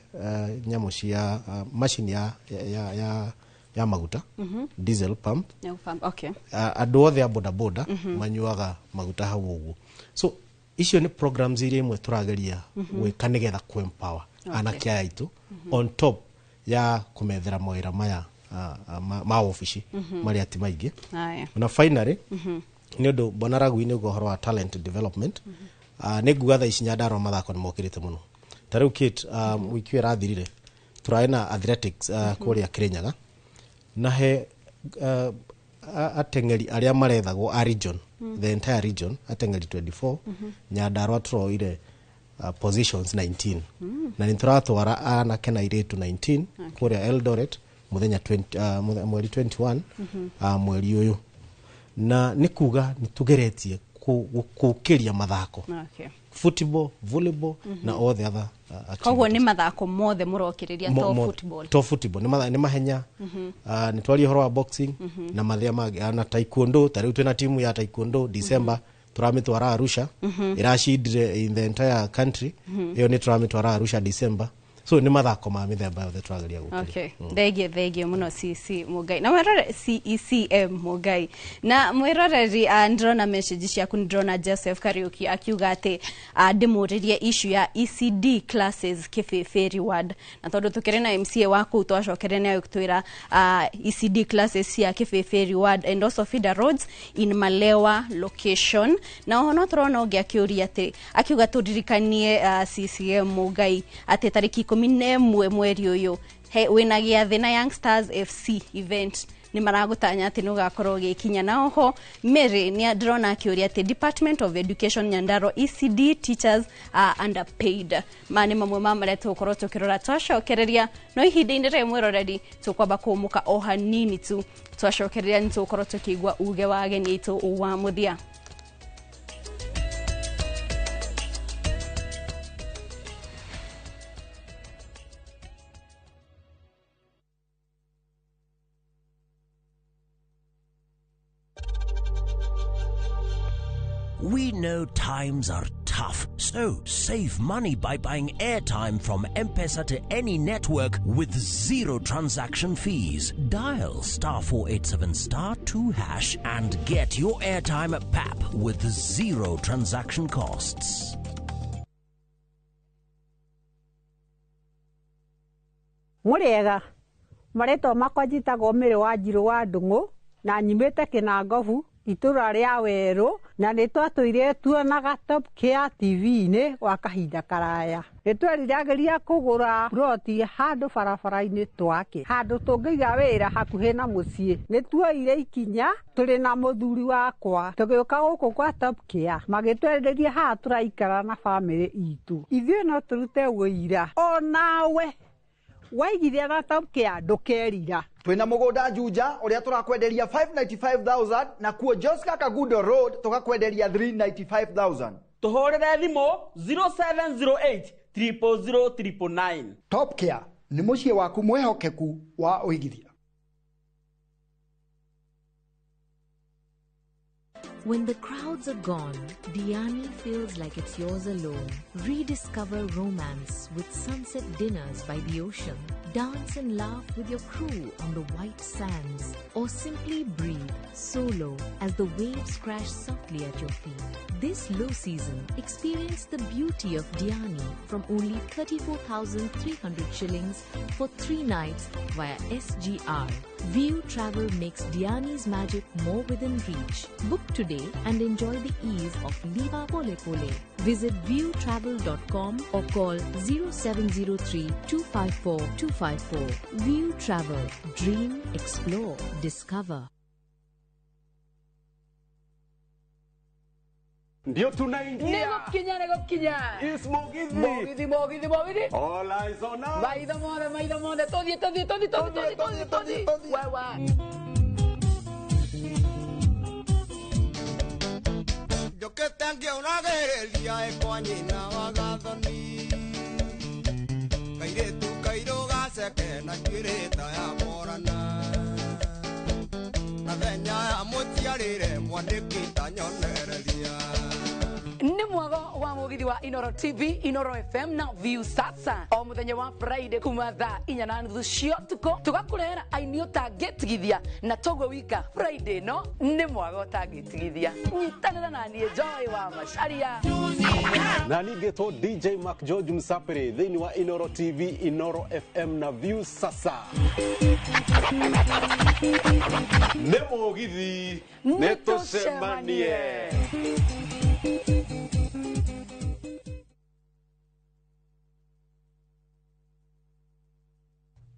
nyamũ cia macini ya maguta, diesel pump. Ya gũpump, okay. Andũ othe a bodaboda manyuaga maguta hau ũguo. So icio nĩ programs iria imwe tũrageria gwĩka nĩgetha kũ-empower anake aya aitũ, on top ya kũmethera mawĩra maya ma obici marĩa ti maingĩ. Haya. Na finally, nĩ ũndũ bwana Ragui nĩ ũhoro wa talent development, nĩ nguga thaa ici Nyandarua mathako nĩ mokĩrĩte mũno. Ta rĩu Kate, wiki ĩyo ĩrathirire tũrarĩ na athletics kũrĩa Kĩrĩnyaga, na he ateng'eri arĩa marethagwo a region, the entire region, ateng'eri 24. Nyandarua tũroire positions 19, na nĩ tũratwara anake na airĩtu 19 kũrĩa Eldoret mũthenya 20, mweri 21, mweri ũyũ, na nĩ kuga nĩ tũgeretie gũkĩria mathako, football, volleyball, na all the other Koguo nĩ mathako mothe mũrokĩrĩria, to football? To football, nĩ mahenya, nĩ twaria ũhoro wa boxing na mathĩa mangĩ, na taekwondo. Ta rĩu twĩna timu ya taekwondo, December tũramĩtwara Arusha. Ĩracindire in the entire country. Ĩyo nĩ tũramĩtwara Arusha December. So nĩ mathako ma mĩthemba yothe tũrageria gũkĩria. Okay. Thengio, thengio mũno CC Mũngai na mwĩrore CECM Mũngai na mwĩroreri. Ndĩrona message ciaku, ndĩrona Joseph Kariuki akiuga atĩ ndĩmũrĩrie issue ya ECD classes Kĩbĩbĩ ward, na tondũ tũkĩrĩ na MCA wa kũu twacokere nĩ agĩtwĩra ECD classes cia Kĩbĩbĩ ward and also feeder roads in Malewa location. Na oho no tũrona ũngĩ akĩũria atĩ akiuga tũririkanie CCM Mũngai atĩ tarĩki 11 mweri ũyũ he wĩna gĩathĩ na Young Stars FC event, nĩ maragũtanya atĩ nĩ ũgakorwo ũgĩkinya. Na oho Mary nĩ ndĩrona akĩũria atĩ Department of Education Nyandarua ECD teachers are underpaid. Ma nĩ mamwe ma marĩa tũgũkorwo tũkĩrora twacokereria, no ihinda-inĩ rĩrĩ mwĩroreri tũkwamba kũmũka o hanini tu. Twacokereria nĩ tũgũkorwo tũkĩigua uge wa ageni aitũ wa mũthia. We know times are tough, so So save money by buying airtime from M-Pesa to any network with zero transaction fees. Dial star 487 star 2 hash and get your airtime at PAP with zero transaction costs. Mũrĩega, marĩtwa makwa njĩtagwo Mĩrĩ wa Njirũ wa Ndung'u na nyumĩte Kĩnangobu itũra rĩa Werũ, na nĩ twatũire tuonaga Top Care TV-inĩ gwa kahinda karaya. Nĩ tweriragĩria kũgũra ploti handũ barabara-inĩ twake, handũ tũngĩiga wĩra hakuhĩ na mũciĩ. Nĩ tuoire ikinya tũrĩ na mũthuri wakwa tũgĩũka gũkũ kwa Top Care, magĩtwenderia haha tũraikara na bamĩrĩ itũ. Ithuĩ no tũrute wũira onawe waigithia na Top Care ndũkerira. Twina mugunda Juja uria turakwenderia 595,000 na kuo Joska Kagudo Road tukakwenderia 395,000. Tuhurire thimu 0708 000 999. Top Care ni muciĩ waku mwihokeku wa uigithia. When the crowds are gone, Diani feels like it's yours alone. Rediscover romance with sunset dinners by the ocean. Dance and laugh with your crew on the white sands. Or simply breathe solo as the waves crash softly at your feet. This low season, experience the beauty of Diani from only 34,300 shillings for 3 nights via SGR. View Travel makes Diani's magic more within reach. Book today and enjoy the ease of Liva Pole Pole. Visit viewtravel.com or call 0703 254 254. View Travel. Dream, explore, discover. Ndio tunaingia. Nĩgũkinya. Is Mugithi. Mugithi, Mugithi, Mugithi. All eyes on us. Maitho mothe, maitho mothe. Tũthiĩ, tũthiĩ, tũthiĩ, tũthiĩ, tũthiĩ, tũthiĩ, tũthiĩ. Wewe. Njũkĩte ngĩũragĩrĩria ĩkwa nyina wa Gathoni, kairĩtu kairũ gaceke na njuĩrĩ ta ya Morana, na thenya ya mũciarĩre mwandĩki ta nyonereria. Nĩ mwago wa mugithi wa Inoro TV, Inoro FM na View Sasa o muthenya wa Friday kuma thaa 4:30 cia ũtukũ tũgakũrehera aini ũtangĩtigithia na toguo wika Friday no nĩ mwago ũtangĩtigithia. Nyitanĩra na niĩ Joy wa Macharia na ningĩtwo DJ Mark George Msapere thĩinĩ wa Inoro TV, Inoro FM na View Sasa. Nĩ mũgithi, nĩ tũcemanie.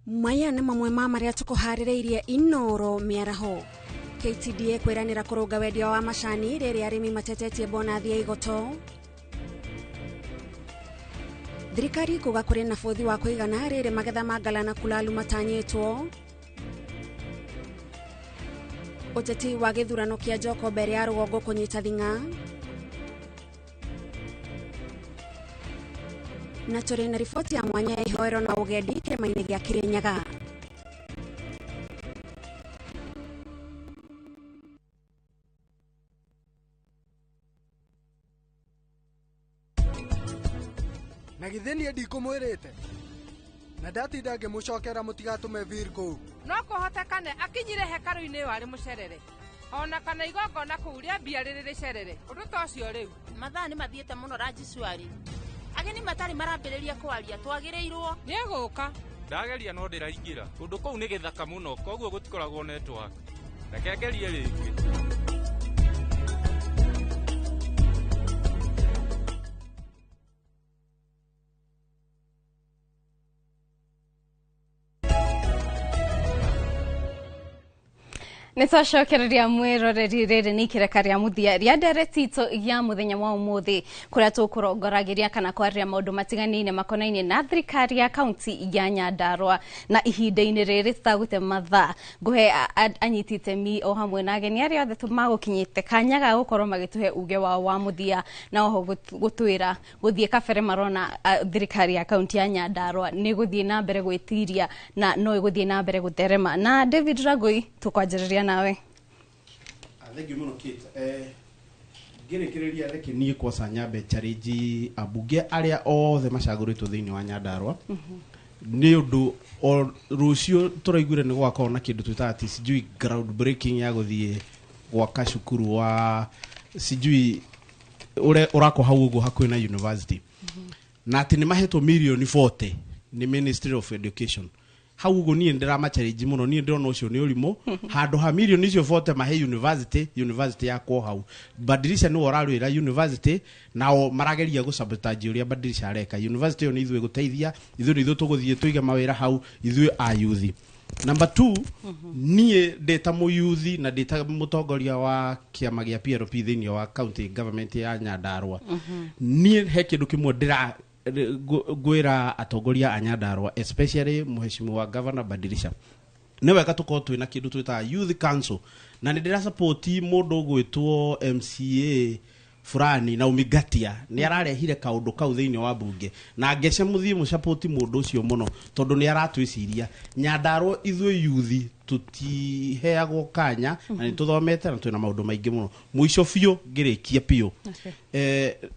Maya nĩ mamwe ma marĩa tũkũharĩrĩirie Inoro mĩaraho. KTDA kwĩranĩra kũrũnga wendia wa macani rĩrĩa arĩmi matetetie bonathi ya igoto. Thirikari kuga kũrĩ na bũthi wa kũigana rĩrĩ magetha ma ngala na kulalu matanyĩtwo. Ũteti wa gĩthurano kĩa Njoko mbere ya rũgongo kũnyita thing'a. Na tũrĩ na riboti ya mwanya ya ihoero na ũgendi kĩrĩma-inĩ gĩa Kĩrĩnyaga. Na githĩ niĩ ndikũmwĩrĩte na ndatinda ngĩmũcokera mũtigatũme vir kũu. No kũhotekane akinyire hekarũ-inĩ ĩyo arĩ mũcerere, ona kana igongona kũu rĩambia rĩrĩ rĩcerere. Ũndũ ta ũcio rĩu. Mathaa nĩ mathiĩte mũno Rajishwari. Ageni matarĩ marambĩrĩria kwaria twagĩrĩirwo nĩ gũka. Ndageria no ndĩraingĩra. Kũndũ kũu nĩ gĩthaka mũno koguo gũtikoragwo network. Reke ngerie rĩngĩ. Nĩ twacokereria mwĩroreri rĩrĩ nĩ ikĩreka rĩa mũthia rĩa ndereti itũ ya mũthenya wa ũmũthĩ kũrĩa tũkũrongoragĩria kana kwaria maũndũ matiganĩine makonainie na thirikari ya kaunti ya Nyandarua. Na ihinda-inĩ rĩrĩ tũtagũte mathaa ngũhe anyiti itemi o hamwe na ageni arĩa othe magũkinyĩte kanya ga gũkorwo magĩtũhe uge wao wa mũthia na oho gũtwĩra gũthiĩ kabere marona thirikari ya kaunti ya Nyandarua nĩ gũthiĩ na mbere gwĩtiria na no ĩgũthiĩ na mbere gũtherema. Na David Ragoi tũkwanjĩrĩria nawe. Thank you muno Kate. Ngĩrĩkĩrĩria reke niĩ kwaca nyambe challenge ambunge arĩa othe macagũrĩtwo thĩinĩ wa Nyandarua nĩ ũndũ o rũciũ tũraiguire nĩ gwakorwo na kĩndũ twĩtaga atĩ sijui ground breaking ya gũthiĩ gwaka cukuru wa sijui ũrĩa ũrakwo hau ũguo hakuhĩ na university, na atĩ nĩ mahetwo mirioni 40 nĩ Ministry of Education. Hau ũguo niĩ ndĩramachallenge mũno. Niĩ ndĩrona ũcio nĩ ũrimũ. Handũ ha mirioni icio 40 mahe university, university yakwo hau. Badilisha nĩwe ũrarwĩra university, nao marageria gũsabotage ũrĩa Badilisha areka. University ĩyo nĩ ithuĩ gũteithia, ithuĩ nĩ ithuĩ tũgũthiĩ tũige mawĩra hau, ithuĩ a youth. Number 2, niĩ ndĩ ta mũyuthi na ndĩ ta mũtongoria wa kĩama gĩa PLP thĩinĩ wa county government ya Nyandarua, niĩ he kĩndũ kĩmwe ndĩra ngwĩra atongoria a Nyandarua, especially mheshimiwa Governor Badilisha. Nĩ wega tũkorwo twĩna kĩndũ twĩtaga youth council, na nĩ ndĩra support mũndũ ũgwĩtwo MCA fulani Naomi Ngatia. Nĩ ararehire kaũndũ kau thĩinĩ wa bunge, na ngece mũthiĩ mũsupport mũndũ ũcio mũno tondũ nĩ aratwĩciria. Nyandarua ithuĩ yuthi tũtiheagwo kanya, na nĩ tũthomete na twĩna maũndũ maingĩ mũno. Mũico biũ, ngĩrĩkia biũ,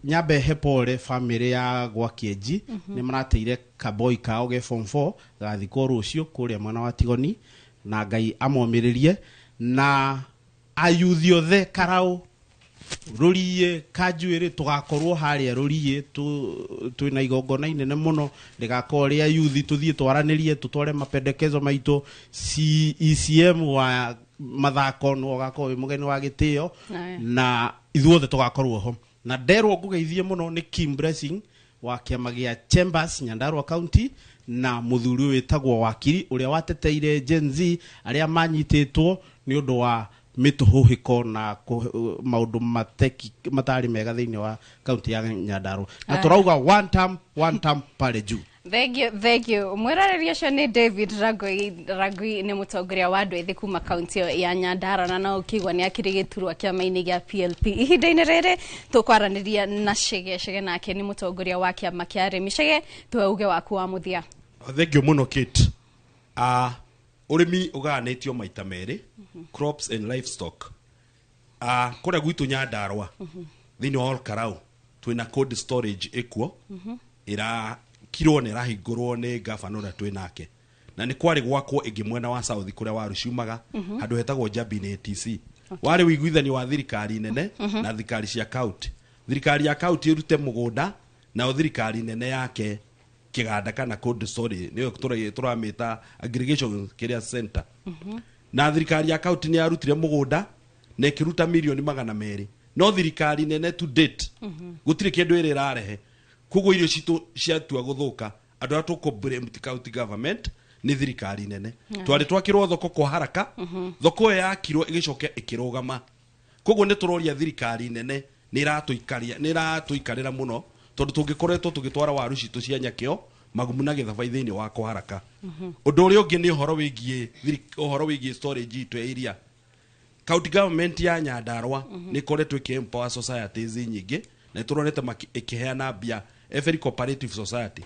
nyambe he pole family ya gwa Kĩenji. Nĩ marateire kaboi kao ge form 4, gathikwo rũciũ kũrĩa mwena wa Tigoni, na Ngai amomĩrĩrie. Na ayuthi othe karau rũriĩ kanjuĩrĩ, tũgakorwo harĩa rũriĩ twĩna igongona inene mũno rĩgakorwo rĩa yuthi, tũthiĩ twaranĩrie, tũtware mapendekezo maitũ. ECM wa mathako nĩwe ũgakorwo wĩ mũgeni wa gĩtĩo, na ithuothe tũgakorwo ho. Na nderwo ngũgeithie mũno nĩ Kim Blessing wa kĩama gĩa Chambers Nyandarua County, na mũthuri ũyũ wĩtagwo Wakiri ũrĩa wateteire Gen Z arĩa manyitĩtwo nĩ ũndũ wa mĩtũhũhĩko na maũndũ mateki matarĩ mega thĩinĩ wa kaunti ya Nyandarua. Na tũrauga one term, one term pale juu. Thank you, thank you. Mwĩroreri ũcio nĩ David Ragui. Ragui nĩ mũtongoria wa andũ ethĩ kuma kaunti ĩyo ya Nyandarua, na no ũkĩigua nĩ akĩrĩ gĩturwa kĩama-inĩ gĩa PLP. Ihinda-inĩ rĩrĩ tũkwaranĩria na Chege. Chege nake nĩ mũtongoria wa kĩama kĩa arĩmi. Chege, tuhe uge waku wa mũthia. Thank you mũno, Kate. Ũrĩmi ũgayanĩtio maita merĩ, crops and livestock. Kũrĩa gwitũ Nyandarua, thĩinĩ wa Olkarau, twĩna cold storage ĩkuo ĩrakirwo na ĩrahingũrwo nĩ gavana ũrĩa twĩ nake, na nĩ kwarĩ gwakwo ĩngĩ mwena wa south kũrĩa waru ciumaga, handũ hetagwo Njambi-inĩ ATC. Warĩ ũiguithanio wa thirikari nene na thirikari cia county. Thirikari ya county ĩrute mũgũnda, nayo thirikari nene yake kĩganda kana cold storage, nĩyo tũramĩta aggregation kĩrĩa center. Na thirikari ya county nĩ yarutire mũgũnda na ĩkĩruta mirioni 200, no thirikari nene to date gũtirĩ kĩndũ ĩrĩ ĩrarehe. Koguo irio citũ ciatua gũthũka, andũ arĩa tũkũ blame ti county government, nĩ thirikari nene. Twarĩ twakĩrwo thoko kwa haraka, thoko ĩyo yakirwo ĩgĩcoka ĩkĩrũgama. Koguo nĩ tũroria thirikari nene nĩ ĩratũikaria, nĩ ĩratũikarĩra mũno, tondũ tũngĩkoretwo tũgĩtwara waru citũ cia Nyakĩo, Magumu na Gĩthabai thĩinĩ wa kwa haraka. Ũndũ ũrĩa ũngĩ nĩ ũhoro wĩgiĩ storage itũ ya iria. County government ya Nyandarua nĩ ĩkoretwo ĩkĩ empower societies nyingĩ, na nĩ tũronete ĩkĩheana mbia every cooperative society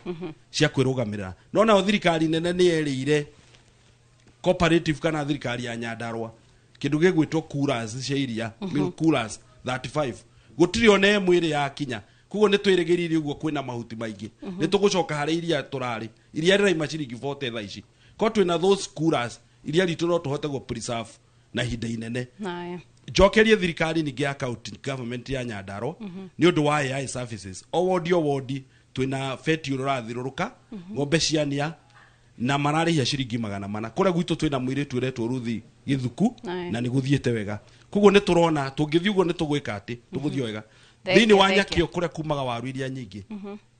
cia kwĩrũgamĩrĩra, no nayo thirikari nene nĩ yerĩire cooperative kana thirikari ya Nyandarua kĩndũ gĩgwĩtwo coolers cia iria, milk coolers 35, gũtirĩ ona ĩmwe ĩrĩ yakinya. Koguo nĩ twĩrĩgĩrĩire ũguo kwĩna mahuti maingĩ, nĩ tũgũcoka harĩa iria tũrarĩ. Iria rĩraima ciringi 40 thaa ici. Ko twĩna those coolers, iria ritũ no tũhote gũ preserve na ihinda inene. Njokerie thirikari ningĩ ya county government ya Nyandarua nĩ ũndũ wa AI services. O wodi o wodi twĩna beti ũrathirũrũka ng'ombe ciania na mararĩhia ciringi 400. Kũrĩa gwitũ twĩna mũirĩtu ũretwo Ruthi Gĩthuku, na nĩ gũthiĩte wega. Koguo nĩ tũrona tũngĩthiĩ ũguo nĩ tũgwĩka atĩ tũgũthiĩ wega. Thank Thĩinĩ you, wa thank Nyakĩo you. kũrĩa kumaga waru iria nyingĩ,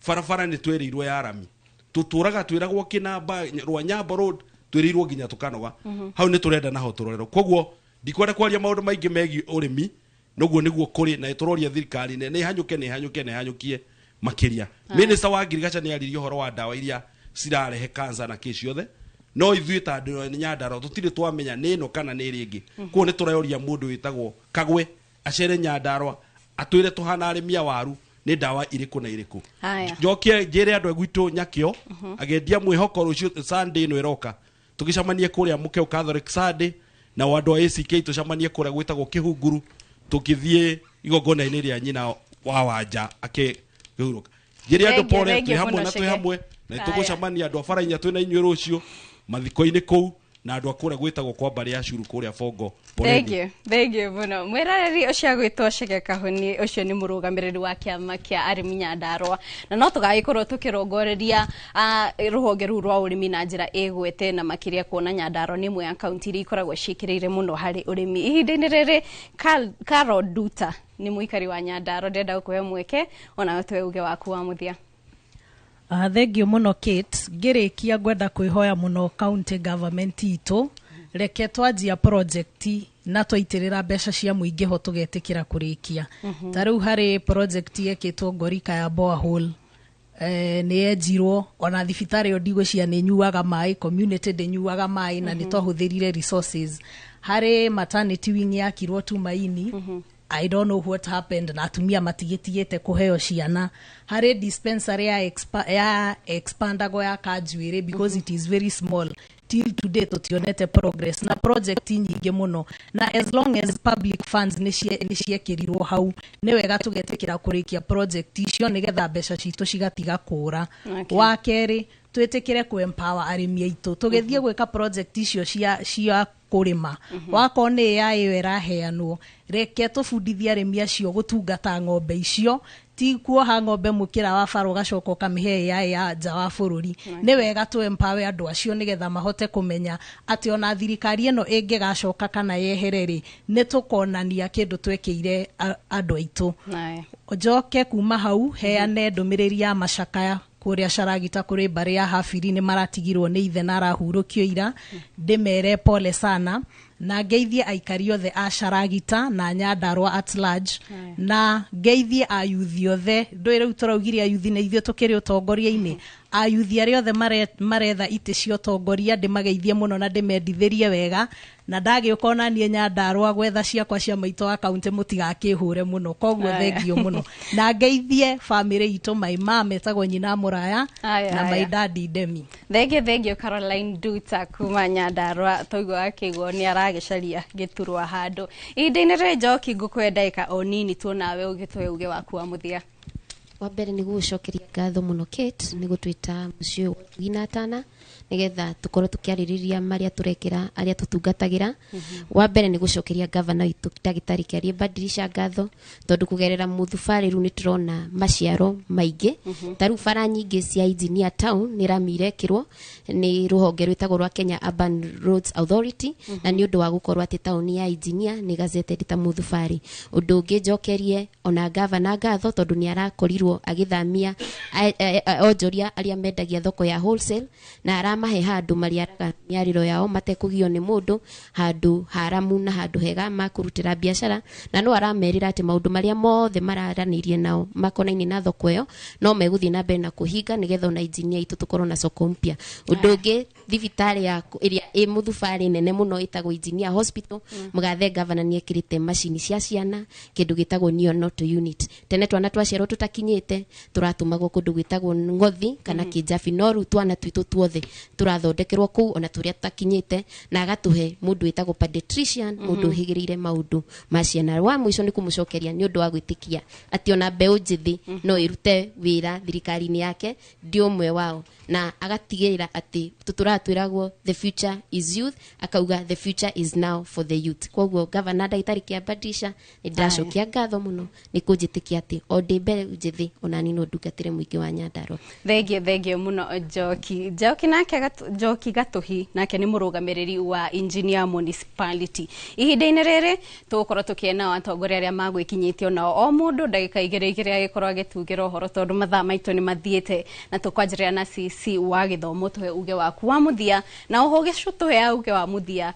barabara nĩ twĩrĩirwo ya rami, tũtũraga twĩragwo kĩnamba rwa Nyambo Road, twĩrĩirwo nginya tũkanoga. Hau nĩ tũrenda naho tũrorerwo. Koguo ndikwenda kwaria maũndũ maingĩ megiĩ ũrĩmi, noguo nĩguo kũrĩ, na tũroria thirikari nĩ ihanyũke, nĩ ihanyũke, nĩ ihanyũkie makĩria. Minister wa ngirigaca nĩ aririe ũhoro wa ndawa iria cirarehe cancer na kĩ ciothe, no ithuĩ ta andũ a Nyandarua tũtirĩ twamenya nĩ ĩno kana nĩ ĩrĩa ĩngĩ. Koguo nĩ tũroria mũndũ wĩtagwo Kagwe acere Nyandarua atwĩre tũhana arĩmi a waru nĩ ndawa irĩkũ na irĩkũ. Njokie njĩre andũ a gwitũ Nyakĩo, agendia mwĩhoko, rũciũ Sunday ĩno ĩroka tũgĩcemanie kũrĩa Mũkeu Catholic Sunday, na andũ a ACK tũcemanie kũrĩa gwĩtagwo Kĩhunguru, tũgĩthiĩ Igongona-inĩ rĩa nyina wa Wanja akĩhurũka. Njĩre andũ Thengiũ, pole, thengiũ twĩ hamwe mũno, na twĩ Chege. hamwe na Haya. nĩtũgũcemania andũ a barainya twĩ na inyuĩ rũciũ mathiko-inĩ kũu, na andũ a kũrĩa gwĩtagwo kwa mbarĩ ya Curu kũrĩa Bongo, poleni. Thengiũ, thengiũ mũno mwĩroreri ũcio agwĩtwo Chege Kahũni. Ũcio nĩ mũrũgamĩrĩri wa kĩama kĩa arĩmi Nyandarũa, na no tũgagĩkorwo tũkĩrongoreria rũhonge rũu rwa ũrĩmi na njĩra ĩgwete na makĩria, kuona Nyandarũa nĩ ĩmwe ya kaunti iria ikoragwo ciĩkĩrĩire mũno harĩ ũrĩmi ihinda-inĩ rĩrĩ. Carol Nduta nĩ mũikari wa Nyandarũa, ndĩrenda gũkũhe mweke onawe tũhe uge waku wa mũthia. Thengiũ mũno, Kate. Ngĩrĩkia ngwenda kwĩhoya mũno county government itũ, reke twanjia project na twaitĩrĩra mbeca cia mũingĩ ho tũgetĩkĩra kũrĩkia. Ta rĩu harĩ project yekĩtwo Ngorika ya borehole, nĩ yenjirwo, ona thibitarĩ ĩyo ndigwĩciria nĩ nyuaga maĩ, community ndĩnyuaga maĩ, na nĩ twahũthĩrire resources. Harĩ maternity wing yakirwo Tumaini, I don't know what happened, na atumia matigĩtigĩte kũheo ciana. Harĩ dispensary ya expandagwo ya Kanjuĩrĩ because it is very small, till today tũtionete progress, na project nyingĩ mũno. Na as long as public funds nĩ ciekĩrirwo hau, nĩ wega tũgetĩkĩra kũrĩkia project icio nĩgetha mbeca citũ cigatiga kũra. Wa kerĩ, twĩtĩkĩre kũ empower arĩmi aitũ tũgĩthiĩ gwĩka project icio cia kũrĩma. Wakorwo nĩ AI ĩyo ĩraheanwo, reke tũbundithie arĩmi acio gũtungata ng'ombe icio, ti kuoha ng'ombe mũkĩra wa bara ũgacoka ũkamĩhe AI ya nja wa bũrũri. Nĩ wega tũ empower andũ acio nĩgetha mahote kũmenya atĩ ona thirikari ĩno ĩngĩgacoka kana yehere rĩ, nĩ tũkonania kĩndũ twekĩire andũ aitũ. Haya. Njoke kuma hau heane ndũmĩrĩri ya macakaya kũrĩa Caragita kũrĩ mbarĩ ya Habiri, nĩ maratigirwo nĩ ithe na arahurũkio ira, ndĩmere pole sana, na ngeithie aikari othe a Caragita na Nyandarua at large, na ngeithie ayuthi othe. Ndũĩ rĩu tũraugire ayuthi nĩ ithuĩ tũkĩrĩ ũtongoria-inĩ, ayuthi arĩa othe maretha itĩ cia ũtongoria, ndĩmageithie mũno na ndĩmendithĩrie wega, na ndagĩũka ona niĩ Nyandarua gwetha ciakwa cia maitũ wa kaunti, mũtigakĩhũre mũno. Koguo thengio mũno, na ngeithie bamĩrĩ itũ, my mom etagwo Nyina Mũraya na my daddy Demi. Thengio, thengio Caroline Nduta kuma Nyandarua. Twaigua akĩigwo nĩ aragĩcaria gĩturwa handũ ihinda-inĩ rĩrĩ. Njoki, ngũkũhe ndagĩka o nini tuonawe ũgĩtũhe uge waku wa mũthia. Wa mbere nĩ gũgũcokeria ngatho mũno, Kate, nĩ gũtwĩta mũciĩ ũyũ wa Ũtugi na Atana nĩgetha tũkorwo tũkĩarĩrĩria marĩa tũrekĩra arĩa tũtungatagĩra. Wa mbere nĩ gũcokeria gavana witũ ndagĩtarĩ Kĩarie Badilisha ngatho, tondũ kũgerera mũthubarĩ rĩu nĩ tũrona maciaro maingĩ. Ta rĩu bara nyingĩ cia Engineer Town nĩ rami irekĩrwo nĩ rũhonge rwĩtagwo rwa Kenya Urban Roads Authority, na nĩ ũndũ wa gũkorwo atĩ taũni ya Engineer nĩ gazetted ta mũthubarĩ. Ũndũ ũngĩ, njokerie ona gavana ngatho tondũ nĩ arakorirwo agĩthamia onjoria arĩa mendagia thoko ya wholesale, na aramahe handũ marĩaraga mĩarĩro yao matekũgio nĩ mũndũ, handũ haramu na handũ hega makũrutĩra biacara, na no aramerĩra atĩ maũndũ marĩa mothe mararanĩirie nao makonainie na thoko ĩyo no megũthiĩ na mbere na kũhinga, nĩgetha ona engineer itũ tũkorwo na soko mpya. Ũndũ ũngĩ, thibitarĩ ya ĩrĩa ĩ mũthubarĩ nene mũno ĩtagwo Engineer Hospital, mũgathe gavana nĩ ekĩrĩte macini cia ciana, kĩndũ gĩtagwo neonatal unit. Tene twana twaciarwo tũtakinyĩte tũratũmagwo kũndũ gwĩtagwo Ngothi kana Kĩnjabi, no rĩu twana twitũ tuothe tũrathondekerwo kũu, ona tũrĩa tũtakinyĩte, na agatũhe mũndũ wĩtagwo pediatrician, mũndũ ũhĩgĩrĩire maũndũ ma ciana. Wa mũico nĩ kũmũcokeria nĩ ũndũ wa gwĩtĩkia atĩ ona mbeũ njĩthĩ no ĩrute wĩra thirikari-inĩ yake, ndĩ ũmwe wao, na agatigĩrĩra atĩ tũtũratwĩragwo the future is youth, akauga the future is now for the youth. Koguo gavana ndagĩtarĩ Kĩambadirisha, nĩ ndĩracokia ngatho mũno nĩ kũnjĩtĩkia atĩ o ndĩ mbeũ njĩthĩ onani no ndungatĩre mũingĩ wa Nyandarua. Thengio, thengio mũno Njoki. Njoki nake Njoki Gatuhi nake nĩ mũrũgamĩrĩri wa Engineer Municipality. Ihinda-inĩ rĩrĩ tũgũkorwo tũkĩena atongoria arĩa magwĩkinyĩtie nao, o mũndũ ndagĩka igĩrĩ igĩrĩ agĩkorwo agĩtugĩra ũhoro, tondũ mathaa maitũ nĩ mathiĩte, na tũkwanjĩrĩra na CC wa gĩthomo, tũhe uge waku wa mũthia, na oho ũgĩtũhe uge wa mũthia,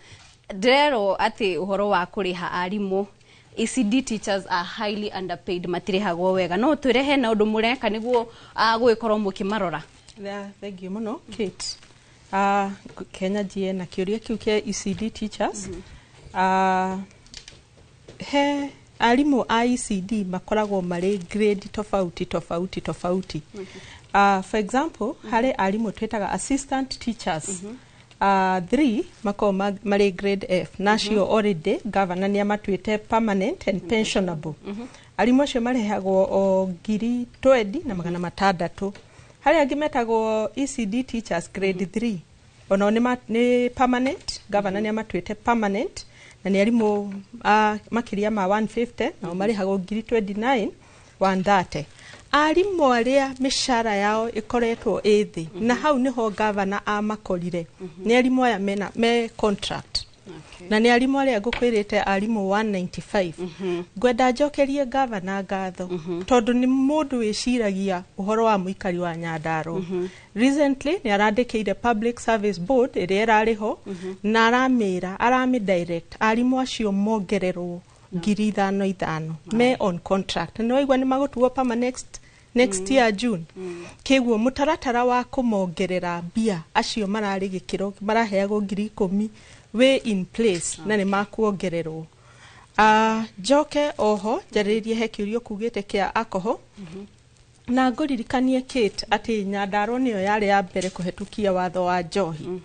ndĩrerwo atĩ ũhoro wa kũrĩha arimũ, ECD teachers are highly underpaid, matirĩhagwo wega, no twĩre hena ũndũ mũreka nĩguo gũgĩkorwo mũkĩmarora. Yeah, thank you mũno, Kate. Kenya njie na kĩũria kĩu kĩa ECD teachers. He arimũ a ECD makoragwo marĩ grade tofauti tofauti tofauti. For example, harĩ arimũ twĩtaga assistant teachers. 3 makoragwo marĩ grade F, na acio already governor nĩ amatuĩte permanent and pensionable. Arimũ acio marĩhagwo o 20,600. Harĩa angĩ metagwo ECD teachers grade 3, onao nĩ permanent, governor nĩ amatuĩte permanent, na nĩ arimũ makĩria ma 150, nao marĩhagwo 29,130. Arimũ arĩa mĩcara yao ĩkoretwo ĩ thĩ, na hau nĩho gavana amakorire, nĩ arimũ aya mena me contract, na nĩ arimũ arĩa ngũkwĩrĩte, arimũ 195. Ngwenda njokerie gavana ngatho tondũ nĩ mũndũ wĩciragia ũhoro wa mũikari wa Nyandarua. Recently nĩ arandĩkĩire Public Service Board ĩrĩa ĩrarĩ ho, na aramĩra, aramĩ direct arimũ acio mongererwo 5,000 5,000 me on contract. Nĩ waigua nĩ magũtuo permanent next year June. Kĩguo mũtaratara wa kũmongerera mbia acio mararĩ gĩkĩro maraheagwo 10,000 wĩ in place, na nĩ makuongererwo. Njoke oho njarĩrĩrie he kĩũria kugĩte kĩa alcohol, na ngũririkanie Kate atĩ Nyandarua nĩyo yarĩ ya mbere kũhetũkia watho wa njohi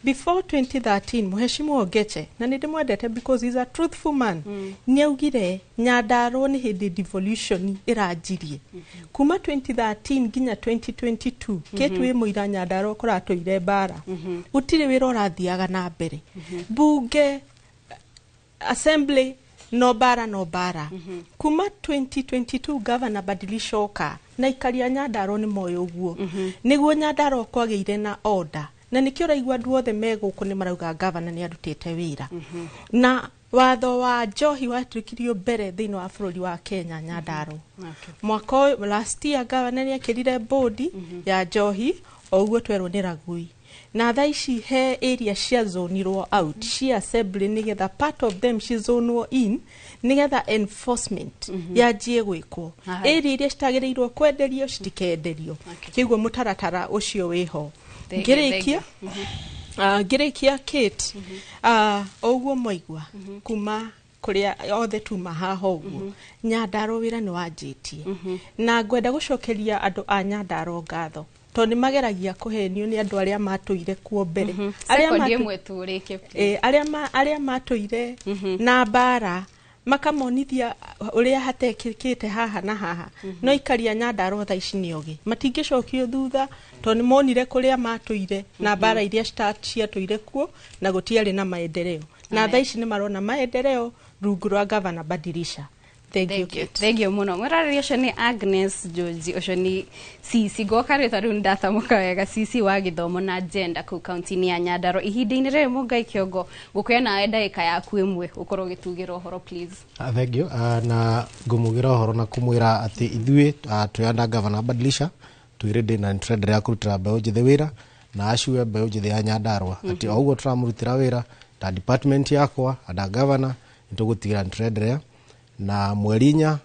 before 2013. Mheshimiwa Ongeche, na nĩ ndĩmwendete because he's a truthful man, nĩ augire Nyandarua nĩ hĩndĩ devolution ĩranjirie kuma 2013 nginya 2022. Kate, wĩ mũira Nyandarua kũratũire mbara, gũtirĩ wĩra ũrathiaga na mbere, bunge, assembly, no bara, no bara. Kuma 2022 governor badilisha oka na ikaria Nyandarua nĩ moĩ ũguo, nĩguo Nyandarua kwagĩire na order, na nĩkĩo ũraigua andũ othe me gũkũ nĩ marauga governor nĩ arutĩte wĩra. Na watho wa njohi watuĩkirio mbere thĩinĩ wa bũrũri wa Kenya Nyandarua mwaka ũyũ. Last year governor nĩ ekĩrire bodi ya njohi o ũguo twerwo nĩ Ragui, na thaa ici he area cia zonirwo out cia assembly nigetha part of them cizonwo in nigetha enforcement yanjie gwĩkwo. Area iria citagĩrĩirwo kwenderio citikenderio. Kĩguo mũtaratara ũcio wĩho. Ngĩrĩkia, ngĩrĩkia Kate, ũguo mwaigua kuma kũrĩa othe tuma haha ũguo, Nyandarua wĩra nĩ wanjĩtie, na ngwenda gũcokeria andũ a Nyandarua ngatho tondũ nĩ mageragia kũhenio nĩ andũ arĩa matũire kuo mbere. Arĩa Sekondi ĩmwe tu ũrĩkie, please. Arĩa matũire na mbara makamonithia ũrĩa hatekĩkĩte haha na haha, no ikaria Nyandarua thaa ici nĩ ogĩ, matingĩcokio thutha tondũ nĩ monire kũrĩa matũire na mbara iria ciatũire kuo na gũtiarĩ na maendeleo, na thaa ici nĩ marona maendeleo rungu rwa gavana Badilisha. Thank you, Kate. Thank you muno. Mwĩroreri, ũcio nĩ Agnes George, ũcio nĩ CC, ngoka rĩtwa rĩu ndatamũka wega, CC wa gĩthomo na gender kũu kaunti-inĩ ya Nyandarua. Ihinda-inĩ rĩrĩ, Mũngai Kĩongo, ngũkũhe nawe ndagĩka yaku ĩmwe ũkorwo ũgĩtugĩra ũhoro, please. Thank you. Na ngũmugĩra ũhoro na kũmwĩra atĩ ithuĩ twĩ under Governor Badilisha twĩ ready na nĩtũrenderea kũrutĩra mbeũ njĩthĩ wĩra, na aciwe mbeũ njĩthĩ ya Nyandarua atĩ o ũguo tũramũrutĩra wĩra ta department yakwa under governor, nĩtũgũtigĩra nĩtũrenderea. Na mweri 4,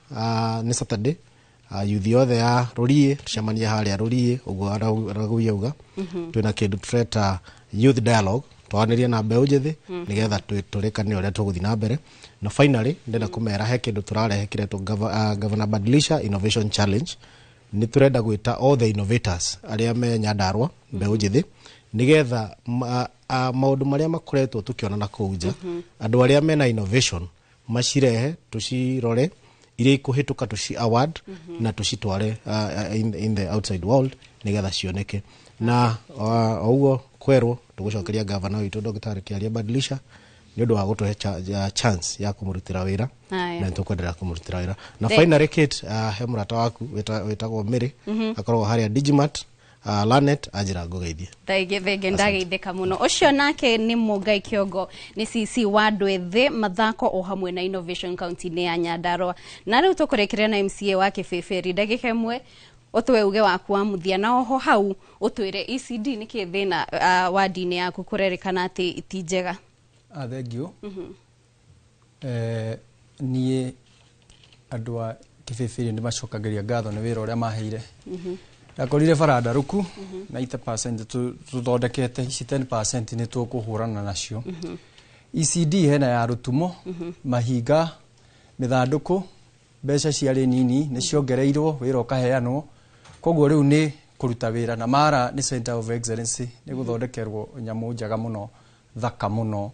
nĩ Saturday, youth yothe ya Rũriĩ tũcemanie harĩa Rũriĩ ũguo Ragui auga. Twĩna kĩndũ tũreta youth dialogue, twaranĩrie na mbeũ njĩthĩ nĩgetha tũrĩkane ũrĩa tũgũthiĩ na mbere. Na finally ndĩrenda kũmera he kĩndũ tũrarehe kĩretwo Governor Badilisha Innovation Challenge. Nĩ tũrenda gwĩta all the innovators arĩa me Nyandarua, mbeũ njĩthĩ, nĩgetha maũndũ marĩa makoretwo tũkĩona na kũu nja, andũ arĩa mena innovation macirehe, tũcirore, iria ikũhĩtũka tũci award na tũcitware in the outside world nĩgetha cioneke. Na o ũguo kwerwo, tũgũcokeria gavana witũ Dr. Kĩaria Badilisha nĩ ũndũ wa gũtũhe chance ya kũmũrutĩra wĩra. Na nĩtũkwenderea kũmũrutĩra wĩra. Na finally Kate, he mũrata waku wĩtagwo Mary, akoragwo harĩa Digimat, Lanet, anjĩra ngũgeithie. Thengi, thengi, ndageithĩka mũno. Ũcio nake nĩ Mũngai Kĩongo, nĩ CC wa andũ ethĩ, mathako o hamwe na innovation kaunti-inĩ ya Nyandarua. Na rĩu tũkũrĩkĩrĩria na MCA wa Kĩbĩbĩri, ndagĩka ĩmwe ũtũe uge waku wa mũthia, na oho hau ũtwĩre ECD nĩkĩ thĩna wadi-inĩ yaku kũrerĩkana atĩ ti njega. Ah, thank you. Niĩ andũ a Kĩbĩbĩrĩ nĩ macokagĩria ngatho nĩ wĩra ũrĩa maheire. Ndakorire bara ndarũku 90% tũthondekete, ici 10% nĩ tũkũhũrana nacio. ECD hena ya rũtumo, mahinga, mĩthandũkũ, mbeca ciarĩ nini nĩ ciongereirwo, wĩra ũkaheanwo, koguo rĩu nĩ kũruta wĩra na Mara nĩ center of excellence, nĩ gũthondekerwo nyamũ njega mũno, thaka mũno,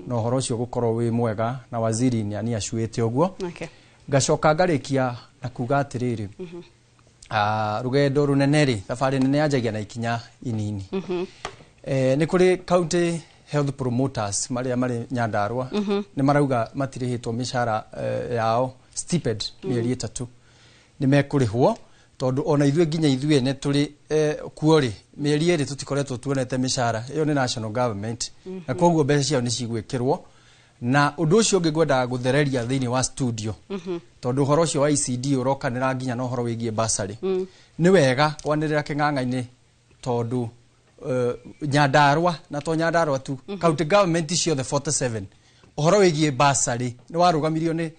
na ũhoro ũcio gũkorwo wĩ mwega, na waziri nĩ acuĩte ũguo. Ngacoka ngarĩkia na kuga atĩrĩrĩ, rũgendo rũnene rĩ, thabarĩ nene yanjagia na ikinya inini. Nĩ kũrĩ county health promoters marĩa marĩ Nyandarua, nĩ marauga matirĩhĩtwo mĩcara yao stipend mĩeri 3. Nĩ mekũrĩhwo, tondũ ona ithuĩ nginya ithuĩ ene tũrĩ kuo rĩ, mĩeri 2 tũtikoretwo tuonete mĩcara ĩyo, nĩ national government, na koguo mbeca ciao nĩ cigwĩkĩrwo. Na ũndũ ũcio ũngĩ ngwendaga gũthereria thĩinĩ wa studio, tondũ ũhoro ũcio wa ECD ũrokanĩra nginya na ũhoro wĩgiĩ bursary, nĩ wega kwanĩrĩra kĩng'ang'a-inĩ, tondũ Nyandarua, na to Nyandarua tu, county government ciothe 47, ũhoro wĩgiĩ bursary nĩ warũgamirio nĩ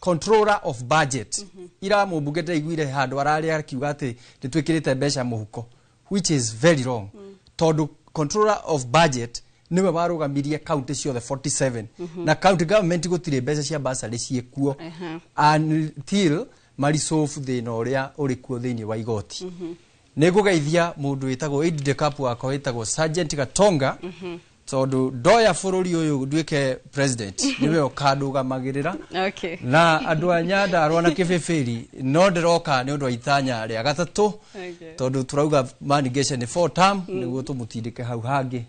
controller of budget. Ira mũmbunge ndaiguire handũ ararĩa akiuga atĩ nĩ twĩkĩrĩte mbeca mũhuko, which is very wrong, tondũ controller of budget nĩwe warũgamirie county ciothe 47, na county government gũtirĩ mbeca cia bursary ciĩkuo until marisolve thĩna ũrĩa ũrĩ kuo thĩinĩ wa igoti. Nĩ ngũgeithia mũndũ wĩtagwo aide de camp wakwa wĩtagwo Sergeant Gatonga, tondũ ndoya bũrũri ũyũ nduĩke president, nĩwe ũkandũgamagĩrĩra. Na andũ a Nyandarua na Kĩbĩbĩri, no ndĩroka nĩ ũndũ wa itanya rĩa gatatũ, tondũ tũrauga manigation nĩ four term, nĩguo tũmũtindĩke hau hangĩ,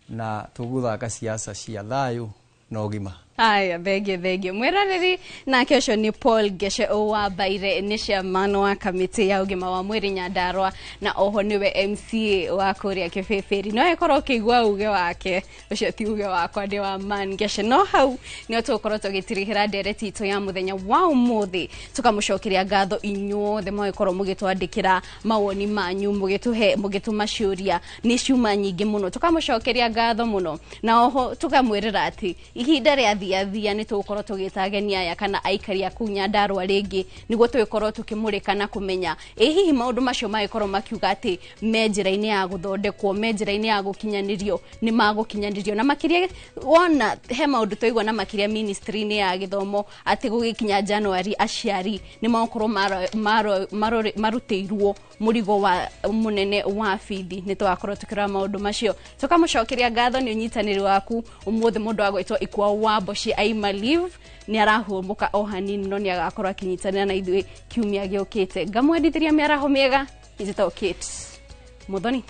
na tũgũthaka siasa cia thayũ na ũgima. Aya, thengio, thengio mwĩroreri. Nake ũcio nĩ Paul Ngece Wambaire, nĩ chairman wa kamĩtĩ ya ũgima wa mwĩrĩ Nyandarua, na oho nĩwe MCA wa kũrĩa Kĩbĩbĩri. No ĩkorwo ũkĩigua uge wake, ũcio ti uge wakwa, nĩ wa Man Ngece. No hau nĩo tũgũkorwo tũgĩtirihĩra ndereti itũ ya mũthenya wa ũmũthĩ, tũkamũcokeria ngatho inyuothe mwagĩkorwo mũgĩtwandĩkĩra mawoni manyu, mũgĩtũhe, mũgĩtũma ciũria, nĩ ciuma nyingĩ mũno. Tũkamũcokeria ngatho mũno, na oho tũkamwĩrĩra atĩ ihinda rĩa thia nĩ tũgũkorwo tũgĩta ageni aya kana aikari a kũu Nyandarua rĩngĩ, nĩguo tũgĩkorwo tũkĩmũrĩka na kũmenya ĩ hihi maũndũ macio magĩkorwo makiuga atĩ me njĩra-inĩ ya gũthondekwo, me njĩra-inĩ ya gũkinyanĩrio, nĩ magũkinyanĩrio. Na makĩria wona he maũndũ twaigua, na makĩria ministry-inĩ ya gĩthomo, atĩ gũgĩkinya January aciari nĩ magũkorwo marutĩirwo mũrigo wa mũnene wa bithi. Nĩ tũgakorwo tũkĩrora maũndũ macio. Tũkamũcokeria ngatho nĩ ũnyitanĩri waku ũmũthĩ. Mũndũ wa gwĩtwo Ikwa wa Mboci aima leave, nĩ arahũmũka o hanini, no nĩ agakorwo akĩnyitanĩra na ithuĩ kiumia gĩũkĩte. Ngamwendithĩria mĩaraho mĩega. Njĩtagwo Kate Muthoni.